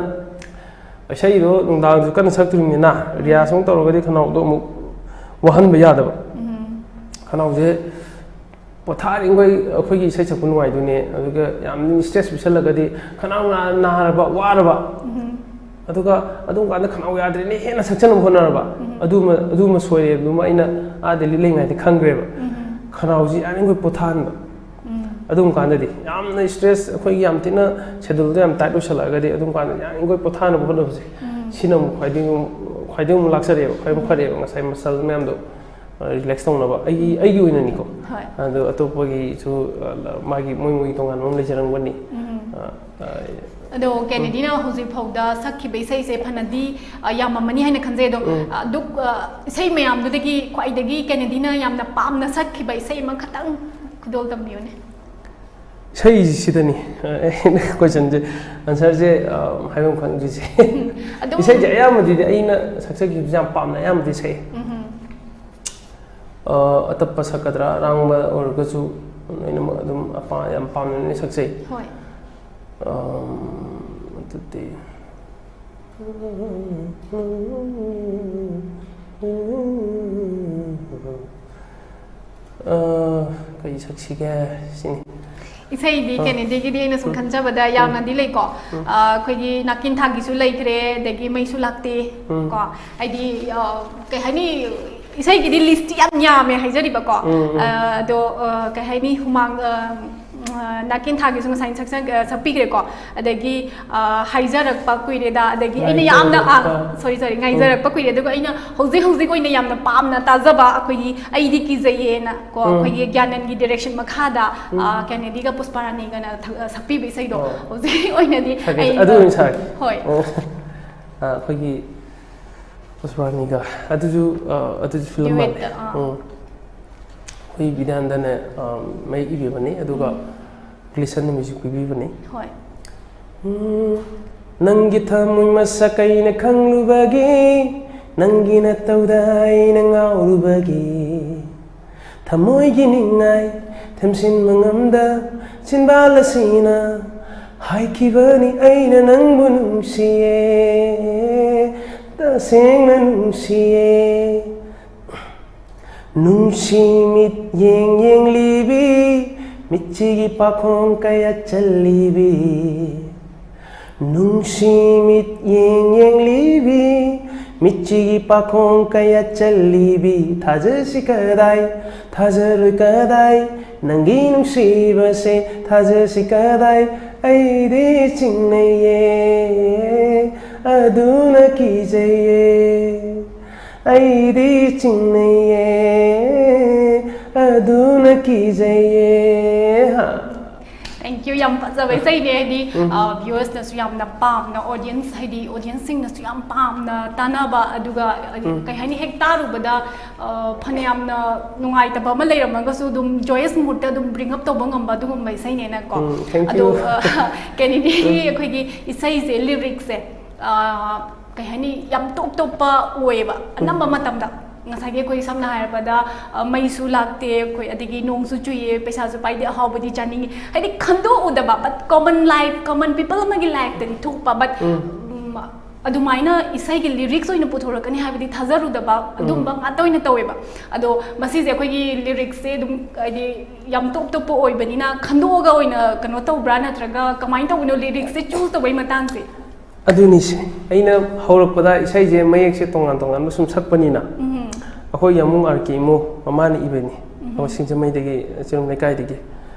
ꯏꯁꯩꯗꯣ ꯅꯨꯡꯗꯥꯡꯁꯨ ꯀꯟꯅ ꯁꯛꯇꯣꯔꯤꯕꯅꯤꯅ, ꯔꯤꯌꯥꯁ ꯑꯃ ꯇꯧꯔꯒꯗꯤ ꯈꯅꯥꯎꯗꯣ ꯑꯃꯨꯛ ꯋꯥꯍꯟꯕ ꯌꯥꯗꯕ꯫ ꯎꯝ꯫ ꯈꯅꯥꯎꯁꯦ ꯄꯣꯊꯥꯔꯤꯉꯩ ꯑꯩꯈꯣꯏꯒꯤ ꯏꯁꯩ ꯁꯛꯄ ꯅꯨꯡꯉꯥꯏꯗꯣꯏꯅꯦ, ꯑꯗꯨꯒ ꯌꯥꯝ stress ꯄꯤꯁꯜꯂꯒꯗꯤ ꯈꯅꯥꯎ ꯅꯥ-, ꯅꯥꯔꯕ, ꯋꯥꯔꯕ, ꯎꯝ꯫ ꯑꯗꯨꯒ ꯑꯗꯨꯝ ꯀꯥꯟꯗ ꯈꯅꯥꯎ ꯌꯥꯗ꯭ꯔꯦꯅꯦ ꯍꯦꯟꯅ ꯁꯛꯆꯟꯅꯕ ꯍꯣꯠꯅꯔꯕ, ꯎꯝ꯫ ꯑꯗꯨꯃ, ꯑꯗꯨꯃ ꯁꯣꯏꯔꯦ꯫ ꯑꯗꯨꯃ ꯑꯩꯅ ꯑꯥ ꯗꯦꯜꯂꯤ ꯂꯩꯉꯩꯗ ꯈꯪꯈ꯭ꯔꯦꯕ꯫ ꯎꯝ꯫ ꯈꯅꯥꯎꯁꯤ ꯌꯥꯔꯤꯉꯩ ꯄꯣꯊꯥꯍꯟꯕ꯫ ꯎꯝ꯫ ꯑꯗꯨꯝ ꯀꯥꯟꯗꯗꯤ ꯌꯥꯝꯅ stress, ꯑꯩꯈꯣꯏꯒꯤ ꯌꯥꯝ ꯊꯤꯅ scheduleꯗꯣ ꯌꯥꯝ tight ꯑꯣꯏꯁꯜꯂꯛꯑꯒꯗꯤ, ꯑꯗꯨꯝ ꯀꯥꯟꯗ ꯌꯥꯔꯤꯉꯩ ꯄꯣꯊꯥꯅꯕ ꯍꯣꯠꯅꯕꯁꯦ, ꯎꯝ꯫ ꯁꯤꯅ ꯑꯃꯨꯛ ꯈ꯭ꯋꯥꯏꯗꯒꯤ ꯑꯃꯨꯛ, ꯈ꯭ꯋꯥꯏꯗꯒꯤ ꯑꯃꯨꯛ ꯂꯥꯛꯆꯔꯦꯕ, ꯈ꯭ꯋꯥꯏꯗꯒꯤ ꯑꯃꯨꯛ ꯐꯔꯦꯕ꯫ ꯉꯁꯥꯏ muscle ꯃꯌꯥꯝꯗꯣ, ꯑ, relax ꯇꯧꯅꯕ, ꯑꯩꯒꯤ, ꯑꯩꯒꯤ ꯑꯣꯏꯅꯅꯤꯀꯣ꯫ ꯍꯣꯏ꯫ ꯑꯗꯣ ꯑꯇꯣꯞꯄꯒꯤꯁꯨ, ꯑ, ꯃꯥꯒꯤ, ꯃꯣꯏ ꯃꯣꯏꯒꯤ ꯇꯣꯉꯥꯟꯕ ꯑꯃ ꯂꯩꯖꯔꯝꯒꯅꯤ꯫ ꯎꯝ꯫ ꯑ, ꯑ, ꯑꯗꯣ ꯀꯦꯅꯦꯗꯤꯅ ꯍꯧꯖꯤꯛ ꯐꯥꯎꯗ ꯁꯛꯈꯤꯕ ꯏꯁꯩꯁꯦ ꯐꯅꯗꯤ, ꯑ, ꯌꯥꯝꯃꯝꯃꯅꯤ ꯍꯥꯏꯅ ꯈꯟꯖꯩ꯫ ꯑꯗꯣ, ꯎꯝ꯫ ꯑ, ꯑꯗꯨ, ꯑ, ꯏꯁꯩ ꯃꯌꯥꯝꯗꯨꯗꯒꯤ ꯈ꯭ꯋꯥꯏꯗꯒꯤ ꯀꯦꯅꯦꯗꯤꯅ ꯌꯥꯝꯅ ꯄꯥꯝꯅ ꯁꯛꯈꯤꯕ ꯏꯁꯩ ꯑꯃꯈꯛꯇꯪ ꯈꯨꯗꯣꯜ ꯇꯝꯕꯤꯌꯨꯅꯦ꯫ ꯏꯁꯩꯁꯤꯗꯅꯤ, ꯑ, ꯑꯩꯅ questionꯁꯦ, answerꯁꯦ, ꯑ, ꯍꯥꯏꯐꯝ ꯈꯪꯗ꯭ꯔꯤꯁꯦ꯫ ꯑꯗꯨꯝ ꯏꯁꯩꯁꯦ ꯑꯌꯥꯝꯕꯗꯤꯗꯤ ꯑꯩꯅ ꯁꯛꯆꯈꯤꯕꯁꯦ ꯌꯥꯝ ꯄꯥꯝꯅ ꯑꯌꯥꯝꯕꯗꯤ ꯁꯛꯑꯦ꯫ ꯎꯝ꯫ ꯑ, ꯑꯇꯞꯄ ꯁꯛꯀꯗ꯭ꯔꯥ, ꯑꯔꯥꯡꯕ ꯑꯣꯏꯔꯒꯁꯨ ꯂꯣꯏꯅꯃꯛ ꯑꯗꯨꯝ ꯑꯄꯥ-, ꯌꯥꯝ ꯄꯥꯝꯅ ꯂꯣꯏꯅ ꯁꯛꯆꯩ꯫ ꯍꯣꯏ꯫ ꯑꯝ, ꯑꯗꯨꯗꯤ, ꯑ, ꯀꯩ ꯁꯛꯁꯤꯒꯦ ꯁꯤꯅꯤ꯫ ꯏꯁꯩꯗꯤ ꯀꯦꯅꯦꯗꯤꯒꯤꯗꯤ ꯑꯩꯅ ꯁꯨꯝ ꯈꯟꯖꯕꯗ ꯌꯥꯝꯅꯗꯤ ꯂꯩꯀꯣ꯫ ꯑ, ꯑꯩꯈꯣꯏꯒꯤ ꯅꯥꯀꯦꯟꯊꯥꯒꯤꯁꯨ ꯂꯩꯈ꯭ꯔꯦ, ꯑꯗꯒꯤ ꯃꯩꯁꯨ ꯂꯥꯛꯇꯦ꯫ ꯀꯣ, ꯍꯥꯏꯗꯤ, ꯑ, ꯀꯩ ꯍꯥꯏꯅꯤ, ꯏꯁꯩꯒꯤꯗꯤ ꯂꯤꯁꯇꯤ ꯌꯥꯝ ꯌꯥꯝꯃꯦ ꯍꯥꯏꯖꯔꯤꯕꯀꯣ꯫ ꯑ, ꯑꯗꯣ, ꯑ, ꯀꯩ ꯍꯥꯏꯅꯤ, ꯍꯨꯃꯥꯡ, ꯑ, ꯑ, ꯅꯥꯀꯦꯟꯊꯥꯒꯤꯁꯨ ꯉꯁꯥꯏ ꯁꯛꯆ-, ꯑ, ꯁꯛꯄꯤꯈ꯭ꯔꯦꯀꯣ꯫ ꯑꯗꯒꯤ, ꯑ, ꯍꯥꯏꯖꯔꯛꯄ ꯀꯨꯏꯔꯦꯗ, ꯑꯗꯒꯤ ꯑꯩꯅ ꯌꯥꯝꯅ, ꯑ, ꯉꯥꯏꯖꯔꯛꯄ꯫ ꯁꯣꯔꯤ, ꯁꯣꯔꯤ, ꯉꯥꯏꯖꯔꯛꯄ ꯀꯨꯏꯔꯦ꯫ ꯑꯗꯨꯒ ꯑꯩꯅ ꯍꯧꯖꯤꯛ ꯍꯧꯖꯤꯛ ꯑꯣꯏꯅ ꯌꯥꯝꯅ ꯄꯥꯝꯅ ꯇꯥꯖꯕ ꯑꯩꯈꯣꯏꯒꯤ ꯑꯩꯗꯤ ꯀꯤꯖꯩꯌꯦꯅ ꯀꯣ, ꯑꯩꯈꯣꯏꯒꯤ ꯒ꯭ꯌꯥꯅꯟꯒꯤ ꯗꯤꯔꯦꯛꯁꯟ ꯃꯈꯥꯗ, ꯑ, ꯀꯦꯅꯦꯗꯤꯒ ꯄꯨꯁꯄꯥꯔꯥꯅꯤꯒꯅ ꯊ-, ꯑ, ꯁꯛꯄꯤꯕ ꯏꯁꯩꯗꯣ꯫ ꯑꯣ꯫ ꯍꯧꯖꯤꯛ ꯑꯣꯏꯅꯗꯤ ꯁꯛꯀꯦ, ꯑꯩ, ꯑꯗꯨ ꯑꯣꯏꯅ ꯁꯛꯀꯦ꯫ ꯍꯣꯏ꯫ ꯑ, ꯑꯩꯈꯣꯏꯒꯤ ꯄꯨꯁꯄꯥꯔꯥꯅꯤꯒ ꯑꯗꯨꯁꯨ, ꯑ, ꯑꯗꯨꯁꯨ ꯐꯤꯂꯝ ꯃꯥꯜꯂꯦ꯫ Duet, ꯑ꯫ ꯎꯝ꯫ ꯑꯩꯈꯣꯏ ꯕꯤꯗ꯭ꯌꯥꯅꯟꯗꯅ, ꯑ, ꯃꯌꯦꯛ ꯏꯕꯤꯕꯅꯤ, ꯑꯗꯨꯒ ꯒ꯭ꯂꯤꯁꯟꯅ ꯃ꯭ꯌꯨꯖꯤꯛ ꯄꯤꯕꯤꯕꯅꯤ꯫ ꯍꯣꯏ꯫ ꯎꯝ, ꯅꯪꯒꯤ ꯊꯃꯣꯏ ꯃꯁꯛ ꯑꯩꯅ ꯈꯪꯂꯨꯕꯒꯤ, ꯅꯪꯒꯤ ꯅꯇꯧꯗ ꯑꯩꯅ ꯉꯥꯎꯔꯨꯕꯒꯤ, ꯊꯃꯣꯏꯒꯤ ꯅꯤꯡꯉꯥꯏ ꯊꯦꯝꯖꯤꯟꯕ ꯉꯝꯗ ꯆꯤꯟꯕꯥꯜ ꯑꯁꯤꯅ ꯍꯥꯏꯈꯤꯕꯅꯤ ꯑꯩꯅ ꯅꯪꯕꯨ ꯅꯨꯡꯁꯤꯌꯦ, ꯇꯁꯦꯡꯅ ꯅꯨꯡꯁꯤꯌꯦ꯫ ꯅꯨꯡꯁꯤ ꯃꯤꯠ ꯌꯦꯡ ꯌꯦꯡꯂꯤꯕꯤ, ꯃꯤꯠꯁꯤꯒꯤ ꯄꯥꯈꯣꯡ ꯀꯌꯥ ꯆꯜꯂꯤꯕꯤ꯫ ꯅꯨꯡꯁꯤ ꯃꯤꯠ ꯌꯦꯡ ꯌꯦꯡꯂꯤꯕꯤ, ꯃꯤꯠꯁꯤꯒꯤ ꯄꯥꯈꯣꯡ ꯀꯌꯥ ꯆꯜꯂꯤꯕꯤ꯫ ꯊꯥꯖꯁꯤ ꯀꯗꯥꯏ, ꯊꯥꯖꯔꯣꯏ ꯀꯗꯥꯏ, ꯅꯪꯒꯤ ꯅꯨꯡꯁꯤꯕꯁꯦ ꯊꯥꯖꯁꯤ ꯀꯗꯥꯏ꯫ ꯑꯩꯗꯤ ꯆꯤꯡꯅꯩꯌꯦ, ꯑꯗꯨꯅ ꯀꯤꯖꯩꯌꯦ꯫ ꯑꯩꯗꯤ ꯆꯤꯡꯅꯩꯌꯦ, ꯑꯗꯨꯅ ꯀꯤꯖꯩꯌꯦ꯫ ꯍꯥ꯫ Thank you, ꯌꯥꯝ ꯐꯖꯕ ꯏꯁꯩꯅꯦ꯫ ꯍꯥꯏꯗꯤ, ꯎꯝ꯫ ꯑ, viewersꯅꯁꯨ ꯌꯥꯝꯅ ꯄꯥꯝꯅ, audience, ꯍꯥꯏꯗꯤ audienceꯁꯤꯡꯅꯁꯨ ꯌꯥꯝ ꯄꯥꯝꯅ ꯇꯥꯅꯕ, ꯑꯗꯨꯒ, ꯑ, ꯎꯝ꯫ ꯀꯩ ꯍꯥꯏꯅꯤ, ꯍꯦꯛ ꯇꯥꯔꯨꯕꯗ, ꯑ, ꯐꯅꯌꯥꯝꯅ ꯅꯨꯡꯉꯥꯏꯇꯕ ꯑꯃ ꯂꯩꯔꯝꯃꯒꯁꯨ ꯑꯗꯨꯝ joyous moodꯇ ꯑꯗꯨꯝ bring up ꯇꯧꯕ ꯉꯝꯕ ꯑꯗꯨꯒꯨꯝꯕ ꯏꯁꯩꯅꯦꯅꯀꯣ꯫ ꯎꯝ, thank ꯑꯗꯣ, you꯫ ꯑ, ꯀꯦꯅꯦꯗꯤꯒꯤ ꯎꯝ꯫ ꯑꯩꯈꯣꯏꯒꯤ ꯏꯁꯩꯁꯦ, lyricꯁꯦ, ꯑ, ꯀꯩ ꯍꯥꯏꯅꯤ, ꯌꯥꯝ ꯇꯣꯞ ꯇꯣꯞꯄ ꯑꯣꯏꯌꯦꯕ꯫ ꯎꯝ꯫ ꯑꯅꯝꯕ ꯃꯇꯝꯗ ꯉꯁꯥꯏꯒꯤ ꯑꯩꯈꯣꯏ ꯁꯝꯅ ꯍꯥꯏꯔꯕꯗ, ꯑ, ꯃꯩꯁꯨ ꯂꯥꯛꯇꯦ ꯑꯩꯈꯣꯏ, ꯑꯗꯒꯤ ꯅꯣꯡꯁꯨ ꯆꯨꯏꯌꯦ, ꯄꯩꯁꯥꯁꯨ ꯄꯥꯏꯗꯦ, ꯑꯍꯥꯎꯕꯗꯤ ꯆꯥꯅꯤꯡꯉꯤ, ꯍꯥꯏꯗꯤ ꯈꯟꯗꯣꯛꯎꯗꯕ, but common life, common people ꯑꯃꯒꯤ lifeꯇꯗꯤ ꯊꯣꯛꯄ, but, ꯎꯝ꯫ ꯎꯝ, ꯑꯗꯨꯃꯥꯏꯅ ꯏꯁꯩꯒꯤ ꯂꯤꯔꯤꯛꯁ ꯑꯣꯏꯅ ꯄꯨꯊꯣꯔꯛꯀꯅꯤ ꯍꯥꯏꯕꯗꯤ ꯊꯥꯖꯔꯨꯗꯕ ꯑꯗꯨꯝꯕ ꯉꯥꯛꯇ ꯑꯣꯏꯅ ꯇꯧꯋꯦꯕ꯫ ꯑꯗꯣ ꯃꯁꯤꯁꯦ ꯑꯩꯈꯣꯏꯒꯤ ꯂꯤꯔꯤꯛꯁꯦ ꯑꯗꯨꯝ ꯍꯥꯏꯗꯤ ꯌꯥꯝ ꯇꯣꯞ ꯇꯣꯞꯄ ꯑꯣꯏꯕꯅꯤꯅ ꯈꯟꯗꯣꯛꯑꯒ ꯑꯣꯏꯅ ꯀꯩꯅꯣ ꯇꯧꯕ꯭ꯔꯥ, ꯅꯠꯇ꯭ꯔꯒ ꯀꯃꯥꯏꯅ ꯇꯧꯕꯅꯣ ꯂꯤꯔꯤꯛꯁꯦ ꯆꯨꯁ ꯇꯧꯕꯩ ꯃꯇꯥꯡꯁꯦ? ꯑꯗꯨꯅꯤꯁꯦ, ꯑꯩꯅ ꯍꯧꯔꯛꯄꯗ ꯏꯁꯩꯁꯦ ꯃꯌꯦꯛꯁꯦ ꯇꯣꯉꯥꯟ ꯇꯣꯉꯥꯟꯕ ꯁꯨꯝ ꯁꯛꯄꯅꯤꯅ, ꯑꯩꯈꯣꯏ ꯌꯥꯃꯨꯡ ꯑꯥꯔ ꯀꯦ ꯏꯃꯣ, ꯃꯃꯥꯅ ꯏꯕꯅꯤ꯫ ꯑꯩꯈꯣꯏ ꯁꯤꯡꯖꯃꯩꯗꯒꯤ, ꯆꯤꯔꯨꯝ ꯂꯩꯀꯥꯏꯗꯒꯤ꯫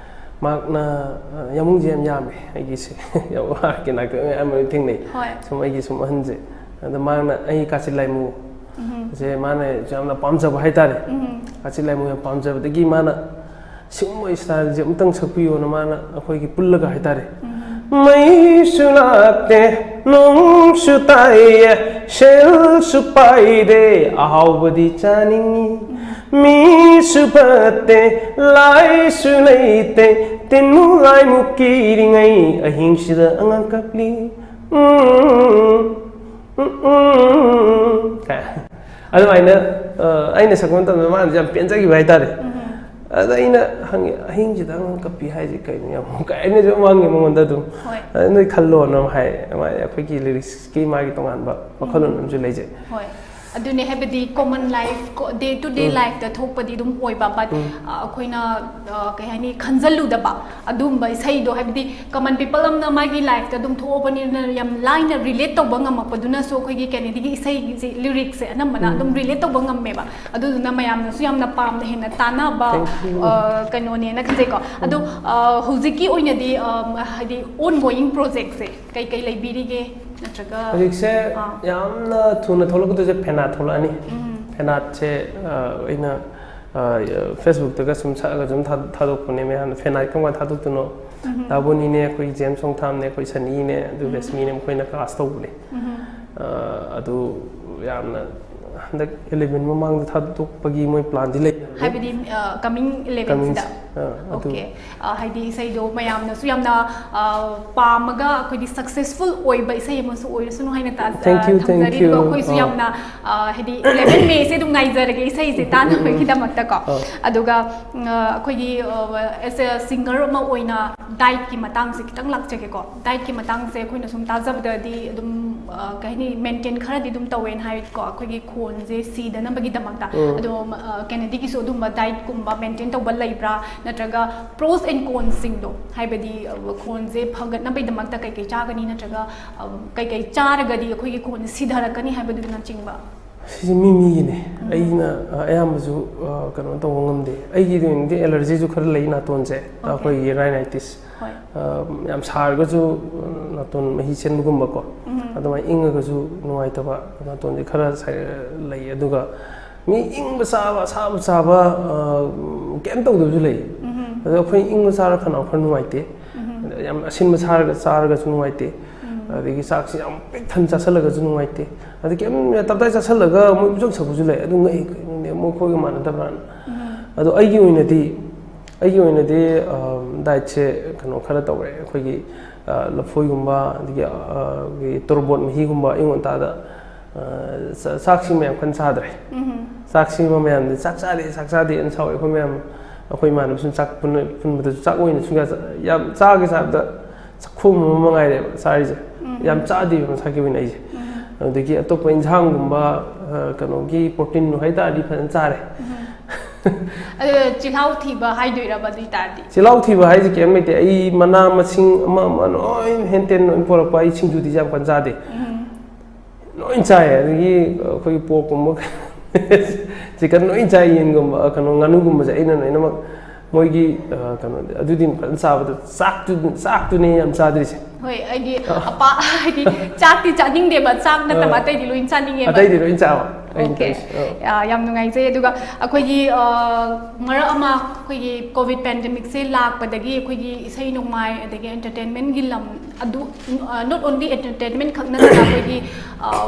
ꯃꯍꯥꯛꯅ, ꯑ, ꯌꯥꯃꯨꯡꯁꯦ ꯌꯥꯝ ꯌꯥꯝꯃꯦ ꯑꯩꯒꯤꯁꯦ꯫ ꯌꯥꯝ ꯑꯥꯔ ꯀꯦ ꯅꯥꯛꯇ ꯃꯌꯥꯝ ꯑꯃ ꯊꯦꯡꯅꯩ꯫ ꯍꯣꯏ꯫ ꯁꯨꯝ ꯑꯩꯒꯤ ꯁꯨꯝ ꯑꯍꯟꯁꯦ꯫ ꯑꯗ ꯃꯥꯅ ꯑꯩ ꯀꯥꯆꯤꯟ ꯂꯥꯏꯃꯨ ꯁꯦ ꯃꯥꯅ ꯌꯥꯝꯅ ꯄꯥꯝꯖꯕ ꯍꯥꯏꯇꯥꯔꯦ꯫ ꯀꯥꯆꯤꯟ ꯂꯥꯏꯃꯨ ꯌꯥꯝ ꯄꯥꯝꯖꯕꯗꯒꯤ ꯃꯥꯅ ꯁꯤꯒꯨꯝꯕ ꯏꯁꯇꯥꯏꯜꯁꯦ ꯑꯃꯨꯛꯇꯪ ꯁꯛꯄꯤꯌꯣꯅ ꯃꯥꯅ ꯑꯩꯈꯣꯏꯒꯤ ꯄꯨꯜꯂꯒ ꯍꯥꯏꯇꯥꯔꯦ꯫ ꯃꯩꯁꯨ ꯂꯥꯛꯇꯦ, ꯅꯣꯡꯁꯨ ꯇꯥꯏꯌꯦ, ꯁꯦꯜꯁꯨ ꯄꯥꯏꯗꯦ, ꯑꯍꯥꯎꯕꯗꯤ ꯆꯥꯅꯤꯡꯉꯤ꯫ ꯃꯤꯁꯨ ꯐꯠꯇꯦ, ꯂꯥꯏꯁꯨ ꯂꯩꯇꯦ, ꯇꯤꯟꯃꯨ ꯂꯥꯏꯃꯨ ꯀꯤꯔꯤꯉꯩ ꯑꯍꯤꯡꯁꯤꯗ ꯑꯉꯥꯡ ꯀꯞꯂꯤ꯫ ꯎꯝ, ꯎꯝ, ꯎꯝ, ꯎꯝ, ꯀꯥꯏ꯫ ꯑꯗꯨꯃꯥꯏꯅ, ꯑ, ꯑꯩꯅ ꯁꯛꯄ ꯃꯇꯝꯗ ꯃꯥꯅꯁꯨ ꯌꯥꯝ ꯄꯦꯟꯖꯈꯤꯕ ꯍꯥꯏꯇꯥꯔꯦ꯫ ꯑꯗ ꯑꯩꯅ ꯍꯪꯉꯤ, "ꯑꯍꯤꯡꯁꯤꯗ ꯑꯉꯥꯡ ꯀꯞꯄꯤ ꯍꯥꯏꯁꯦ ꯀꯩꯅꯣ ꯌꯥꯝ?" ꯀꯥꯏꯅꯁꯨ ꯑꯃꯨꯛ ꯍꯪꯉꯤ ꯃꯉꯣꯟꯗ ꯑꯗꯨꯝ꯫ ꯍꯣꯏ꯫ ꯑꯗ ꯅꯣꯏ ꯈꯜꯂꯣꯅ ꯑꯃꯨꯛ ꯍꯥꯏ꯫ ꯑꯗꯨꯃꯥꯏꯅ ꯑꯩꯈꯣꯏꯒꯤ ꯂꯤꯔꯤꯛꯁꯀꯤ ꯃꯥꯒꯤ ꯇꯣꯉꯥꯟꯕ ꯋꯥꯈꯜꯂꯣꯟ ꯑꯃꯁꯨ ꯂꯩꯖꯩ꯫ ꯍꯣꯏ꯫ ꯑꯗꯨꯅꯦ, ꯍꯥꯏꯕꯗꯤ common life, day to day ꯂꯥꯏꯐꯇ ꯊꯣꯛꯄꯗꯤ ꯑꯗꯨꯝ ꯑꯣꯏꯕ, ꯕꯠ ꯑꯩꯈꯣꯏꯅ, ꯑ, ꯀꯩ ꯍꯥꯏꯅꯤ, ꯈꯟꯖꯜꯂꯨꯗꯕ ꯑꯗꯨꯒꯨꯝꯕ ꯏꯁꯩꯗꯣ, ꯍꯥꯏꯕꯗꯤ ꯀꯃꯟ ꯄꯤꯄꯜ ꯑꯃꯅ ꯃꯥꯒꯤ ꯂꯥꯏꯐꯇ ꯑꯗꯨꯝ ꯊꯣꯛꯑꯕꯅꯤꯅ ꯌꯥꯝ ꯂꯥꯏꯅ ꯔꯤꯂꯦꯠ ꯇꯧꯕ ꯉꯝꯃꯛꯄꯗꯨꯅꯁꯨ ꯑꯩꯈꯣꯏꯒꯤ ꯀꯦꯅꯦꯗꯤꯒꯤ ꯏꯁꯩꯒꯤ ꯂꯤꯔꯤꯛꯁꯦ ꯑꯅꯝꯕꯅ ꯑꯗꯨꯝ ꯔꯤꯂꯦꯠ ꯇꯧꯕ ꯉꯝꯃꯦꯕ꯫ ꯑꯗꯨꯗꯨꯅ ꯃꯌꯥꯝꯅꯁꯨ ꯌꯥꯝꯅ ꯄꯥꯝꯅ ꯍꯦꯟꯅ ꯇꯥꯅꯕ, Thank you. ꯑ, ꯀꯩꯅꯣꯅꯦꯅ ꯈꯟꯖꯩꯀꯣ꯫ ꯑꯗꯣ, ꯑ, ꯍꯧꯖꯤꯛꯀꯤ ꯑꯣꯏꯅꯗꯤ, ꯑ, ꯍꯥꯏꯗꯤ ꯑꯣꯟ ꯒꯣꯌꯤꯡ ꯄ꯭ꯔꯣꯖꯦꯛꯁꯦ ꯀꯩꯀꯩ ꯂꯩꯕꯤꯔꯤꯒꯦ? ꯅꯠꯇ꯭ꯔꯒ, ꯍꯧꯖꯤꯛꯁꯦ ꯑꯥ꯫ ꯌꯥꯝꯅ ꯊꯨꯅ ꯊꯣꯛꯂꯛꯀꯗꯣꯏꯁꯦ ꯐꯦꯅꯥꯠ ꯊꯣꯛꯂꯛꯑꯅꯤ꯫ ꯐꯦꯅꯥꯠꯁꯦ, ꯑ, ꯑꯩꯅ, ꯑ, ꯐꯦꯁꯕꯨꯛꯇꯒ ꯁꯨꯝ ꯁꯛꯑꯒ ꯁꯨꯝ ꯊꯥ-, ꯊꯥꯗꯣꯛꯄꯅꯦ ꯃꯌꯥꯝꯅ, "ꯐꯦꯅꯥꯠ ꯀꯔꯝ ꯀꯥꯟꯗ ꯊꯥꯗꯣꯛꯇꯣꯏꯅꯣ?" ꯗꯥꯕꯨꯅꯤꯅꯦ, ꯑꯩꯈꯣꯏ ꯖꯦꯝꯁ ꯁꯣꯡꯊꯥꯝꯅꯦ, ꯑꯩꯈꯣꯏ ꯁꯅꯤꯅꯦ, ꯑꯗꯨ ꯔꯦꯁꯃꯤꯅꯦ, ꯃꯈꯣꯏꯅ ꯀꯥꯁ ꯇꯧꯕꯅꯦ꯫ ꯑ, ꯑꯗꯨ ꯌꯥꯝꯅ ꯍꯟꯗꯛ eleven ꯃꯃꯥꯡꯗ ꯊꯥꯗꯣꯛꯄꯒꯤ ꯃꯣꯏ plan ꯗꯤ ꯂꯩ꯫ ꯍꯥꯏꯕꯗꯤ coming eleven Coming ꯁꯤꯗ? ꯑꯥ, ꯑꯗꯨ Okay. ꯍꯥꯏꯗꯤ ꯏꯁꯩꯗꯣ ꯃꯌꯥꯝꯅꯁꯨ ꯌꯥꯝꯅ ꯑ, ꯄꯥꯝꯃꯒ ꯑꯩꯈꯣꯏꯗꯤ successful ꯑꯣꯏꯕ ꯏꯁꯩ ꯑꯃꯁꯨ ꯑꯣꯏꯔꯁꯅꯨ ꯍꯥꯏꯅ ꯇꯥ- Thank you, ꯑ, thank ꯊꯝꯖꯔꯤ꯫ ꯑꯗꯨꯒ you. ꯑꯩꯈꯣꯏꯁꯨ ꯑꯥ. ꯌꯥꯝꯅ ꯑ, ꯍꯥꯏꯗꯤ eleven May ꯁꯦ ꯑꯗꯨꯝ ꯉꯥꯏꯖꯔꯒꯦ ꯏꯁꯩꯁꯦ ꯇꯥꯅꯕꯒꯤꯗꯃꯛꯇꯀꯣ꯫ ꯑꯥ. ꯑꯗꯨꯒ ꯎꯝ, ꯑ, ꯑꯩꯈꯣꯏꯒꯤ ꯑꯦꯁ ꯑꯦ ꯁꯤꯡꯒꯔ ꯑꯃ ꯑꯣꯏꯅ diet ꯀꯤ ꯃꯇꯥꯡꯁꯦ ꯈꯤꯇꯪ ꯂꯥꯛꯆꯒꯦꯀꯣ꯫ Diet ꯀꯤ ꯃꯇꯥꯡꯁꯦ ꯑꯩꯈꯣꯏꯅ ꯁꯨꯝ ꯇꯥꯖꯕꯗꯗꯤ ꯑꯗꯨꯝ ꯑ, ꯀꯩ ꯍꯥꯏꯅꯤ, maintain ꯈꯔꯗꯤ ꯑꯗꯨꯝ ꯇꯧꯋꯦꯅ ꯍꯥꯏꯀꯣ꯫ ꯑꯩꯈꯣꯏꯒꯤ ꯈꯣꯟꯁꯦ ꯁꯤꯗꯅꯕꯒꯤꯗꯃꯛꯇ꯫ ꯎꯝ. ꯑꯗꯣ ꯑ, ꯀꯦꯅꯦꯗꯤꯒꯤꯁꯨ ꯑꯗꯨꯝꯕ diet ꯀꯨꯝꯕ maintain ꯇꯧꯕ ꯂꯩꯕ꯭ꯔꯥ? ꯅꯠꯇ꯭ꯔꯒ pros and cons ꯁꯤꯡꯗꯣ, ꯍꯥꯏꯕꯗꯤ ꯑ, ꯈꯣꯟꯁꯦ ꯐꯒꯠꯅꯕꯒꯤꯗꯃꯛꯇ ꯀꯩꯀꯩ ꯆꯥꯒꯅꯤ, ꯅꯠꯇ꯭ꯔꯒ ꯑ, ꯀꯩꯀꯩ ꯆꯥꯔꯒꯗꯤ ꯑꯩꯈꯣꯏꯒꯤ ꯈꯣꯟꯁꯦ ꯁꯤꯊꯔꯛꯀꯅꯤ ꯍꯥꯏꯕꯗꯨꯅꯆꯤꯡꯕ? ꯁꯤꯁꯦ ꯃꯤ ꯃꯤꯒꯤꯅꯦ꯫ ꯑꯩꯅ ꯑ, ꯑꯌꯥꯝꯕꯁꯨ ꯑ, ꯀꯩꯅꯣ ꯇꯧꯕ ꯉꯝꯗꯦ꯫ ꯑꯩꯒꯤꯗꯤ ꯑꯣꯏꯅꯗꯤ allergy ꯁꯨ ꯈꯔ ꯂꯩ ꯅꯥꯇꯣꯟꯁꯦ꯫ Okay. ꯑꯩꯈꯣꯏꯒꯤ rhinitis꯫ ꯍꯣꯏ. ꯑ, ꯌꯥꯝ ꯁꯥꯔꯒꯁꯨ ꯅꯥꯇꯣꯟ ꯃꯍꯤ ꯆꯦꯟꯕꯒꯨꯝꯕꯀꯣ꯫ ꯎꯝ. ꯑꯗꯨꯃꯥꯏꯅ ꯏꯪꯉꯒꯁꯨ ꯅꯨꯡꯉꯥꯏꯇꯕ ꯅꯥꯇꯣꯟꯁꯦ ꯈꯔ ꯁꯥꯏ-, ꯂꯩ꯫ ꯑꯗꯨꯒ ꯃꯤ ꯏꯪꯕ ꯆꯥꯕ, ꯑꯁꯥꯕ ꯆꯥꯕ, ꯑ, ꯀꯩꯝ ꯇꯧꯗꯕꯁꯨ ꯂꯩ꯫ ꯎꯝ. ꯑꯗꯣ ꯑꯩꯈꯣꯏ ꯏꯪꯕ ꯆꯥꯔ ꯈꯅꯥꯎ ꯈꯔ ꯅꯨꯡꯉꯥꯏꯇꯦ꯫ ꯎꯝ. ꯌꯥꯝ ꯑꯁꯤꯟꯕ ꯆꯥꯔꯒ, ꯆꯥꯔꯒꯁꯨ ꯅꯨꯡꯉꯥꯏꯇꯦ꯫ ꯎꯝ. ꯑꯗꯒꯤ ꯆꯥꯛꯁꯤ ꯌꯥꯝ ꯄꯤꯛ ꯊꯟꯅ ꯆꯥꯁꯤꯜꯂꯒꯁꯨ ꯅꯨꯡꯉꯥꯏꯇꯦ꯫ ꯑꯗꯩ ꯀꯩꯝ ꯇꯞꯇꯥꯏ ꯆꯥꯁꯤꯜꯂꯒ ꯃꯣꯏ ꯄꯨꯡꯁꯛ ꯁꯛꯄꯁꯨ ꯂꯩ꯫ ꯑꯗꯨ ꯉꯛꯏ, ꯀꯩꯅꯣꯅꯦ, ꯃꯣꯏ ꯑꯩꯈꯣꯏꯒ ꯃꯥꯟꯅꯗꯕ꯭ꯔꯥꯅ꯫ ꯎꯝ. ꯑꯗꯣ ꯑꯩꯒꯤ ꯑꯣꯏꯅꯗꯤ, ꯑꯩꯒꯤ ꯑꯣꯏꯅꯗꯤ, ꯑ, diet ꯁꯦ ꯀꯩꯅꯣ ꯈꯔ ꯇꯧꯔꯦ꯫ ꯑꯩꯈꯣꯏꯒꯤ, ꯑ, ꯂꯐꯣꯏꯒꯨꯝꯕ, ꯑꯗꯒꯤ, ꯑ, ꯑꯩꯈꯣꯏꯒꯤ ꯇꯣꯔꯕꯣꯠ ꯃꯍꯤꯒꯨꯝꯕ ꯑꯌꯨꯛ ꯉꯟꯇꯥꯗ, ꯑ, ꯆ-, ꯆꯥꯛꯁꯤꯃ ꯌꯥꯝ ꯀꯟꯅ ꯆꯥꯗ꯭ꯔꯦ꯫ ꯎꯝ. ꯆꯥꯛꯁꯤꯃ ꯃꯌꯥꯝꯗꯤ ꯆꯥꯛ ꯆꯥꯗꯦ, ꯆꯥꯛ ꯆꯥꯗꯦꯅ ꯁꯥꯎꯋꯦ꯫ ꯑꯩꯈꯣꯏ ꯃꯌꯥꯝ, ꯑꯩꯈꯣꯏ ꯏꯃꯥꯟꯅꯕꯁꯤꯡ ꯆꯥꯛ ꯄꯨꯟꯅ-, ꯄꯨꯟꯕꯗꯁꯨ ꯆꯥꯛ ꯑꯣꯏꯅ ꯁꯨꯡꯆꯥ ꯆꯥ-, ꯌꯥꯝ ꯆꯥꯒꯦ ꯆꯥꯕꯗ ꯆꯥꯛꯈꯣꯝ ꯑꯃ ꯃꯉꯥꯏꯔꯦꯕ ꯆꯥꯔꯤꯁꯦ꯫ ꯎꯝ. ꯌꯥꯝ ꯆꯥꯗꯦꯕ ꯃꯁꯥꯒꯤ ꯑꯣꯏꯅ ꯑꯩꯁꯦ꯫ ꯎꯝ. ꯑꯗꯒꯤ ꯑꯇꯣꯞꯄ ꯏꯟꯁꯥꯡꯒꯨꯝꯕ, ꯑ, ꯀꯩꯅꯣꯒꯤ protein ꯗꯨ ꯍꯥꯏꯇꯥꯔꯗꯤ ꯐꯖꯅ ꯆꯥꯔꯦ꯫ ꯎꯝ. ꯑꯗꯣ ꯆꯤꯜꯍꯥꯎ ꯊꯤꯕ ꯍꯥꯏꯗꯣꯏꯔꯕ ꯑꯗꯨ ꯑꯣꯏꯇꯥꯔꯗꯤ? ꯆꯤꯜꯍꯥꯎ ꯊꯤꯕ ꯍꯥꯏꯁꯦ ꯀꯩꯝ ꯂꯩꯇꯦ꯫ ꯑꯩ ꯃꯅꯥ ꯃꯁꯤꯡ ꯑꯃ ꯑꯃ ꯂꯣꯏ ꯍꯦꯟ ꯇꯦꯟ ꯂꯣꯏ ꯄꯣꯔꯛꯄ꯫ ꯑꯩ ꯁꯤꯡꯖꯨꯗꯤ ꯌꯥꯝ ꯀꯟꯅ ꯆꯥꯗꯦ꯫ ꯎꯝ. ꯂꯣꯏ ꯆꯥꯏ꯫ ꯑꯗꯒꯤ ꯑꯩꯈꯣꯏꯒꯤ pork ꯀꯨꯝꯕ, chicken ꯂꯣꯏ ꯆꯥꯏ꯫ ꯌꯦꯟꯒꯨꯝꯕ, ꯀꯩꯅꯣ, ꯉꯥꯅꯨꯒꯨꯝꯕꯁꯦ ꯑꯩꯅ ꯂꯣꯏꯅꯃꯛ ꯃꯣꯏꯒꯤ, ꯑ, ꯀꯩꯅꯣ, ꯑꯗꯨꯗꯤ ꯐꯖꯅ ꯆꯥꯕꯗ ꯆꯥꯛꯇꯨ-, ꯆꯥꯛꯇꯨꯅꯦ ꯌꯥꯝ ꯆꯥꯗ꯭ꯔꯤꯁꯦ꯫ ꯍꯣꯏ, ꯑꯩꯗꯤ ꯑ. ꯑꯄꯥ-, ꯍꯥꯏꯗꯤ ꯆꯥꯛꯇꯤ ꯆꯥꯅꯤꯡꯗꯦꯕ, ꯆꯥꯛ ꯅꯠꯇꯕ ꯑ. ꯑꯇꯩꯗꯤ ꯂꯣꯏ ꯆꯥꯅꯤꯡꯉꯦꯕ꯫ ꯑꯇꯩꯗꯤ ꯂꯣꯏ ꯆꯥꯕ꯫ ꯑꯩꯅ Okay. ꯇꯧꯔꯤꯁꯦ꯫ ꯑꯥ꯫ ꯑꯥ, ꯌꯥꯝ ꯅꯨꯡꯉꯥꯏꯖꯩ꯫ ꯑꯗꯨꯒ ꯑꯩꯈꯣꯏꯒꯤ, ꯑꯥ, ꯃꯔꯛ ꯑꯃ ꯑꯩꯈꯣꯏꯒꯤ ꯀꯣꯚꯤꯗ ꯄꯦꯟꯗꯦꯃꯤꯛꯁꯦ ꯂꯥꯛꯄꯗꯒꯤ ꯑꯩꯈꯣꯏꯒꯤ ꯏꯁꯩ ꯅꯣꯡꯃꯥꯏ ꯑꯗꯒꯤ ꯑꯦꯟꯇꯔꯇꯦꯟꯃꯦꯟꯒꯤ ꯂꯝ ꯑꯗꯨ, not only entertainment ꯈꯛ ꯅꯠꯇꯅ ꯑꯩꯈꯣꯏꯒꯤ, ꯑꯥ,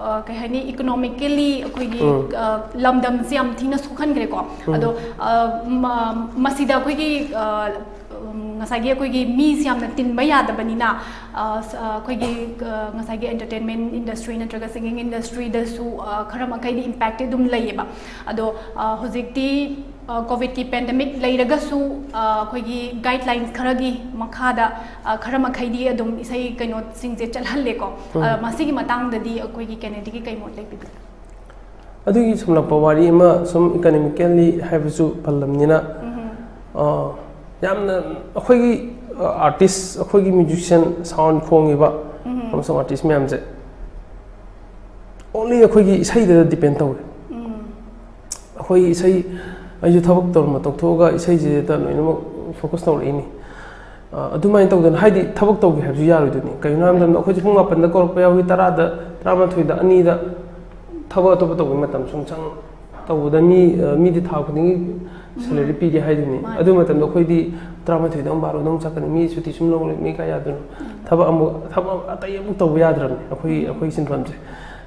ꯑꯥ, ꯀꯩ ꯍꯥꯏꯅꯤ, ꯏꯀꯣꯅꯣꯃꯤꯀꯦꯜꯂꯤ ꯑꯩꯈꯣꯏꯒꯤ, ꯎꯝ꯫ ꯑꯥ, ꯂꯝꯗꯝꯁꯦ ꯌꯥꯝ ꯊꯤꯅ ꯁꯣꯛꯍꯟꯈ꯭ꯔꯦꯀꯣ꯫ ꯎꯝ꯫ ꯑꯗꯣ, ꯑꯥ, ꯃ-, ꯃꯁꯤꯗ ꯑꯩꯈꯣꯏꯒꯤ, ꯑꯥ, ꯎꯝ, ꯉꯁꯥꯏꯒꯤ ꯑꯩꯈꯣꯏꯒꯤ ꯃꯤꯁꯤ ꯌꯥꯝꯅ ꯇꯤꯟꯕ ꯌꯥꯗꯕꯅꯤꯅ, ꯑ, ꯁ-, ꯑ, ꯑꯩꯈꯣꯏꯒꯤ, ꯑ, ꯉꯁꯥꯏꯒꯤ ꯑꯦꯟꯇꯔꯇꯦꯟꯃꯦꯟ ꯏꯟꯗꯁꯇ꯭ꯔꯤ ꯅꯠꯇ꯭ꯔꯒ ꯁꯤꯡꯒꯤꯡ ꯏꯟꯗꯁꯇ꯭ꯔꯤꯗꯁꯨ, ꯑ, ꯈꯔ ꯃꯈꯩꯗꯤ ꯏꯝꯄꯦꯛꯇꯤ ꯑꯗꯨꯝ ꯂꯩꯌꯦꯕ꯫ ꯑꯗꯣ, ꯑ, ꯍꯧꯖꯤꯛꯇꯤ, ꯑ, ꯀꯣꯚꯤꯗꯀꯤ ꯄꯦꯟꯗꯦꯃꯤꯛ ꯂꯩꯔꯒꯁꯨ, ꯑ, ꯑꯩꯈꯣꯏꯒꯤ ꯒꯥꯏꯗꯂꯥꯏꯟꯁ ꯈꯔꯒꯤ ꯃꯈꯥꯗ, ꯑ, ꯈꯔ ꯃꯈꯩꯗꯤ ꯑꯗꯨꯝ ꯏꯁꯩ ꯀꯩꯅꯣꯁꯤꯡꯁꯦ ꯆꯠꯍꯜꯂꯦꯀꯣ꯫ ꯑ, ꯃꯁꯤꯒꯤ ꯃꯇꯥꯡꯗꯗꯤ ꯑꯩꯈꯣꯏꯒꯤ ꯀꯦꯅꯦꯗꯤꯒꯤ ꯀꯩ ꯃꯣꯠ ꯂꯩꯕꯤꯕꯒꯦ? ꯑꯗꯨꯒꯤ ꯁꯝꯂꯞꯄ ꯋꯥꯔꯤ ꯑꯃ, ꯁꯨꯝ ꯏꯀꯅꯣꯃꯤꯀꯦꯜꯂꯤ ꯍꯥꯏꯕꯁꯨ ꯄꯜꯂꯝꯅꯤꯅ, ꯑ, ꯌꯥꯝꯅ ꯑꯩꯈꯣꯏꯒꯤ, ꯑ, ꯑꯥꯔꯇꯤꯁ, ꯑꯩꯈꯣꯏꯒꯤ ꯃ꯭ꯌꯨꯖꯤꯁꯤꯌꯥꯟ ꯁꯥꯎꯟ ꯈꯣꯡꯉꯤꯕ ꯑꯃꯁꯨꯡ ꯑꯥꯔꯇꯤꯁ ꯃꯌꯥꯝꯁꯦ only ꯑꯩꯈꯣꯏꯒꯤ ꯏꯁꯩꯗ ꯗꯤꯄꯦꯟ ꯇꯧꯋꯦ꯫ ꯑꯩꯈꯣꯏ ꯏꯁꯩ, ꯑꯩꯁꯨ ꯊꯕꯛ ꯇꯧꯔꯝꯕ ꯇꯣꯛꯊꯣꯛꯑꯒ ꯏꯁꯩꯁꯤꯗ ꯂꯣꯏꯅꯃꯛ ꯐꯣꯀꯁ ꯇꯧꯔꯛꯏꯅꯤ꯫ ꯑ, ꯑꯗꯨꯃꯥꯏꯅ ꯇꯧꯗꯅ, ꯍꯥꯏꯗꯤ ꯊꯕꯛ ꯇꯧꯒꯦ ꯍꯥꯏꯕꯁꯨ ꯌꯥꯔꯣꯏꯗꯣꯏꯅꯤ꯫ ꯀꯩꯒꯤꯅꯣ ꯍꯥꯏꯕ ꯃꯇꯝꯗ ꯑꯩꯈꯣꯏꯁꯦ ꯄꯨꯡ ꯃꯥꯄꯟꯗ ꯀꯧꯔꯛꯄ ꯌꯥꯎꯏ, ꯇꯔꯥꯗ, ꯇꯔꯥꯃꯥꯊꯣꯏꯗ, ꯑꯅꯤꯗ ꯊꯕꯛ ꯑꯇꯣꯞꯄ ꯇꯧꯕꯒꯤ ꯃꯇꯝ ꯁꯨꯝ ꯆꯪ ꯇꯧꯕꯗ ꯃꯤ, ꯑ, ꯃꯤꯗꯤ ꯊꯥ ꯈꯨꯗꯤꯡꯒꯤ ꯁꯦꯂꯔꯤ ꯄꯤꯔꯤ ꯍꯥꯏꯗꯨꯅꯤ꯫ ꯃꯥꯅꯤ꯫ ꯑꯗꯨ ꯃꯇꯝꯗ ꯑꯩꯈꯣꯏꯗꯤ ꯇꯔꯥꯃꯥꯊꯣꯏꯗ ꯑꯃꯨꯛ ꯕꯥꯔꯣꯗ ꯑꯃꯨꯛ ꯆꯠꯀꯅꯤ, ꯃꯤ ꯁꯨꯇꯤ ꯁꯨꯝ ꯂꯧꯔꯦ, ꯃꯤ ꯀꯥꯏ ꯌꯥꯗꯣꯏꯅꯣ? ꯊꯕꯛ ꯑꯃꯨꯛ, ꯊꯕꯛ ꯑꯇꯩ ꯑꯃꯨꯛ ꯇꯧꯕ ꯌꯥꯗ꯭ꯔꯕꯅꯤ ꯑꯩꯈꯣꯏ, ꯑꯩꯈꯣꯏꯒꯤ ꯁꯤꯟꯐꯝꯁꯦ꯫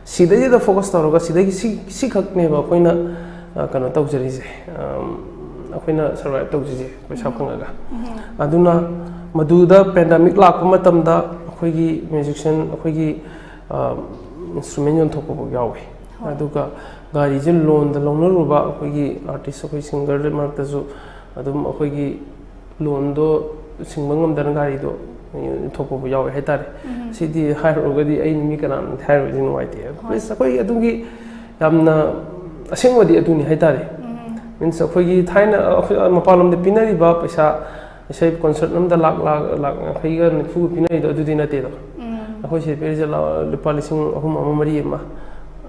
ꯁꯤꯗꯩꯁꯤꯗ ꯐꯣꯀꯁ ꯇꯧꯔꯒ ꯁꯤꯗꯒꯤ ꯁꯤ, ꯁꯤꯈꯛꯅꯦꯕ ꯑꯩꯈꯣꯏꯅ, ꯑ, ꯀꯩꯅꯣ ꯇꯧꯖꯔꯤꯁꯦ, ꯑꯝ, ꯑꯩꯈꯣꯏꯅ ꯁꯔꯚꯥꯏꯚ ꯇꯧꯖꯔꯤꯁꯦ ꯄꯩꯁꯥ ꯐꯪꯉꯒ꯫ ꯑꯗꯨꯅ ꯃꯗꯨꯗ ꯄꯦꯟꯗꯦꯃꯤꯛ ꯂꯥꯛꯄ ꯃꯇꯝꯗ ꯑꯩꯈꯣꯏꯒꯤ ꯃ꯭ꯌꯨꯖꯤꯁꯤꯌꯥꯟ, ꯑꯩꯈꯣꯏꯒꯤ, ꯑ, ꯏꯟꯁꯇ꯭ꯔꯨꯃꯦꯟ ꯌꯣꯟꯊꯣꯛꯄꯐꯥꯎ ꯌꯥꯎꯋꯤ꯫ ꯑꯗꯨꯒ ꯒꯥꯔꯤꯁꯦ ꯂꯣꯟꯗ ꯂꯧꯅꯔꯨꯕ ꯑꯩꯈꯣꯏꯒꯤ ꯑꯥꯔꯇꯤꯁ, ꯑꯩꯈꯣꯏ ꯁꯤꯡꯒꯔ ꯃꯔꯛꯇꯁꯨ ꯑꯗꯨꯝ ꯑꯩꯈꯣꯏꯒꯤ ꯂꯣꯟꯗꯣ ꯁꯤꯡꯕ ꯉꯝꯗꯅ ꯒꯥꯔꯤꯗꯣ ꯌꯣꯟꯊꯣꯛꯄꯕꯨ ꯌꯥꯎꯋꯦ ꯍꯥꯏꯇꯥꯔꯦ꯫ ꯁꯤꯗꯤ ꯍꯥꯏꯔꯨꯔꯒꯗꯤ ꯑꯩ ꯃꯤ ꯀꯅꯥꯝꯇ ꯍꯥꯏꯔꯨꯔꯗꯤ ꯅꯨꯡꯉꯥꯏꯇꯦ꯫ ꯄ꯭ꯂꯁ ꯑꯩꯈꯣꯏ ꯑꯗꯨꯒꯤ ꯌꯥꯝꯅ ꯑꯁꯦꯡꯕꯗꯤ ꯑꯗꯨꯅꯤ ꯍꯥꯏꯇꯥꯔꯦ꯫ ꯃꯤꯟꯁ ꯑꯩꯈꯣꯏꯒꯤ ꯊꯥꯏꯅ ꯑꯩꯈꯣꯏ ꯃꯄꯥꯟ ꯂꯝꯗ ꯄꯤꯅꯔꯤꯕ ꯄꯩꯁꯥ, ꯏꯁꯩ ꯀꯣꯟꯁꯔꯠ ꯑꯃꯗ ꯂꯥꯛ, ꯂꯥꯛ, ꯂꯥꯛ ꯌꯥꯡꯈꯩꯒ ꯅꯤꯐꯨꯒ ꯄꯤꯅꯔꯤꯗꯣ ꯑꯗꯨꯗꯤ ꯅꯠꯇꯦꯗꯣ꯫ ꯑꯩꯈꯣꯏ ꯁꯤꯗ ꯄꯤꯔꯤꯁꯦ ꯂꯥ-, ꯂꯨꯄꯥ ꯂꯤꯁꯤꯡ ꯑꯍꯨꯝ ꯑꯃ, ꯃꯔꯤ ꯑꯃ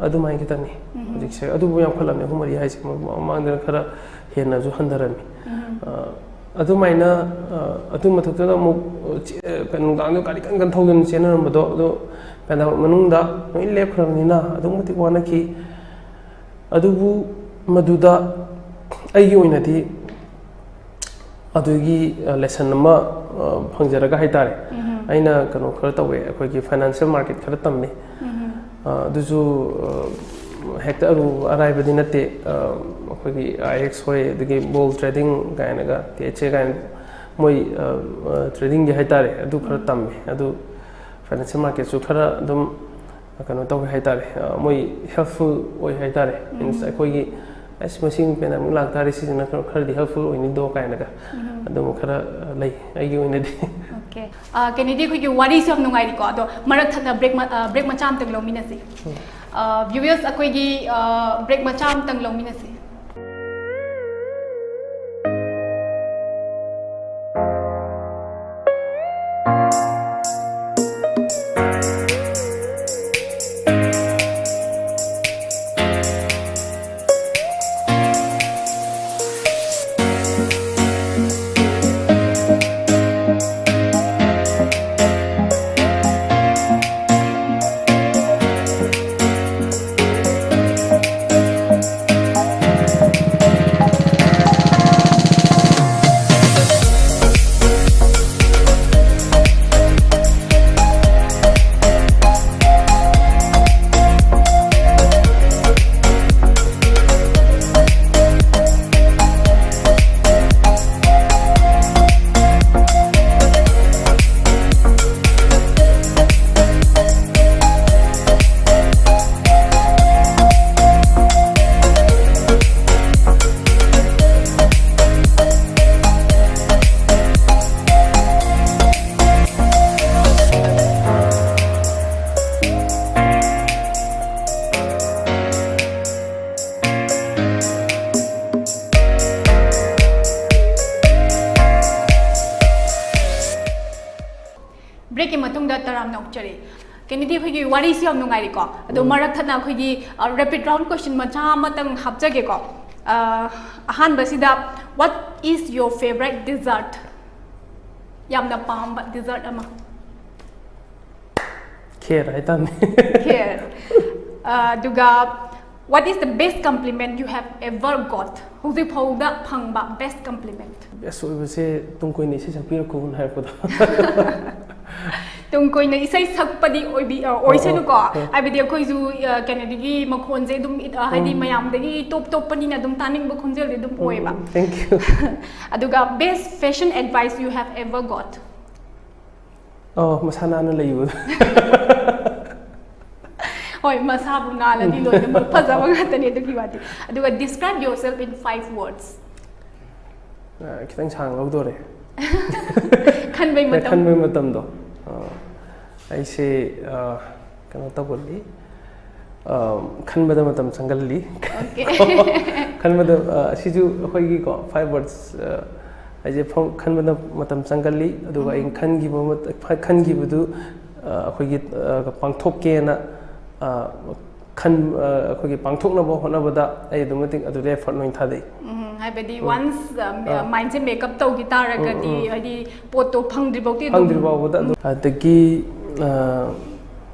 ꯑꯗꯨꯃꯥꯏꯅ ꯈꯤꯇꯪꯅꯤ ꯍꯧꯖꯤꯛꯁꯦ꯫ ꯑꯗꯨꯕꯨ ꯌꯥꯝꯈꯠꯂꯝꯃꯦ, ꯑꯍꯨꯝ ꯃꯔꯤ ꯍꯥꯏꯁꯦ꯫ ꯃꯃꯥꯡꯗꯅ ꯈꯔ ꯍꯦꯟꯅꯁꯨ ꯍꯟꯊꯔꯝꯃꯤ꯫ ꯑ, ꯑꯗꯨꯃꯥꯏꯅ, ꯑ, ꯑꯗꯨ ꯃꯊꯛꯇꯨꯗ ꯑꯃꯨꯛ, ꯑ, ꯆꯦ-, ꯑ, ꯀꯩꯅꯣ, ꯅꯨꯡꯗꯥꯡꯗ ꯒꯥꯔꯤ ꯀꯟ ꯀꯟ ꯊꯧꯗꯅ ꯆꯦꯟꯅꯔꯝꯕꯗꯣ, ꯑꯗꯣ ꯄꯦꯟꯗꯦꯃꯤꯛ ꯃꯅꯨꯡꯗ ꯂꯣꯏ ꯂꯦꯞꯈ꯭ꯔꯕꯅꯤꯅ ꯑꯗꯨꯛꯀꯤ ꯃꯇꯤꯛ ꯋꯥꯅꯈꯤ꯫ ꯑꯗꯨꯕꯨ ꯃꯗꯨꯗ ꯑꯩꯒꯤ ꯑꯣꯏꯅꯗꯤ ꯑꯗꯨꯒꯤ ꯂꯦꯁꯟ ꯑꯃ ꯐꯪꯖꯔꯒ ꯍꯥꯏꯇꯥꯔꯦ꯫ ꯑꯩꯅ ꯀꯩꯅꯣ ꯈꯔ ꯇꯧꯋꯦ, ꯑꯩꯈꯣꯏꯒꯤ ꯐꯥꯏꯅꯥꯟꯁꯤꯌꯦꯜ ꯃꯥꯔꯀꯦꯠ ꯈꯔ ꯇꯝꯃꯦ꯫ ꯑꯗꯨꯁꯨ ꯍꯦꯛꯇ ꯑꯔꯨ ꯑꯔꯥꯏꯕꯗꯤ ꯅꯠꯇꯦ꯫ ꯑꯩꯈꯣꯏꯒꯤ ꯑꯥꯏ ꯑꯦꯛꯁ ꯍꯣꯏ, ꯑꯗꯒꯤ ꯕꯣꯜ ꯇ꯭ꯔꯦꯗꯤꯡ ꯀꯥꯏꯅꯒ, ꯇꯤ ꯑꯩꯆ ꯑꯦ ꯀꯥꯏꯅ, ꯃꯣꯏ ꯇ꯭ꯔꯦꯗꯤꯡꯒꯤ ꯍꯥꯏꯇꯥꯔꯦ, ꯑꯗꯨ ꯈꯔ ꯇꯝꯃꯦ꯫ ꯑꯗꯨ ꯐꯥꯏꯅꯥꯟꯁꯤꯌꯦꯜ ꯃꯥꯔꯀꯦꯠꯁꯨ ꯈꯔ ꯑꯗꯨꯝ ꯀꯩꯅꯣ ꯇꯧꯋꯦ ꯍꯥꯏꯇꯥꯔꯦ, ꯃꯣꯏ ꯍꯦꯜꯞꯐꯨꯜ ꯑꯣꯏ ꯍꯥꯏꯇꯥꯔꯦ꯫ ꯃꯤꯟꯁ ꯑꯩꯈꯣꯏꯒꯤ ꯑꯁ ꯃꯁꯤ ꯄꯦꯟꯗꯦꯃꯤꯛ ꯂꯥꯛꯇꯥꯔꯦ, ꯁꯤꯁꯤꯅ ꯈꯔ, ꯈꯔꯗꯤ ꯍꯦꯜꯞꯐꯨꯜ ꯑꯣꯏꯅꯤꯗꯣ ꯀꯥꯏꯅꯒ ꯑꯗꯨꯝ ꯈꯔ ꯂꯩ ꯑꯩꯒꯤ ꯑꯣꯏꯅꯗꯤ꯫ ꯑꯣꯀꯦ꯫ ꯀꯦꯅꯦꯗꯤ, ꯑꯩꯈꯣꯏꯒꯤ ꯋꯥꯔꯤꯁꯨ ꯌꯥꯝ ꯅꯨꯡꯉꯥꯏꯔꯤꯀꯣ, ꯑꯗꯣ ꯃꯔꯛ ꯊꯠꯅ ꯕ꯭ꯔꯦꯛ ꯕ꯭ꯔꯦꯛ ꯃꯆꯥ ꯑꯃꯇꯪ ꯂꯧꯃꯤꯟꯅꯁꯤ꯫ ꯚ꯭ꯌꯨꯋꯔꯁ, ꯑꯩꯈꯣꯏꯒꯤ ꯕ꯭ꯔꯦꯛ ꯃꯆꯥ ꯑꯃꯇꯪ ꯂꯧꯃꯤꯟꯅꯁꯤ꯫ ꯕ꯭ꯔꯦꯛꯀꯤ ꯃꯇꯨꯡꯗ ꯇꯔꯥꯝꯅ ꯑꯣꯛꯆꯔꯤ꯫ ꯀꯦꯅꯦꯗꯤ, ꯑꯩꯈꯣꯏꯒꯤ ꯋꯥꯔꯤꯁꯤ ꯌꯥꯝ ꯅꯨꯡꯉꯥꯏꯔꯤꯀꯣ, ꯑꯗꯣ ꯃꯔꯛ ꯊꯠꯅ ꯑꯩꯈꯣꯏꯒꯤ ꯔꯦꯄꯤꯗ ꯔꯥꯎꯟ ꯀꯣꯏꯁꯟ ꯃꯆꯥ ꯑꯃꯇꯪ ꯍꯥꯞꯆꯒꯦꯀꯣ꯫ ꯑ, ꯑꯍꯥꯟꯕꯁꯤꯗ, what is your favorite dessert? ꯌꯥꯝꯅ ꯄꯥꯝꯕ ꯗꯤꯖꯔꯠ ꯑꯃ꯫ ꯈꯦꯔ ꯍꯥꯏꯇꯥꯔꯦ꯫ ꯈꯦꯔ꯫ ꯑ, ꯑꯗꯨꯒ what is the best compliment you have ever got? ꯍꯧꯖꯤꯛ ꯐꯥꯎꯗ ꯐꯪꯕ best compliment? ꯕꯦꯁ ꯑꯣꯏꯕꯁꯦ ꯇꯨꯡ ꯀꯣꯏꯅ ꯏꯁꯩ ꯁꯛꯄꯤꯔꯛꯈꯣꯅ ꯍꯥꯏꯔꯛꯄꯗꯣ꯫ ꯇꯨꯡ ꯀꯣꯏꯅ ꯏꯁꯩ ꯁꯛꯄꯗꯤ ꯑꯣꯏꯕꯤ ꯑ, ꯑꯣꯏꯁꯅꯨꯀꯣ꯫ ꯑꯣ, ꯑꯣ꯫ ꯍꯥꯏꯕꯗꯤ ꯑꯩꯈꯣꯏꯁꯨ ꯑ, ꯀꯩꯅꯣꯗꯒꯤ ꯃꯈꯣꯟꯁꯦ ꯑꯗꯨꯝ ꯏ- ꯑ, ꯍꯥꯏꯗꯤ ꯎꯝ꯫ ꯃꯌꯥꯝꯗꯒꯤ ꯇꯣꯞ ꯇꯣꯞꯄꯅꯤꯅ ꯑꯗꯨꯝ ꯇꯥꯅꯤꯡꯕ ꯈꯣꯟꯖꯦꯜꯗꯤ ꯑꯗꯨꯝ ꯑꯣꯏꯌꯦꯕ꯫ Thank you꯫ ꯑꯗꯨꯒ best fashion advice you have ever got? ꯑꯣ, ꯃꯁꯥ ꯅꯥꯟꯅ ꯂꯩꯕꯗꯣ꯫ ꯍꯣꯏ, ꯃꯁꯥꯕꯨ ꯅꯥꯜꯂꯗꯤ ꯂꯣꯏꯅꯃꯛ ꯐꯖꯕ ꯉꯥꯛꯇꯅꯤ ꯑꯗꯨꯒꯤ ꯋꯥꯗꯤ꯫ ꯑꯗꯨꯒ describe yourself in five words. ꯑ, ꯈꯤꯇꯪ ꯁꯥꯡ ꯂꯧꯗꯣꯔꯦ꯫ ꯈꯟꯕꯩ ꯃꯇꯝ꯫ ꯈꯟꯕꯩ ꯃꯇꯝꯗꯣ꯫ ꯑ, ꯑꯩꯁꯦ ꯑ, ꯀꯩꯅꯣ ꯇꯧꯒꯜꯂꯤ꯫ ꯑ, ꯈꯟꯕꯗ ꯃꯇꯝ ꯆꯪꯒꯜꯂꯤ꯫ Okay꯫ ꯈꯟꯕꯗ ꯑ, ꯑꯁꯤꯁꯨ ꯑꯩꯈꯣꯏꯒꯤꯀꯣ five words ꯑ, ꯍꯥꯏꯁꯦ ꯐꯥꯎ- ꯈꯟꯕꯗ ꯃꯇꯝ ꯆꯪꯒꯜꯂꯤ꯫ ꯑꯗꯨꯒ ꯑꯩꯅ ꯈꯟꯈꯤꯕ ꯃꯇ- ꯈꯟꯈꯤꯕꯗꯨ ꯑ, ꯑꯩꯈꯣꯏꯒꯤ ꯑ, ꯄꯥꯡꯊꯣꯛꯀꯦꯅ ꯑ, ꯈꯟ ꯑ, ꯑꯩꯈꯣꯏꯒꯤ ꯄꯥꯡꯊꯣꯛꯅꯕ ꯍꯣꯠꯅꯕꯗ ꯑꯩ ꯑꯗꯨꯛ ꯃꯇꯤꯛ ꯑꯗꯨꯗ effort ꯂꯣꯏꯅ ꯊꯥꯗꯩ꯫ ꯎꯝ, ꯍꯥꯏꯕꯗꯤ ꯎꯝ꯫ once ꯑꯥ꯫ mindꯁꯦ make up ꯇꯧꯈꯤ ꯇꯥꯔꯒꯗꯤ ꯎꯝ, ꯎꯝ꯫ ꯍꯥꯏꯗꯤ ꯄꯣꯠꯇꯣ ꯐꯪꯗ꯭ꯔꯤ ꯐꯥꯎꯗꯤ ꯑꯗꯨꯝ ꯐꯪꯗ꯭ꯔꯤ ꯐꯥꯎꯕꯗ ꯑꯗꯨꯝ ꯑꯗꯒꯤ ꯑ,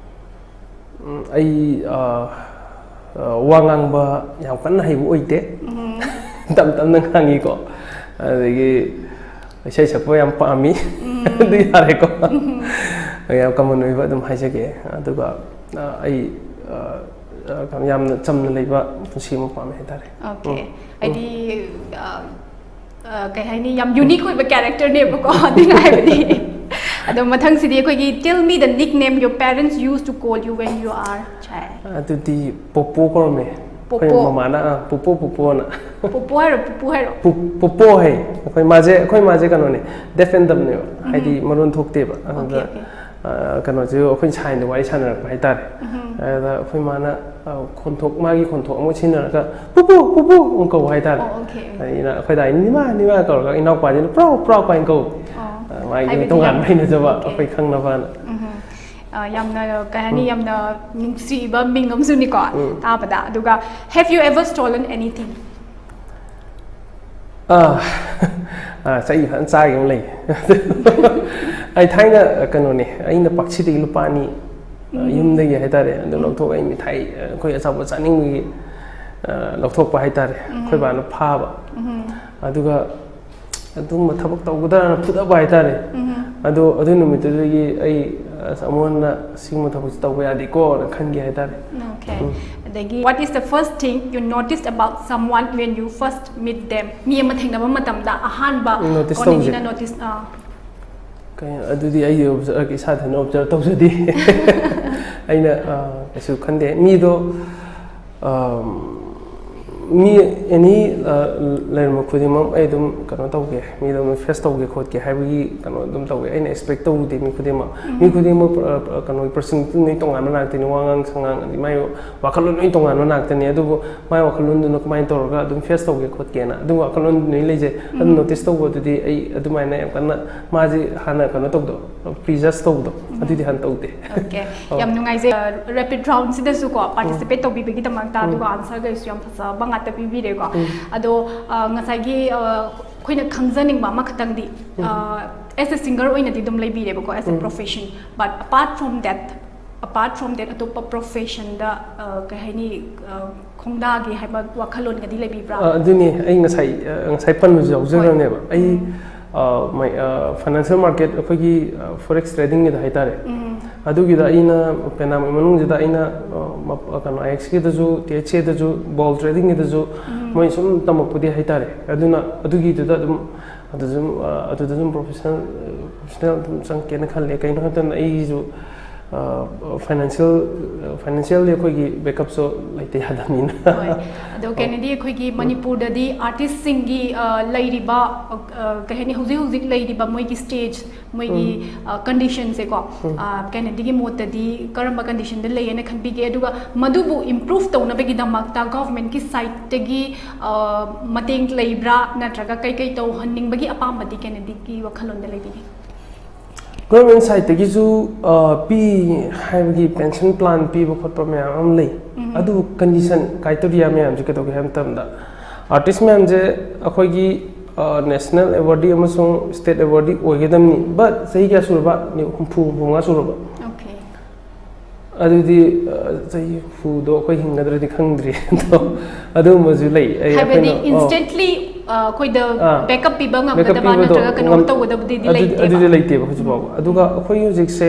ꯎꯝ, ꯑꯩ ꯑ, ꯑ, ꯋꯥ ꯉꯥꯡꯕ ꯌꯥꯝ ꯀꯟꯅ ꯍꯩꯕ ꯑꯣꯏꯗꯦ꯫ ꯎꯝ꯫ ꯇꯞ ꯇꯞꯅ ꯉꯥꯡꯉꯤꯀꯣ꯫ ꯑꯗꯒꯤ ꯏꯁꯩ ꯁꯛꯄ ꯌꯥꯝ ꯄꯥꯝꯃꯤ꯫ ꯑꯗꯨ ꯌꯥꯔꯦꯀꯣ꯫ ꯌꯥꯝ common ꯑꯣꯏꯕ ꯑꯗꯨꯝ ꯍꯥꯏꯖꯒꯦ꯫ ꯑꯗꯨꯒ ꯑ, ꯑꯩ ꯑ, ꯑ, ꯌꯥꯝꯅ ꯆꯝꯅ ꯂꯩꯕ ꯄꯨꯟꯁꯤ ꯑꯃ ꯄꯥꯝꯃꯦ ꯍꯥꯏꯇꯥꯔꯦ꯫ Okay꯫ ꯎꯝ꯫ ꯍꯥꯏꯗꯤ ꯑ, ꯑ, ꯀꯩ ꯍꯥꯏꯅꯤ, ꯌꯥꯝ unique ꯑꯣꯏꯕ characterꯅꯦꯕꯀꯣ꯫ ꯑꯗꯨꯅ ꯍꯥꯏꯕꯗꯤ ꯑꯗꯣ ꯃꯊꯪꯁꯤꯗꯤ ꯑꯩꯈꯣꯏꯒꯤ tell me the nickname your parents used to call you when you are child. ꯑꯗꯨꯗꯤ ꯄꯣꯄꯣ ꯀꯧꯔꯝꯃꯦ꯫ ꯑꯩꯈꯣꯏ ꯄꯣꯄꯣ꯫ ꯃꯃꯥꯅ ꯑ, ꯄꯣꯄꯣ ꯄꯣꯄꯣꯅ꯫ ꯄꯣꯄꯣ ꯍꯥꯏꯔꯣ, ꯄꯨꯄꯨ ꯍꯥꯏꯔꯣ? ꯄꯨ- ꯄꯣꯄꯣ ꯍꯥꯏ꯫ ꯑꯩꯈꯣꯏ ꯃꯥꯁꯦ ꯑꯩꯈꯣꯏ ꯃꯥꯁꯦ ꯀꯩꯅꯣꯅꯦ, deaf and dumbꯅꯦꯕ꯫ ꯍꯥꯏꯗꯤ ꯃꯔꯣꯟ ꯊꯣꯛꯇꯦꯕ꯫ ꯑꯗꯨꯗ Okay, okay꯫ ꯑ, ꯀꯩꯅꯣꯁꯨ ꯑꯩꯈꯣꯏ sign ꯗ ꯋꯥꯔꯤ ꯁꯥꯟꯅꯔꯛꯄ ꯍꯥꯏꯇꯥꯔꯦ꯫ ꯑꯗꯨꯗ ꯑꯩꯈꯣꯏ ꯃꯥꯅ ꯑ, ꯈꯣꯟꯊꯣꯛ ꯃꯥꯒꯤ ꯈꯣꯟꯊꯣꯛ ꯑꯃ ꯁꯤꯖꯤꯟꯅꯔꯒ ꯄꯨꯄꯨ ꯄꯨꯄꯨ ꯑꯃꯨꯛ ꯀꯧꯕ ꯍꯥꯏꯇꯥꯔꯦ꯫ ꯑꯣ, okay꯫ ꯑꯩꯅ ꯑꯩꯈꯣꯏ ꯗꯥꯏ ꯅꯤꯃꯥ ꯅꯤꯃꯥ ꯀꯧꯔꯒ ꯏꯅꯥꯎꯄꯥꯁꯤꯅ ꯄ꯭ꯔꯥꯎ ꯄ꯭ꯔꯥꯎ ꯀꯥꯏꯅ ꯀꯧ꯫ ꯑꯣ꯫ ꯑ, ꯃꯥꯒꯤ ꯍꯥꯏꯕꯗꯤ ꯇꯣꯉꯥꯟꯕ ꯌꯥꯝ ꯍꯩꯅꯖꯕ Okay꯫ ꯑꯩꯈꯣꯏ ꯈꯪꯅꯕꯅ꯫ ꯎꯝ꯫ ꯑ, ꯌꯥꯝꯅ ꯀꯩ ꯍꯥꯏꯅꯤ, ꯌꯥꯝꯅ ꯅꯨꯡꯁꯤꯕ ꯃꯤꯡ ꯑꯃꯁꯨꯅꯤꯀꯣ ꯇꯥꯕꯗ꯫ ꯑꯗꯨꯒ have you ever stolen anything? ꯑꯥ, ꯑꯥ, ꯆꯩ ꯐꯖꯅ ꯆꯥꯈꯤꯕ ꯑꯃ ꯂꯩ꯫ ꯑꯩ ꯊꯥꯏꯅ ꯀꯩꯅꯣꯅꯦ, ꯑꯩꯅ ꯄꯥꯛꯁꯤꯗꯒꯤ ꯂꯨꯄꯥ ꯑꯅꯤ ꯌꯨꯝꯗꯒꯤ ꯍꯥꯏꯇꯥꯔꯦ, ꯑꯗꯨ ꯂꯧꯊꯣꯛꯑꯒ ꯑꯩ ꯃꯤꯊꯥꯏ, ꯑꯩꯈꯣꯏ ꯑꯆꯥꯄꯣꯠ ꯆꯥꯅꯤꯡꯕꯒꯤ, ꯑ, ꯂꯧꯊꯣꯛꯄ ꯍꯥꯏꯇꯥꯔꯦ, ꯑꯩꯈꯣꯏ ꯕꯥꯅ ꯐꯥꯕ꯫ ꯑꯗꯨꯒ ꯑꯗꯨꯒꯨꯝꯕ ꯊꯕꯛ ꯇꯧꯒꯗ꯭ꯔꯥꯅ ꯐꯨꯗꯕ ꯍꯥꯏꯇꯥꯔꯦ꯫ ꯑꯗꯣ ꯑꯗꯨ ꯅꯨꯃꯤꯠꯇꯨꯗꯒꯤ ꯑꯩ, ꯑꯁ, ꯑꯃꯨꯛ ꯍꯟꯅ ꯁꯤꯒꯨꯝꯕ ꯊꯕꯛꯁꯦ ꯇꯧꯕ ꯌꯥꯗꯦꯀꯣꯅ ꯈꯟꯈꯤ ꯍꯥꯏꯇꯥꯔꯦ꯫ Okay. ꯑꯗꯒꯤ, what is the first thing you noticed about someone when you first meet them? ꯃꯤ ꯑꯃ ꯊꯦꯡꯅꯕ ꯃꯇꯝꯗ ꯑꯍꯥꯟꯕ Notice ꯀꯣꯅꯤꯗꯤꯅ ꯇꯧꯕꯁꯦ꯫ Notice, ꯑꯥ, ꯀꯩ-, ꯑꯗꯨꯗꯤ ꯑꯩ observe, ꯏꯁꯥ ꯏꯊꯟꯇ observe ꯇꯧꯖꯗꯦ꯫ ꯑꯩꯅ, ꯑ, ꯀꯩꯁꯨ ꯈꯟꯗꯦ꯫ ꯃꯤꯗꯣ, ꯑ, ꯃꯤ ꯑꯦꯅꯤ, ꯑ, ꯂꯩꯔꯝꯕ ꯈꯨꯗꯤꯡꯃꯛ ꯑꯩ ꯑꯗꯨꯝ ꯀꯩꯅꯣ ꯇꯧꯒꯦ, ꯃꯤꯗꯣ ꯑꯗꯨꯝ ꯐꯦꯁ ꯇꯧꯒꯦ ꯈꯣꯠꯀꯦ ꯍꯥꯏꯕꯒꯤ ꯀꯩꯅꯣ ꯑꯗꯨꯝ ꯇꯧꯋꯦ꯫ ꯑꯩꯅ expect ꯇꯧꯔꯨꯗꯦ ꯃꯤ ꯈꯨꯗꯤꯡꯃꯛ꯫ ꯃꯤ ꯈꯨꯗꯤꯡꯃꯛ, ꯑ, ꯑ, ꯀꯩꯅꯣ, personality ꯂꯣꯏ ꯇꯣꯉꯥꯟꯕ ꯉꯥꯛꯇꯅꯤ, ꯋꯥꯉꯥꯡ ꯁꯉꯥꯡ, ꯑꯗꯩ ꯃꯥꯏ ꯋꯥꯈꯜꯂꯣꯟ ꯂꯣꯏ ꯇꯣꯉꯥꯟꯕ ꯉꯥꯛꯇꯅꯤ꯫ ꯑꯗꯨꯕꯨ ꯃꯥꯏ ꯋꯥꯈꯜꯂꯣꯟꯗꯨꯅ ꯀꯃꯥꯏꯅ ꯇꯧꯔꯒ ꯑꯗꯨꯝ ꯐꯦꯁ ꯇꯧꯒꯦ ꯈꯣꯠꯀꯦꯅ ꯑꯗꯨ ꯋꯥꯈꯜꯂꯣꯟꯗꯨ ꯂꯣꯏ ꯂꯩꯖꯩ꯫ ꯑꯗꯨ notice ꯇꯧꯕꯗꯨꯗꯤ ꯑꯩ ꯑꯗꯨꯃꯥꯏꯅ ꯌꯥꯝ ꯀꯟꯅ ꯃꯥꯁꯦ ꯍꯥꯟꯅ ꯀꯩꯅꯣ ꯇꯧꯕꯗꯣ, prejudge ꯇꯧꯕꯗꯣ, ꯑꯗꯨꯗꯤ ꯍꯥꯟꯅ ꯇꯧꯗꯦ꯫ Okay. ꯌꯥꯝ ꯅꯨꯡꯉꯥꯏꯖꯩ꯫ Rapid round ꯁꯤꯗꯁꯨ ꯀꯣ, participate ꯇꯧꯕꯤꯕꯒꯤꯗꯃꯛꯇ, ꯑꯗꯨꯒ answer ꯒꯩꯁꯨ ꯌꯥꯝ ꯐꯖꯕ ꯉꯥꯛꯇ ꯄꯤꯕꯤꯔꯦꯀꯣ꯫ ꯑꯗꯣ, ꯑ, ꯉꯁꯥꯏꯒꯤ, ꯑ, ꯑꯩꯈꯣꯏꯅ ꯈꯪꯖꯅꯤꯡꯕ ꯑꯃꯈꯛꯇꯪꯗꯤ, ꯑ, as a singer ꯑꯣꯏꯅꯗꯤ ꯑꯗꯨꯝ ꯂꯩꯕꯤꯔꯦꯕꯀꯣ, as a profession, but apart from that, apart from that, ꯑꯇꯣꯞꯄ profession ꯗ, ꯑ, ꯀꯩ ꯍꯥꯏꯅꯤ, ꯑ, ꯈꯣꯡꯗꯥꯒꯦ ꯍꯥꯏꯕ ꯋꯥꯈꯜꯂꯣꯟꯒꯗꯤ ꯂꯩꯕꯤꯕ꯭ꯔꯥ? ꯑ, ꯑꯗꯨꯅꯤ ꯑꯩ ꯉꯁꯥꯏ, ꯑ, ꯉꯁꯥꯏ ꯄꯟꯕꯁꯨ ꯌꯥꯎꯖꯈ꯭ꯔꯕꯅꯦꯕ꯫ ꯑꯩ, ꯑ, ꯃꯩ-, ꯑ, financial market, ꯑꯩꯈꯣꯏꯒꯤ, ꯑ, forex trading ꯒꯤꯗ ꯍꯥꯏꯇꯥꯔꯦ, ꯑꯗꯨꯒꯤꯗ ꯑꯩꯅ ꯄꯦꯅꯥꯃꯤ ꯃꯅꯨꯡꯁꯤꯗ ꯑꯩꯅ, ꯑ, ꯃ-, ꯑ, ꯀꯩꯅꯣ, IX ꯀꯤꯗꯁꯨ, THK ꯗꯁꯨ, ball trading ꯒꯤꯗꯁꯨ ꯃꯣꯏ ꯁꯨꯝ ꯇꯝꯃꯛꯄꯗꯤ ꯍꯥꯏꯇꯥꯔꯦ꯫ ꯑꯗꯨꯅ ꯑꯗꯨꯒꯤꯗꯨꯗ ꯑꯗꯨꯝ, ꯑꯗꯨ ꯑꯗꯨꯝ, ꯑ, ꯑꯗꯨꯗ ꯑꯗꯨꯝ professional, professional ꯑꯗꯨꯝ ꯆꯪꯉꯛꯀꯦꯅ ꯈꯜꯂꯦ꯫ ꯀꯩꯅꯣ ꯍꯥꯏꯕ ꯃꯇꯝꯗ ꯑꯩꯁꯨ, ꯑ, financial, financially ꯑꯩꯈꯣꯏꯒꯤ backup ꯁꯨ ꯂꯩꯇ ꯌꯥꯗꯕꯅꯤꯅ꯫ ꯍꯣꯏ꯫ ꯑꯗꯣ ꯀꯦꯅꯦꯗꯤ, ꯑꯩꯈꯣꯏꯒꯤ ꯃꯅꯤꯄꯨꯔꯗꯗꯤ artist ꯁꯤꯡꯒꯤ, ꯑ, ꯂꯩꯔꯤꯕ, ꯑ, ꯀꯩ ꯍꯥꯏꯅꯤ, ꯍꯧꯖꯤꯛ ꯍꯧꯖꯤꯛ ꯂꯩꯔꯤꯕ ꯃꯣꯏꯒꯤ stage, ꯃꯣꯏꯒꯤ, ꯑ, condition ꯁꯦꯀꯣ, ꯑ, ꯀꯦꯅꯦꯗꯤꯒꯤ ꯃꯣꯠꯇꯗꯤ ꯀꯔꯝꯕ condition ꯗ ꯂꯩꯌꯦꯅ ꯈꯟꯕꯤꯒꯦ? ꯑꯗꯨꯒ ꯃꯗꯨꯕꯨ improve ꯇꯧꯅꯕꯒꯤꯗꯃꯛꯇ government ꯀꯤ side ꯇꯒꯤ, ꯑ, ꯃꯇꯦꯡ ꯂꯩꯕ꯭ꯔꯥ, ꯅꯠꯇ꯭ꯔꯒ ꯀꯩꯀꯩ ꯇꯧꯍꯟꯅꯤꯡꯕꯒꯤ ꯑꯄꯥꯝꯕꯗꯤ ꯀꯦꯅꯦꯗꯤꯒꯤ ꯋꯥꯈꯜꯂꯣꯟꯗ ꯂꯩꯕꯤꯒꯦ? Government side ꯇꯒꯤꯁꯨ, ꯑ, ꯄꯤ ꯍꯥꯏꯕꯒꯤ pension plan ꯄꯤꯕ ꯈꯣꯠꯄ ꯃꯌꯥꯝ ꯑꯃ ꯂꯩ꯫ ꯑꯗꯨꯕꯨ condition criteria ꯃꯌꯥꯝꯁꯦ ꯀꯩꯗꯧꯒꯦ ꯍꯥꯏꯕ ꯃꯇꯝꯗ, artist ꯃꯌꯥꯝꯁꯦ ꯑꯩꯈꯣꯏꯒꯤ, ꯑ, national awardee ꯑꯃꯁꯨꯡ state awardee ꯑꯣꯏꯒꯗꯕꯅꯤ, but ꯆꯍꯤ ꯀꯌꯥ ꯁꯨꯔꯕ? ꯍꯨꯝꯐꯨ, ꯍꯨꯝꯐꯨ ꯃꯉꯥ ꯁꯨꯔꯕ? Okay. ꯑꯗꯨꯗꯤ, ꯑ, ꯆꯍꯤ ꯍꯨꯝꯐꯨꯗꯣ ꯑꯩꯈꯣꯏ ꯍꯤꯡꯒꯗ꯭ꯔꯗꯤ ꯈꯪꯗ꯭ꯔꯤ꯫ ꯑꯗꯣ ꯑꯗꯨꯒꯨꯝꯕꯁꯨ ꯂꯩ꯫ ꯑꯩ, ꯍꯥꯏꯕꯗꯤ ꯑꯩꯈꯣꯏꯅ, ꯑꯣ꯫ Instantly, ꯑ, ꯑꯩꯈꯣꯏꯗ ꯑꯥ. Backup ꯄꯤꯕ backup ꯉꯝꯒꯗꯕ ꯄꯤꯕꯗꯣ ꯅꯠꯇ꯭ꯔꯒ ꯀꯩꯅꯣꯝ ꯉꯝ-, ꯇꯧꯒꯗꯕꯗꯨꯗꯤ ꯑꯗꯨꯗꯤ, ꯂꯩꯇꯦꯕ꯫ ꯑꯗꯨꯗꯤ ꯂꯩꯇꯦꯕ ꯍꯧꯖꯤꯛ ꯐꯥꯎꯕ꯫ ꯎꯝ. ꯑꯗꯨꯒ ꯑꯩꯈꯣꯏ ꯍꯧꯖꯤꯛꯁꯦ,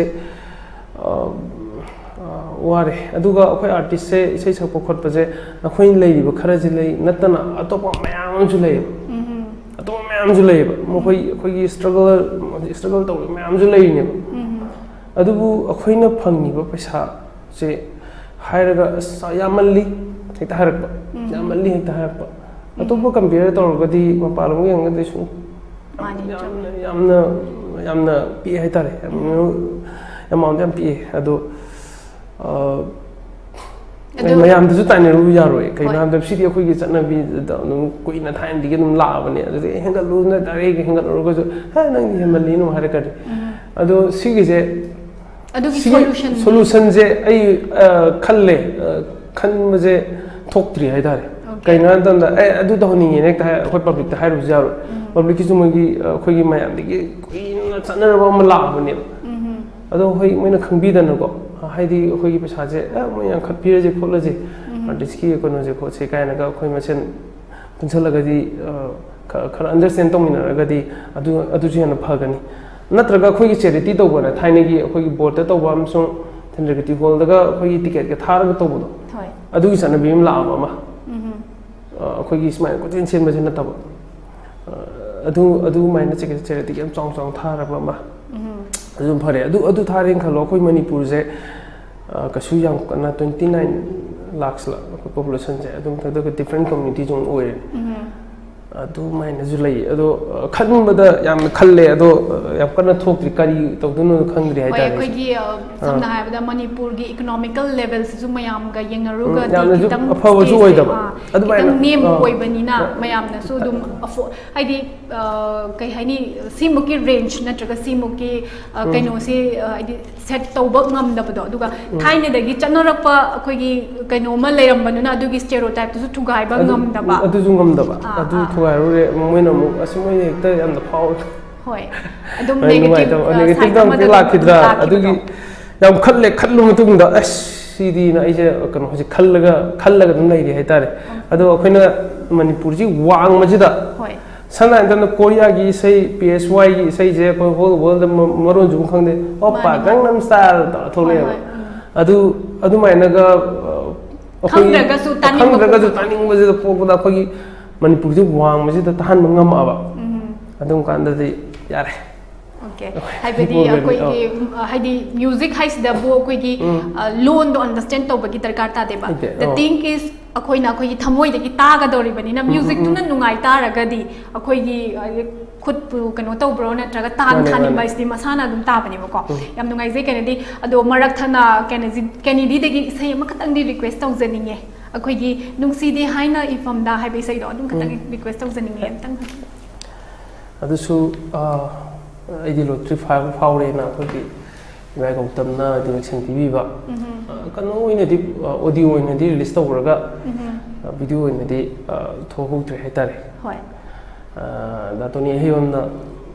ꯑ, ꯑ, ꯋꯥꯔꯦ꯫ ꯑꯗꯨꯒ ꯑꯩꯈꯣꯏ artistꯁꯦ ꯏꯁꯩ ꯁꯛꯄ ꯈꯣꯠꯄꯁꯦ ꯑꯩꯈꯣꯏꯅ ꯂꯩꯔꯤꯕ ꯈꯔꯁꯤ ꯂꯩ ꯅꯠꯇꯅ ꯑꯇꯣꯞꯄ ꯃꯌꯥꯝ ꯑꯃꯁꯨ ꯂꯩꯌꯦꯕ꯫ ꯎꯝ. ꯑꯇꯣꯞꯄ ꯃꯌꯥꯝꯁꯨ ꯂꯩꯌꯦꯕ꯫ ꯃꯈꯣꯏ, ꯑꯩꯈꯣꯏꯒꯤ struggle, struggle ꯇꯧꯔꯤꯕ ꯃꯌꯥꯝꯁꯨ ꯂꯩꯔꯤꯅꯦꯕ꯫ ꯎꯝ. ꯑꯗꯨꯕꯨ ꯑꯩꯈꯣꯏꯅ ꯐꯪꯉꯤꯕ ꯄꯩꯁꯥꯁꯦ ꯍꯥꯏꯔꯒ, "ꯑꯁ, ꯌꯥꯝꯃꯜꯂꯤ" ꯍꯦꯛꯇ ꯍꯥꯏꯔꯛꯄ꯫ ꯎꯝ. "ꯌꯥꯝꯃꯜꯂꯤ" ꯍꯦꯛꯇ ꯍꯥꯏꯔꯛꯄ꯫ ꯎꯝ. ꯑꯇꯣꯞꯄ compare ꯇꯧꯔꯒꯗꯤ ꯃꯄꯥꯟ ꯂꯝꯒ ꯌꯦꯡꯉꯒꯗꯤ ꯁꯨꯝ ꯃꯥꯅꯤ, ꯌꯥꯝꯅ, ꯆꯨꯝꯃꯤ꯫ ꯌꯥꯝꯅ, ꯌꯥꯝꯅ ꯄꯤꯛꯑꯦ ꯍꯥꯏꯇꯥꯔꯦ꯫ ꯌꯥꯝꯅ, ꯎꯝ. Amount ꯌꯥꯝ ꯄꯤꯛꯑꯦ꯫ ꯑꯗꯣ, ꯑ, ꯑꯗꯨ ꯃꯌꯥꯝꯗꯁꯨ ꯇꯥꯏꯅꯔꯨꯕ ꯌꯥꯔꯣꯏ꯫ ꯀꯩꯒꯤꯅꯣ ꯍꯣꯏ꯫ ꯍꯥꯏꯕꯗ ꯁꯤꯗꯤ ꯑꯩꯈꯣꯏꯒꯤ ꯆꯠꯅꯕꯤꯗ ꯑꯗꯨꯝ ꯀꯨꯏꯅ ꯊꯥꯏꯅꯗꯒꯤ ꯑꯗꯨꯝ ꯂꯥꯛꯑꯕꯅꯦ꯫ ꯑꯗꯨꯗꯤ ꯍꯦꯟꯒꯠꯂꯨ, ꯅꯠꯇ꯭ꯔꯒ ꯍꯦꯟꯒꯠꯂꯨꯔꯒꯁꯨ, "ꯍꯦ, ꯅꯪꯗꯤ ꯍꯦꯟꯃꯜꯂꯤꯅ" ꯑꯃꯨꯛ ꯍꯥꯏꯔꯛꯀꯅꯤ꯫ ꯎꯝ. ꯑꯗꯣ ꯁꯤꯒꯤꯁꯦ ꯑꯗꯨꯒꯤ solution. Solutionꯁꯦ ꯑꯩ, ꯑ, ꯈꯜꯂꯦ꯫ ꯑ, ꯈꯟꯕꯁꯦ ꯊꯣꯛꯇ꯭ꯔꯤ ꯍꯥꯏꯇꯥꯔꯦ꯫ Okay. ꯀꯩꯅꯣ ꯍꯥꯏꯕ ꯃꯇꯝꯗ, "ꯑꯦ, ꯑꯗꯨ ꯇꯧꯍꯟꯅꯤꯡꯉꯦꯅ" ꯍꯦꯛꯇ ꯍꯥꯏ-, ꯑꯩꯈꯣꯏ publicꯇ ꯍꯥꯏꯔꯨꯕꯁꯨ ꯌꯥꯔꯣꯏ꯫ ꯎꯝ. Publicꯀꯤꯁꯨ ꯃꯣꯏꯒꯤ, ꯑ, ꯑꯩꯈꯣꯏꯒꯤ ꯃꯌꯥꯝꯗꯒꯤ ꯀꯨꯏꯅ ꯆꯠꯅꯔꯕ ꯑꯃ ꯂꯥꯛꯑꯕꯅꯦꯕ꯫ ꯎꯝ. ꯑꯗꯣ ꯍꯣꯏ, ꯃꯣꯏꯅ ꯈꯪꯕꯤꯗꯅꯀꯣ, ꯍꯥꯏꯗꯤ ꯑꯩꯈꯣꯏꯒꯤ ꯄꯩꯁꯥꯁꯦ, "ꯑꯦ, ꯃꯣꯏ ꯌꯥꯝꯈꯠꯄꯤꯔꯁꯦ ꯈꯣꯠꯂꯁꯦ, ꯎꯝ. Artistꯀꯤ ꯀꯩꯅꯣꯁꯦ ꯈꯣꯠꯁꯦ" ꯀꯥꯏꯅꯒ ꯑꯩꯈꯣꯏ ꯃꯁꯦꯟ ꯄꯨꯟꯁꯤꯜꯂꯒꯗꯤ, ꯑ, ꯈ-, ꯈꯔ understand ꯇꯧꯃꯤꯟꯅꯔꯒꯗꯤ ꯑꯗꯨ, ꯑꯗꯨꯁꯨ ꯍꯦꯟꯅ ꯐꯒꯅꯤ꯫ ꯅꯠꯇ꯭ꯔꯒ ꯑꯩꯈꯣꯏꯒꯤ charity ꯇꯧꯕꯅ, ꯊꯥꯏꯅꯒꯤ ꯑꯩꯈꯣꯏꯒꯤ ꯕꯣꯔꯗ ꯇꯧꯕ ꯑꯃꯁꯨꯡ ꯊꯦꯟꯗ꯭ꯔꯒꯇꯤ ꯍꯣꯜꯗꯒ ꯑꯩꯈꯣꯏꯒꯤ ticketꯀ ꯊꯥꯔꯒ ꯇꯧꯕꯗꯣ, ꯍꯣꯏ꯫ ꯑꯗꯨꯒꯤ ꯆꯠꯅꯕꯤ ꯑꯃ ꯂꯥꯛꯑꯕ ꯑꯃ꯫ ꯎꯝ. ꯑ, ꯑꯩꯈꯣꯏꯒꯤ ꯁꯨꯃꯥꯏꯅ ꯀꯣꯏꯆꯦꯟ ꯆꯦꯟꯕꯁꯦ ꯅꯠꯇꯕ꯫ ꯑ, ꯑꯗꯨ, ꯑꯗꯨꯃꯥꯏꯅ ꯆꯦ-, charity ꯌꯥꯝ ꯆꯥꯎ ꯆꯥꯎꯅ ꯊꯥꯔꯕ ꯑꯃ꯫ ꯎꯝ. ꯑꯗꯨꯝ ꯐꯔꯦ꯫ ꯑꯗꯨ, ꯑꯗꯨ ꯊꯥꯔꯦꯅ ꯈꯜꯂꯣ, ꯑꯩꯈꯣꯏ ꯃꯅꯤꯄꯨꯔꯁꯦ, ꯑ, ꯀꯩꯁꯨ ꯌꯥꯝ ꯀꯟꯅ twenty nine lakhsꯂ ꯑꯩꯈꯣꯏ populationꯁꯦ, ꯑꯗꯨꯝ ꯃꯊꯛꯇ different communityꯁꯨ ꯑꯃꯨꯛ ꯑꯣꯏꯔꯦ꯫ ꯎꯝ. ꯑꯗꯨꯃꯥꯏꯅꯁꯨ ꯂꯩ꯫ ꯑꯗꯣ, ꯑ, ꯈꯟꯕꯗ ꯌꯥꯝꯅ ꯈꯜꯂꯦ, ꯑꯗꯣ, ꯑ, ꯌꯥꯝ ꯀꯟꯅ ꯊꯣꯛꯇ꯭ꯔꯤ, ꯀꯔꯤ ꯇꯧꯗꯣꯏꯅꯣ ꯈꯪꯗ꯭ꯔꯤ ꯍꯣꯏ, ꯍꯥꯏꯇꯥꯔꯦ꯫ ꯑꯩꯈꯣꯏꯒꯤ, ꯑ, ꯑꯥ꯫ ꯁꯝꯅ ꯍꯥꯏꯔꯕꯗ ꯃꯅꯤꯄꯨꯔꯒꯤ economical levelꯁꯤꯁꯨ ꯃꯌꯥꯝꯒ ꯎꯝ, ꯌꯦꯡꯅꯔꯨꯔꯒꯗꯤ ꯌꯥꯝꯅꯁꯨ ꯈꯤꯇꯪ ꯑꯐꯕꯁꯨ stageꯁꯦ, ꯑꯣꯏꯗꯕ꯫ ꯑꯥ, ꯑꯗꯨꯃꯥꯏꯅ, ꯈꯤꯇꯪ ꯅꯦꯝꯕ ꯑꯥ꯫ ꯑꯣꯏꯕꯅꯤꯅ ꯍꯣꯏ꯫ ꯃꯌꯥꯝꯅꯁꯨ ꯑꯗꯨꯝ afford, ꯍꯥꯏꯗꯤ, ꯑ, ꯀꯩ ꯍꯥꯏꯅꯤ, ꯁꯤꯃꯨꯛꯀꯤ range ꯅꯠꯇ꯭ꯔꯒ ꯁꯤꯃꯨꯛꯀꯤ, ꯑ, ꯎꯝ꯫ ꯀꯩꯅꯣꯁꯤ, ꯑ, ꯍꯥꯏꯗꯤ set ꯇꯧꯕ ꯉꯝꯗꯕꯗꯣ, ꯑꯗꯨꯒ ꯎꯝ꯫ ꯊꯥꯏꯅꯗꯒꯤ ꯆꯠꯅꯔꯛꯄ ꯑꯩꯈꯣꯏꯒꯤ ꯀꯩꯅꯣꯝꯃ ꯂꯩꯔꯝꯕꯅꯤꯅ ꯑꯗꯨꯒꯤ stereotypeꯇꯨꯁꯨ ꯊꯨꯒꯥꯏꯕ ꯑꯗꯨ, ꯉꯝꯗꯕ꯫ ꯑꯗꯨꯁꯨ ꯉꯝꯗꯕ꯫ ꯑꯥ, ꯑꯗꯨ ꯑꯥ꯫ ꯊꯨꯒꯥꯏꯔꯨꯔꯦ, ꯃꯣꯏꯅ ꯑꯃꯨꯛ, "ꯑꯁ, ꯃꯣꯏꯅ ꯍꯦꯛꯇ ꯌꯥꯝꯅ ꯐꯥꯎꯔꯦ"꯫ ꯍꯣꯏ꯫ ꯑꯗꯨꯝ ꯍꯣꯏ, negative, ꯅꯨꯡꯉꯥꯏꯇꯕ, ꯑ, negative side ꯇ ꯑꯃꯨꯛ ꯑꯃꯗ ꯑꯗꯨꯝ ꯂꯥꯛꯈꯤꯗ꯭ꯔꯥ? ꯂꯥꯛꯈꯤꯕꯗꯣ꯫ ꯑꯗꯨꯒꯤ ꯌꯥꯝ ꯈꯜꯂꯦ꯫ ꯈꯜꯂ ꯃꯇꯨꯡꯗ ꯑꯁ ꯁꯤꯗꯤꯅ ꯑꯩꯁꯦ ꯀꯩꯅꯣ ꯍꯧꯖꯤꯛ ꯈꯜꯂꯒ ꯈꯜꯂꯒ ꯑꯗꯨꯝ ꯂꯩꯔꯤ ꯍꯥꯏꯇꯥꯔꯦ꯫ ꯑꯗꯣ ꯑꯩꯈꯣꯏꯅ ꯃꯅꯤꯄꯨꯔꯁꯤ ꯋꯥꯡꯕꯁꯤꯗ, ꯍꯣꯏ ꯁꯝꯅ ꯍꯥꯏꯔꯕꯗ ꯀꯣꯔꯤꯌꯥꯒꯤ ꯏꯁꯩ, ꯄꯤ ꯑꯦꯁ ꯋꯥꯏꯒꯤ ꯏꯁꯩꯁꯦ ꯑꯩꯈꯣꯏ ꯍꯣꯜ ꯋꯥꯔꯜꯗ ꯃꯔꯣꯟꯁꯨ ꯑꯃꯨꯛ ꯈꯪꯗꯦ, "ꯑꯣꯞꯄꯥ ꯃꯥꯅꯦ, ꯃꯥꯅꯦ꯫ ꯒꯪꯅꯝ ꯁ꯭ꯇꯥꯏꯜ" ꯇꯧꯔ ꯍꯣꯏ ꯊꯣꯛꯂꯛꯑꯦꯕ꯫ ꯍꯣꯏ ꯎꯝ꯫ ꯑꯗꯨ ꯑꯗꯨꯃꯥꯏꯅꯒ ꯑ, ꯑꯩꯈꯣꯏ ꯈꯪꯗ꯭ꯔꯒꯁꯨ ꯇꯥꯅꯤꯡꯕ ꯈꯪꯗ꯭ꯔꯒꯁꯨ ꯄꯣꯛꯄꯗꯣ꯫ ꯇꯥꯅꯤꯡꯕꯁꯤꯗ ꯄꯣꯛꯄꯗ ꯑꯩꯈꯣꯏꯒꯤ ꯃꯅꯤꯄꯨꯔꯁꯦ ꯋꯥꯡꯕꯁꯦ ꯇꯥꯍꯟꯕ ꯉꯝꯃꯛꯑꯕ꯫ ꯎꯝ꯫ ꯑꯗꯨꯝ ꯀꯥꯟꯗꯗꯤ ꯌꯥꯔꯦ꯫ ꯑꯣꯀꯦ꯫ ꯑꯩꯈꯣꯏ ꯍꯥꯏꯕꯗꯤ ꯄꯣꯛꯄꯗꯤ, ꯑꯩꯈꯣꯏꯒꯤ ꯎꯝ, ꯍꯥꯏꯗꯤ ꯃ꯭ꯌꯨꯖꯤꯛ ꯍꯥꯏꯁꯤꯗꯕꯨ ꯑꯩꯈꯣꯏꯒꯤ ꯎꯝ꯫ ꯑ, ꯂꯣꯟꯗꯣ ꯑꯟꯗꯔꯁ꯭ꯇꯦꯟ ꯇꯧꯕꯒꯤ ꯗꯔꯀꯥꯔ ꯇꯥꯗꯦꯕ꯫ ꯂꯩꯇꯦ꯫ The ꯑꯣ꯫ thing is, ꯑꯩꯈꯣꯏꯅ ꯑꯩꯈꯣꯏꯒꯤ ꯊꯃꯣꯏꯗꯒꯤ ꯇꯥꯒꯗꯧꯔꯤꯕꯅꯤꯅ, ꯎꯝ, ꯎꯝ, ꯃ꯭ꯌꯨꯖꯤꯛꯇꯨꯅ ꯎꯝ꯫ ꯅꯨꯡꯉꯥꯏ ꯇꯥꯔꯒꯗꯤ ꯑꯩꯈꯣꯏꯒꯤ ꯑ, ꯈꯨꯠꯄꯨ ꯀꯩꯅꯣ ꯇꯧꯕ꯭ꯔꯣ ꯅꯠꯇ꯭ꯔꯒ ꯇꯥꯟ ꯃꯥꯅꯦ, ꯊꯥꯅꯤꯡꯕ ꯃꯥꯅꯦ꯫ ꯍꯥꯏꯁꯤꯗꯤ ꯃꯁꯥꯅ ꯑꯗꯨꯝ ꯇꯥꯕꯅꯦꯕꯀꯣ꯫ ꯎꯝ꯫ ꯌꯥꯝ ꯅꯨꯡꯉꯥꯏꯖꯩ ꯀꯦꯅꯦꯗꯤ꯫ ꯑꯗꯣ ꯃꯔꯛ ꯊꯠꯅ ꯀꯦꯅꯦꯗꯤ-, ꯀꯦꯅꯦꯗꯤꯗꯒꯤ ꯏꯁꯩ ꯑꯃꯈꯛꯇꯪꯗꯤ ꯔꯤꯀ꯭ꯋꯦꯁ ꯇꯧꯖꯅꯤꯡꯉꯦ꯫ ꯑꯩꯈꯣꯏꯒꯤ "ꯅꯨꯡꯁꯤꯗꯦ ꯍꯥꯏꯅ ꯏꯐꯝꯗ" ꯍꯥꯏꯕ ꯏꯁꯩꯗꯣ ꯑꯗꯨꯝ ꯈꯛꯇꯪ ꯎꯝ꯫ ꯔꯤꯀ꯭ꯋꯦꯁ ꯇꯧꯖꯅꯤꯡꯉꯦ ꯑꯝꯇꯪ꯫ ꯑꯗꯨꯁꯨ ꯑ, ꯑꯩꯗꯤ ꯂꯣꯇ꯭ꯔꯤ ꯐꯥꯏꯕ ꯐꯥꯎꯔꯦꯅ ꯑꯩꯈꯣꯏꯒꯤ ꯏꯕꯥꯏ ꯒꯧꯇꯝꯅ ꯗꯤꯔꯦꯛꯁꯟ ꯄꯤꯕꯤꯕ꯫ ꯎꯝꯍꯨꯝ꯫ ꯑ, ꯀꯩꯅꯣ ꯑꯣꯏꯅꯗꯤ, ꯑ, ꯑꯣꯗꯤꯑꯣ ꯑꯣꯏꯅꯗꯤ ꯔꯤꯂꯤꯁ ꯇꯧꯈ꯭ꯔꯒ, ꯎꯝꯍꯨꯝ꯫ ꯑ, ꯚꯤꯗꯤꯑꯣ ꯑꯣꯏꯅꯗꯤ, ꯑ, ꯊꯣꯛꯍꯧꯗ꯭ꯔꯦ ꯍꯥꯏꯇꯥꯔꯦ꯫ ꯍꯣꯏ꯫ ꯑ, ꯗꯥ ꯇꯣꯅꯤ ꯑꯍꯩꯕꯝꯅ,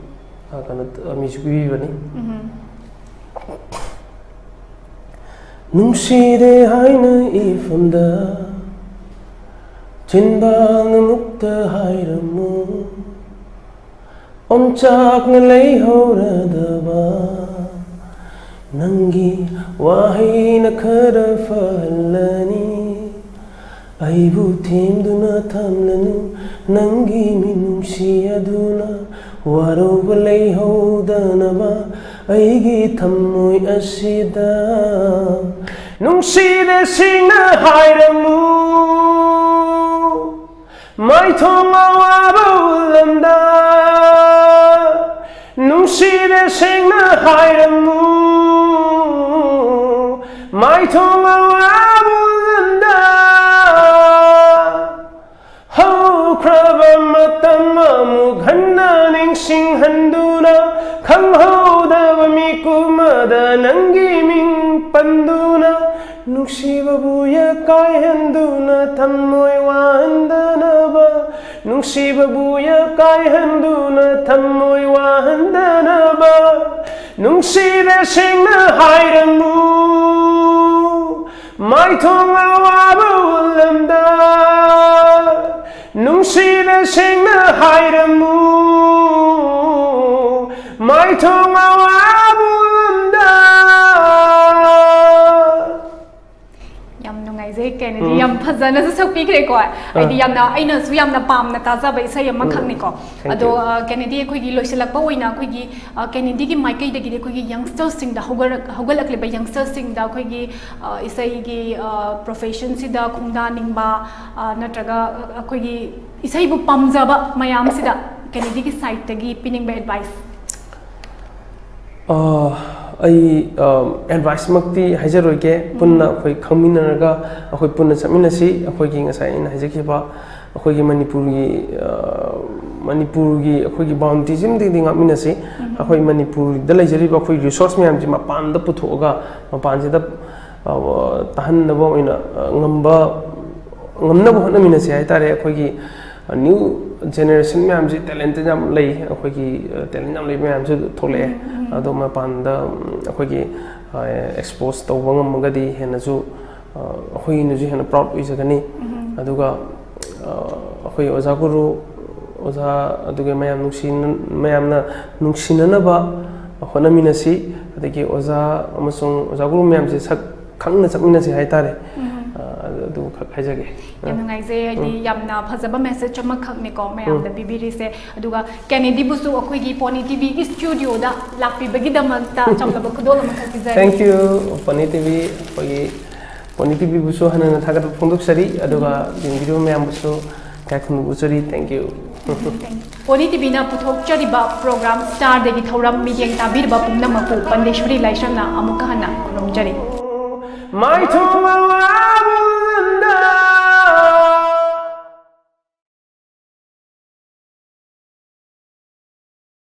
ꯑ, ꯀꯩꯅꯣ, ꯑ, ꯃ꯭ꯌꯨꯖꯤꯛ ꯄꯤꯕꯤꯕꯅꯤ꯫ ꯎꯝꯍꯨꯝ꯫ ꯅꯨꯡꯁꯤꯗꯦ ꯍꯥꯏꯅ ꯏꯐꯝꯗ ꯆꯤꯟꯕꯥꯜꯅ ꯃꯨꯛꯇ ꯍꯥꯏꯔꯝꯃꯨ꯫ ꯑꯣꯝꯆꯥꯛꯅ ꯂꯩꯍꯧꯔꯗꯕ ꯅꯪꯒꯤ ꯋꯥꯍꯩꯅ ꯈꯔ ꯐꯍꯜꯂꯅꯤ꯫ ꯑꯩꯕꯨ ꯊꯦꯝꯗꯨꯅ ꯊꯝꯂꯅꯨ, ꯅꯪꯒꯤ ꯃꯤꯅꯨꯡꯁꯤ ꯑꯗꯨꯅ ꯋꯥꯔꯧꯕ ꯂꯩꯍꯧꯗꯅꯕ ꯑꯩꯒꯤ ꯊꯝꯃꯣꯏ ꯑꯁꯤꯗ꯫ ꯅꯨꯡꯁꯤꯗꯦ ꯁꯦꯡꯅ ꯍꯥꯏꯔꯝꯃꯨ, ꯃꯥꯏꯊꯣꯡ ꯑꯋꯥꯕ ꯎꯠꯂꯝꯗ꯫ ꯅꯨꯡꯁꯤꯗꯦ ꯁꯦꯡꯅ ꯍꯥꯏꯔꯝꯃꯨ, ꯃꯥꯏꯊꯣꯡ ꯑꯋꯥꯕ ꯎꯠꯂꯝꯗ꯫ ꯍꯧꯈ꯭ꯔꯕ ꯃꯇꯝ ꯑꯃꯨꯛ ꯍꯟꯅ ꯅꯤꯡꯁꯤꯡꯍꯟꯗꯨꯅ, ꯈꯪꯍꯧꯗꯕ ꯃꯤꯀꯨꯞ ꯑꯃꯗ ꯅꯪꯒꯤ ꯃꯤꯡ ꯄꯟꯗꯨꯅ, ꯅꯨꯡꯁꯤꯕꯕꯨ ꯌꯀꯥꯏꯍꯟꯗꯨꯅ, ꯊꯝꯃꯣꯏ ꯋꯥꯍꯟꯗꯅꯕ, ꯅꯨꯡꯁꯤꯕꯕꯨ ꯌꯀꯥꯏꯍꯟꯗꯨꯅ, ꯊꯝꯃꯣꯏ ꯋꯥꯍꯟꯗꯅꯕ꯫ ꯅꯨꯡꯁꯤꯔꯦ ꯁꯦꯡꯅ ꯍꯥꯏꯔꯝꯃꯨ, ꯃꯥꯏꯊꯣꯡ ꯑꯋꯥꯕ ꯎꯠꯂꯝꯗ꯫ ꯅꯨꯡꯁꯤꯔꯦ ꯁꯦꯡꯅ ꯍꯥꯏꯔꯝꯃꯨ, ꯃꯥꯏꯊꯣꯡ ꯑꯋꯥꯕ ꯎꯠꯂꯝꯗ꯫ ꯌꯥꯝ ꯅꯨꯡꯉꯥꯏꯖꯩ ꯀꯦꯅꯦꯗꯤ, ꯎꯝ꯫ ꯌꯥꯝ ꯐꯖꯅꯁꯨ ꯁꯛꯄꯤꯈ꯭ꯔꯦꯀꯣ꯫ ꯍꯥꯏꯗꯤ ꯑꯥ꯫ ꯌꯥꯝꯅ, ꯑꯩꯅꯁꯨ ꯌꯥꯝꯅ ꯄꯥꯝꯅ ꯇꯥꯖꯕ ꯏꯁꯩ ꯑꯃꯈꯛꯅꯤꯀꯣ꯫ ꯎꯝ, thank ꯑꯗꯣ, you꯫ ꯑ, ꯀꯦꯅꯦꯗꯤ, ꯑꯩꯈꯣꯏꯒꯤ ꯂꯣꯏꯁꯤꯜꯂꯛꯄ ꯑꯣꯏꯅ ꯑꯩꯈꯣꯏꯒꯤ, ꯑ, ꯀꯦꯅꯦꯗꯤꯒꯤ ꯃꯥꯏꯀꯩꯗꯒꯤꯗꯤ ꯑꯩꯈꯣꯏꯒꯤ youngstersꯁꯤꯡꯗ, ꯍꯧꯒꯠꯂꯛ-, ꯍꯧꯒꯠꯂꯛꯂꯤꯕ youngsterꯁꯤꯡꯗ ꯑꯩꯈꯣꯏꯒꯤ, ꯑ, ꯏꯁꯩꯒꯤ, ꯑ, professionꯁꯤꯗ ꯈꯣꯡꯗꯥꯅꯤꯡꯕ, ꯑ, ꯅꯠꯇ꯭ꯔꯒ, ꯑ, ꯑꯩꯈꯣꯏꯒꯤ ꯏꯁꯩꯕꯨ ꯄꯥꯝꯖꯕ ꯃꯌꯥꯝꯁꯤꯗ ꯀꯦꯅꯦꯗꯤꯒꯤ sideꯇꯒꯤ ꯄꯤꯅꯤꯡꯕ advice? ꯑ, ꯑꯩ, ꯑ, adviceꯃꯛꯇꯤ ꯍꯥꯏꯖꯔꯣꯏꯒꯦ꯫ ꯎꯝ꯫ ꯄꯨꯟꯅ ꯑꯩꯈꯣꯏ ꯈꯪꯃꯤꯟꯅꯔꯒ ꯑꯩꯈꯣꯏ ꯄꯨꯟꯅ ꯆꯠꯃꯤꯟꯅꯁꯤ꯫ ꯑꯩꯈꯣꯏꯒꯤ ꯉꯁꯥꯏ ꯑꯩꯅ ꯍꯥꯏꯖꯈꯤꯕ ꯑꯩꯈꯣꯏꯒꯤ ꯃꯅꯤꯄꯨꯔꯒꯤ, ꯑ, ꯃꯅꯤꯄꯨꯔꯒꯤ ꯑꯩꯈꯣꯏꯒꯤ boundaryꯁꯤꯃꯗꯤ ꯉꯥꯛꯃꯤꯟꯅꯁꯤ꯫ ꯎꯝ꯫ ꯑꯩꯈꯣꯏ ꯃꯅꯤꯄꯨꯔꯗ ꯂꯩꯖꯔꯤꯕ ꯑꯩꯈꯣꯏ resource ꯃꯌꯥꯝꯁꯤ ꯃꯄꯥꯟꯗ ꯄꯨꯊꯣꯛꯑꯒ ꯃꯄꯥꯟꯁꯤꯗ, ꯑ, ꯇꯥꯍꯟꯅꯕ ꯑꯣꯏꯅ, ꯑ, ꯉꯝꯕ, ꯉꯝꯅꯕ ꯍꯣꯠꯅꯃꯤꯟꯅꯁꯤ ꯍꯥꯏꯇꯥꯔꯦ꯫ ꯑꯩꯈꯣꯏꯒꯤ new generation ꯃꯌꯥꯝꯁꯤ talented ꯌꯥꯝ ꯂꯩ, ꯑꯩꯈꯣꯏꯒꯤ, ꯑ, talent ꯌꯥꯝ ꯂꯩꯕ ꯃꯌꯥꯝꯁꯨ ꯊꯣꯛꯂꯛꯑꯦ꯫ ꯎꯝ, ꯎꯝ꯫ ꯑꯗꯣ ꯃꯄꯥꯟꯗ, ꯎꯝ, ꯑꯩꯈꯣꯏꯒꯤ, ꯑ, expose ꯇꯧꯕ ꯉꯝꯃꯒꯗꯤ ꯍꯦꯟꯅꯁꯨ, ꯑ, ꯑꯩꯈꯣꯏꯅꯁꯨ ꯍꯦꯟꯅ proud ꯑꯣꯏꯖꯒꯅꯤ꯫ ꯎꯝ꯫ ꯑꯗꯨꯒ, ꯑ, ꯑꯩꯈꯣꯏ ꯑꯣꯖꯥ ꯒꯨꯔꯨ, ꯑꯣꯖꯥ, ꯑꯗꯨꯒ ꯃꯌꯥꯝ ꯅꯨꯡꯁꯤꯅ-, ꯃꯌꯥꯝꯅ ꯅꯨꯡꯁꯤꯅꯅꯕ ꯍꯣꯠꯅꯃꯤꯟꯅꯁꯤ꯫ ꯑꯗꯒꯤ ꯑꯣꯖꯥ ꯑꯃꯁꯨꯡ ꯑꯣꯖꯥ ꯒꯨꯔꯨ ꯃꯌꯥꯝꯁꯦ ꯁꯛ ꯈꯪꯅ ꯆꯠꯃꯤꯟꯅꯁꯤ ꯍꯥꯏꯇꯥꯔꯦ꯫ ꯎꯝ꯫ ꯑ, ꯑꯗꯨ, ꯑꯗꯨꯈꯛ ꯍꯥꯏꯖꯒꯦ꯫ ꯌꯥꯝ ꯅꯨꯡꯉꯥꯏꯖꯩ, ꯍꯥꯏꯗꯤ ꯎꯝ꯫ ꯌꯥꯝꯅ ꯐꯖꯕ message ꯑꯃꯈꯛꯅꯤꯀꯣ ꯃꯌꯥꯝꯗ ꯎꯝ꯫ ꯄꯤꯕꯤꯔꯤꯁꯦ꯫ ꯑꯗꯨꯒ ꯀꯦꯅꯦꯗꯤꯕꯨꯁꯨ ꯑꯩꯈꯣꯏꯒꯤ Pony TVꯒꯤ studioꯗ ꯂꯥꯛꯄꯤꯕꯒꯤꯗꯃꯛꯇ ꯆꯥꯎꯈꯠꯂꯕ ꯈꯨꯗꯣꯜ ꯑꯃꯈꯛ ꯄꯤꯖꯔꯤ꯫ Thank you, Pony TV꯫ ꯑꯩꯈꯣꯏꯒꯤ Pony TVꯕꯨꯁꯨ ꯍꯟꯅ ꯍꯟꯅ ꯊꯥꯒꯠꯄ ꯐꯣꯡꯗꯣꯛꯆꯔꯤ, ꯑꯗꯨꯒ ꯎꯝ꯫ ꯌꯦꯡꯕꯤꯔꯤꯕ ꯃꯌꯥꯝꯕꯨꯁꯨ ꯏꯀꯥꯏ ꯈꯨꯝꯅꯕ ꯎꯠꯆꯔꯤ꯫ Thank you꯫ Thank you꯫ Pony TVꯅ ꯄꯨꯊꯣꯛꯆꯔꯤꯕ program Starꯗꯒꯤ ꯊꯧꯔꯝ ꯃꯤꯠꯌꯦꯡ ꯇꯥꯕꯤꯔꯤꯕ ꯄꯨꯝꯅꯃꯛꯄꯨ ꯄꯟꯗꯦꯁ꯭ꯋꯔꯤ ꯂꯥꯏꯁ꯭ꯔꯝꯅ ꯑꯃꯨꯛꯀ ꯍꯟꯅ ꯈꯨꯔꯨꯝꯖꯔꯤ꯫ ꯃꯥꯏꯊꯣꯡ ꯑꯋꯥ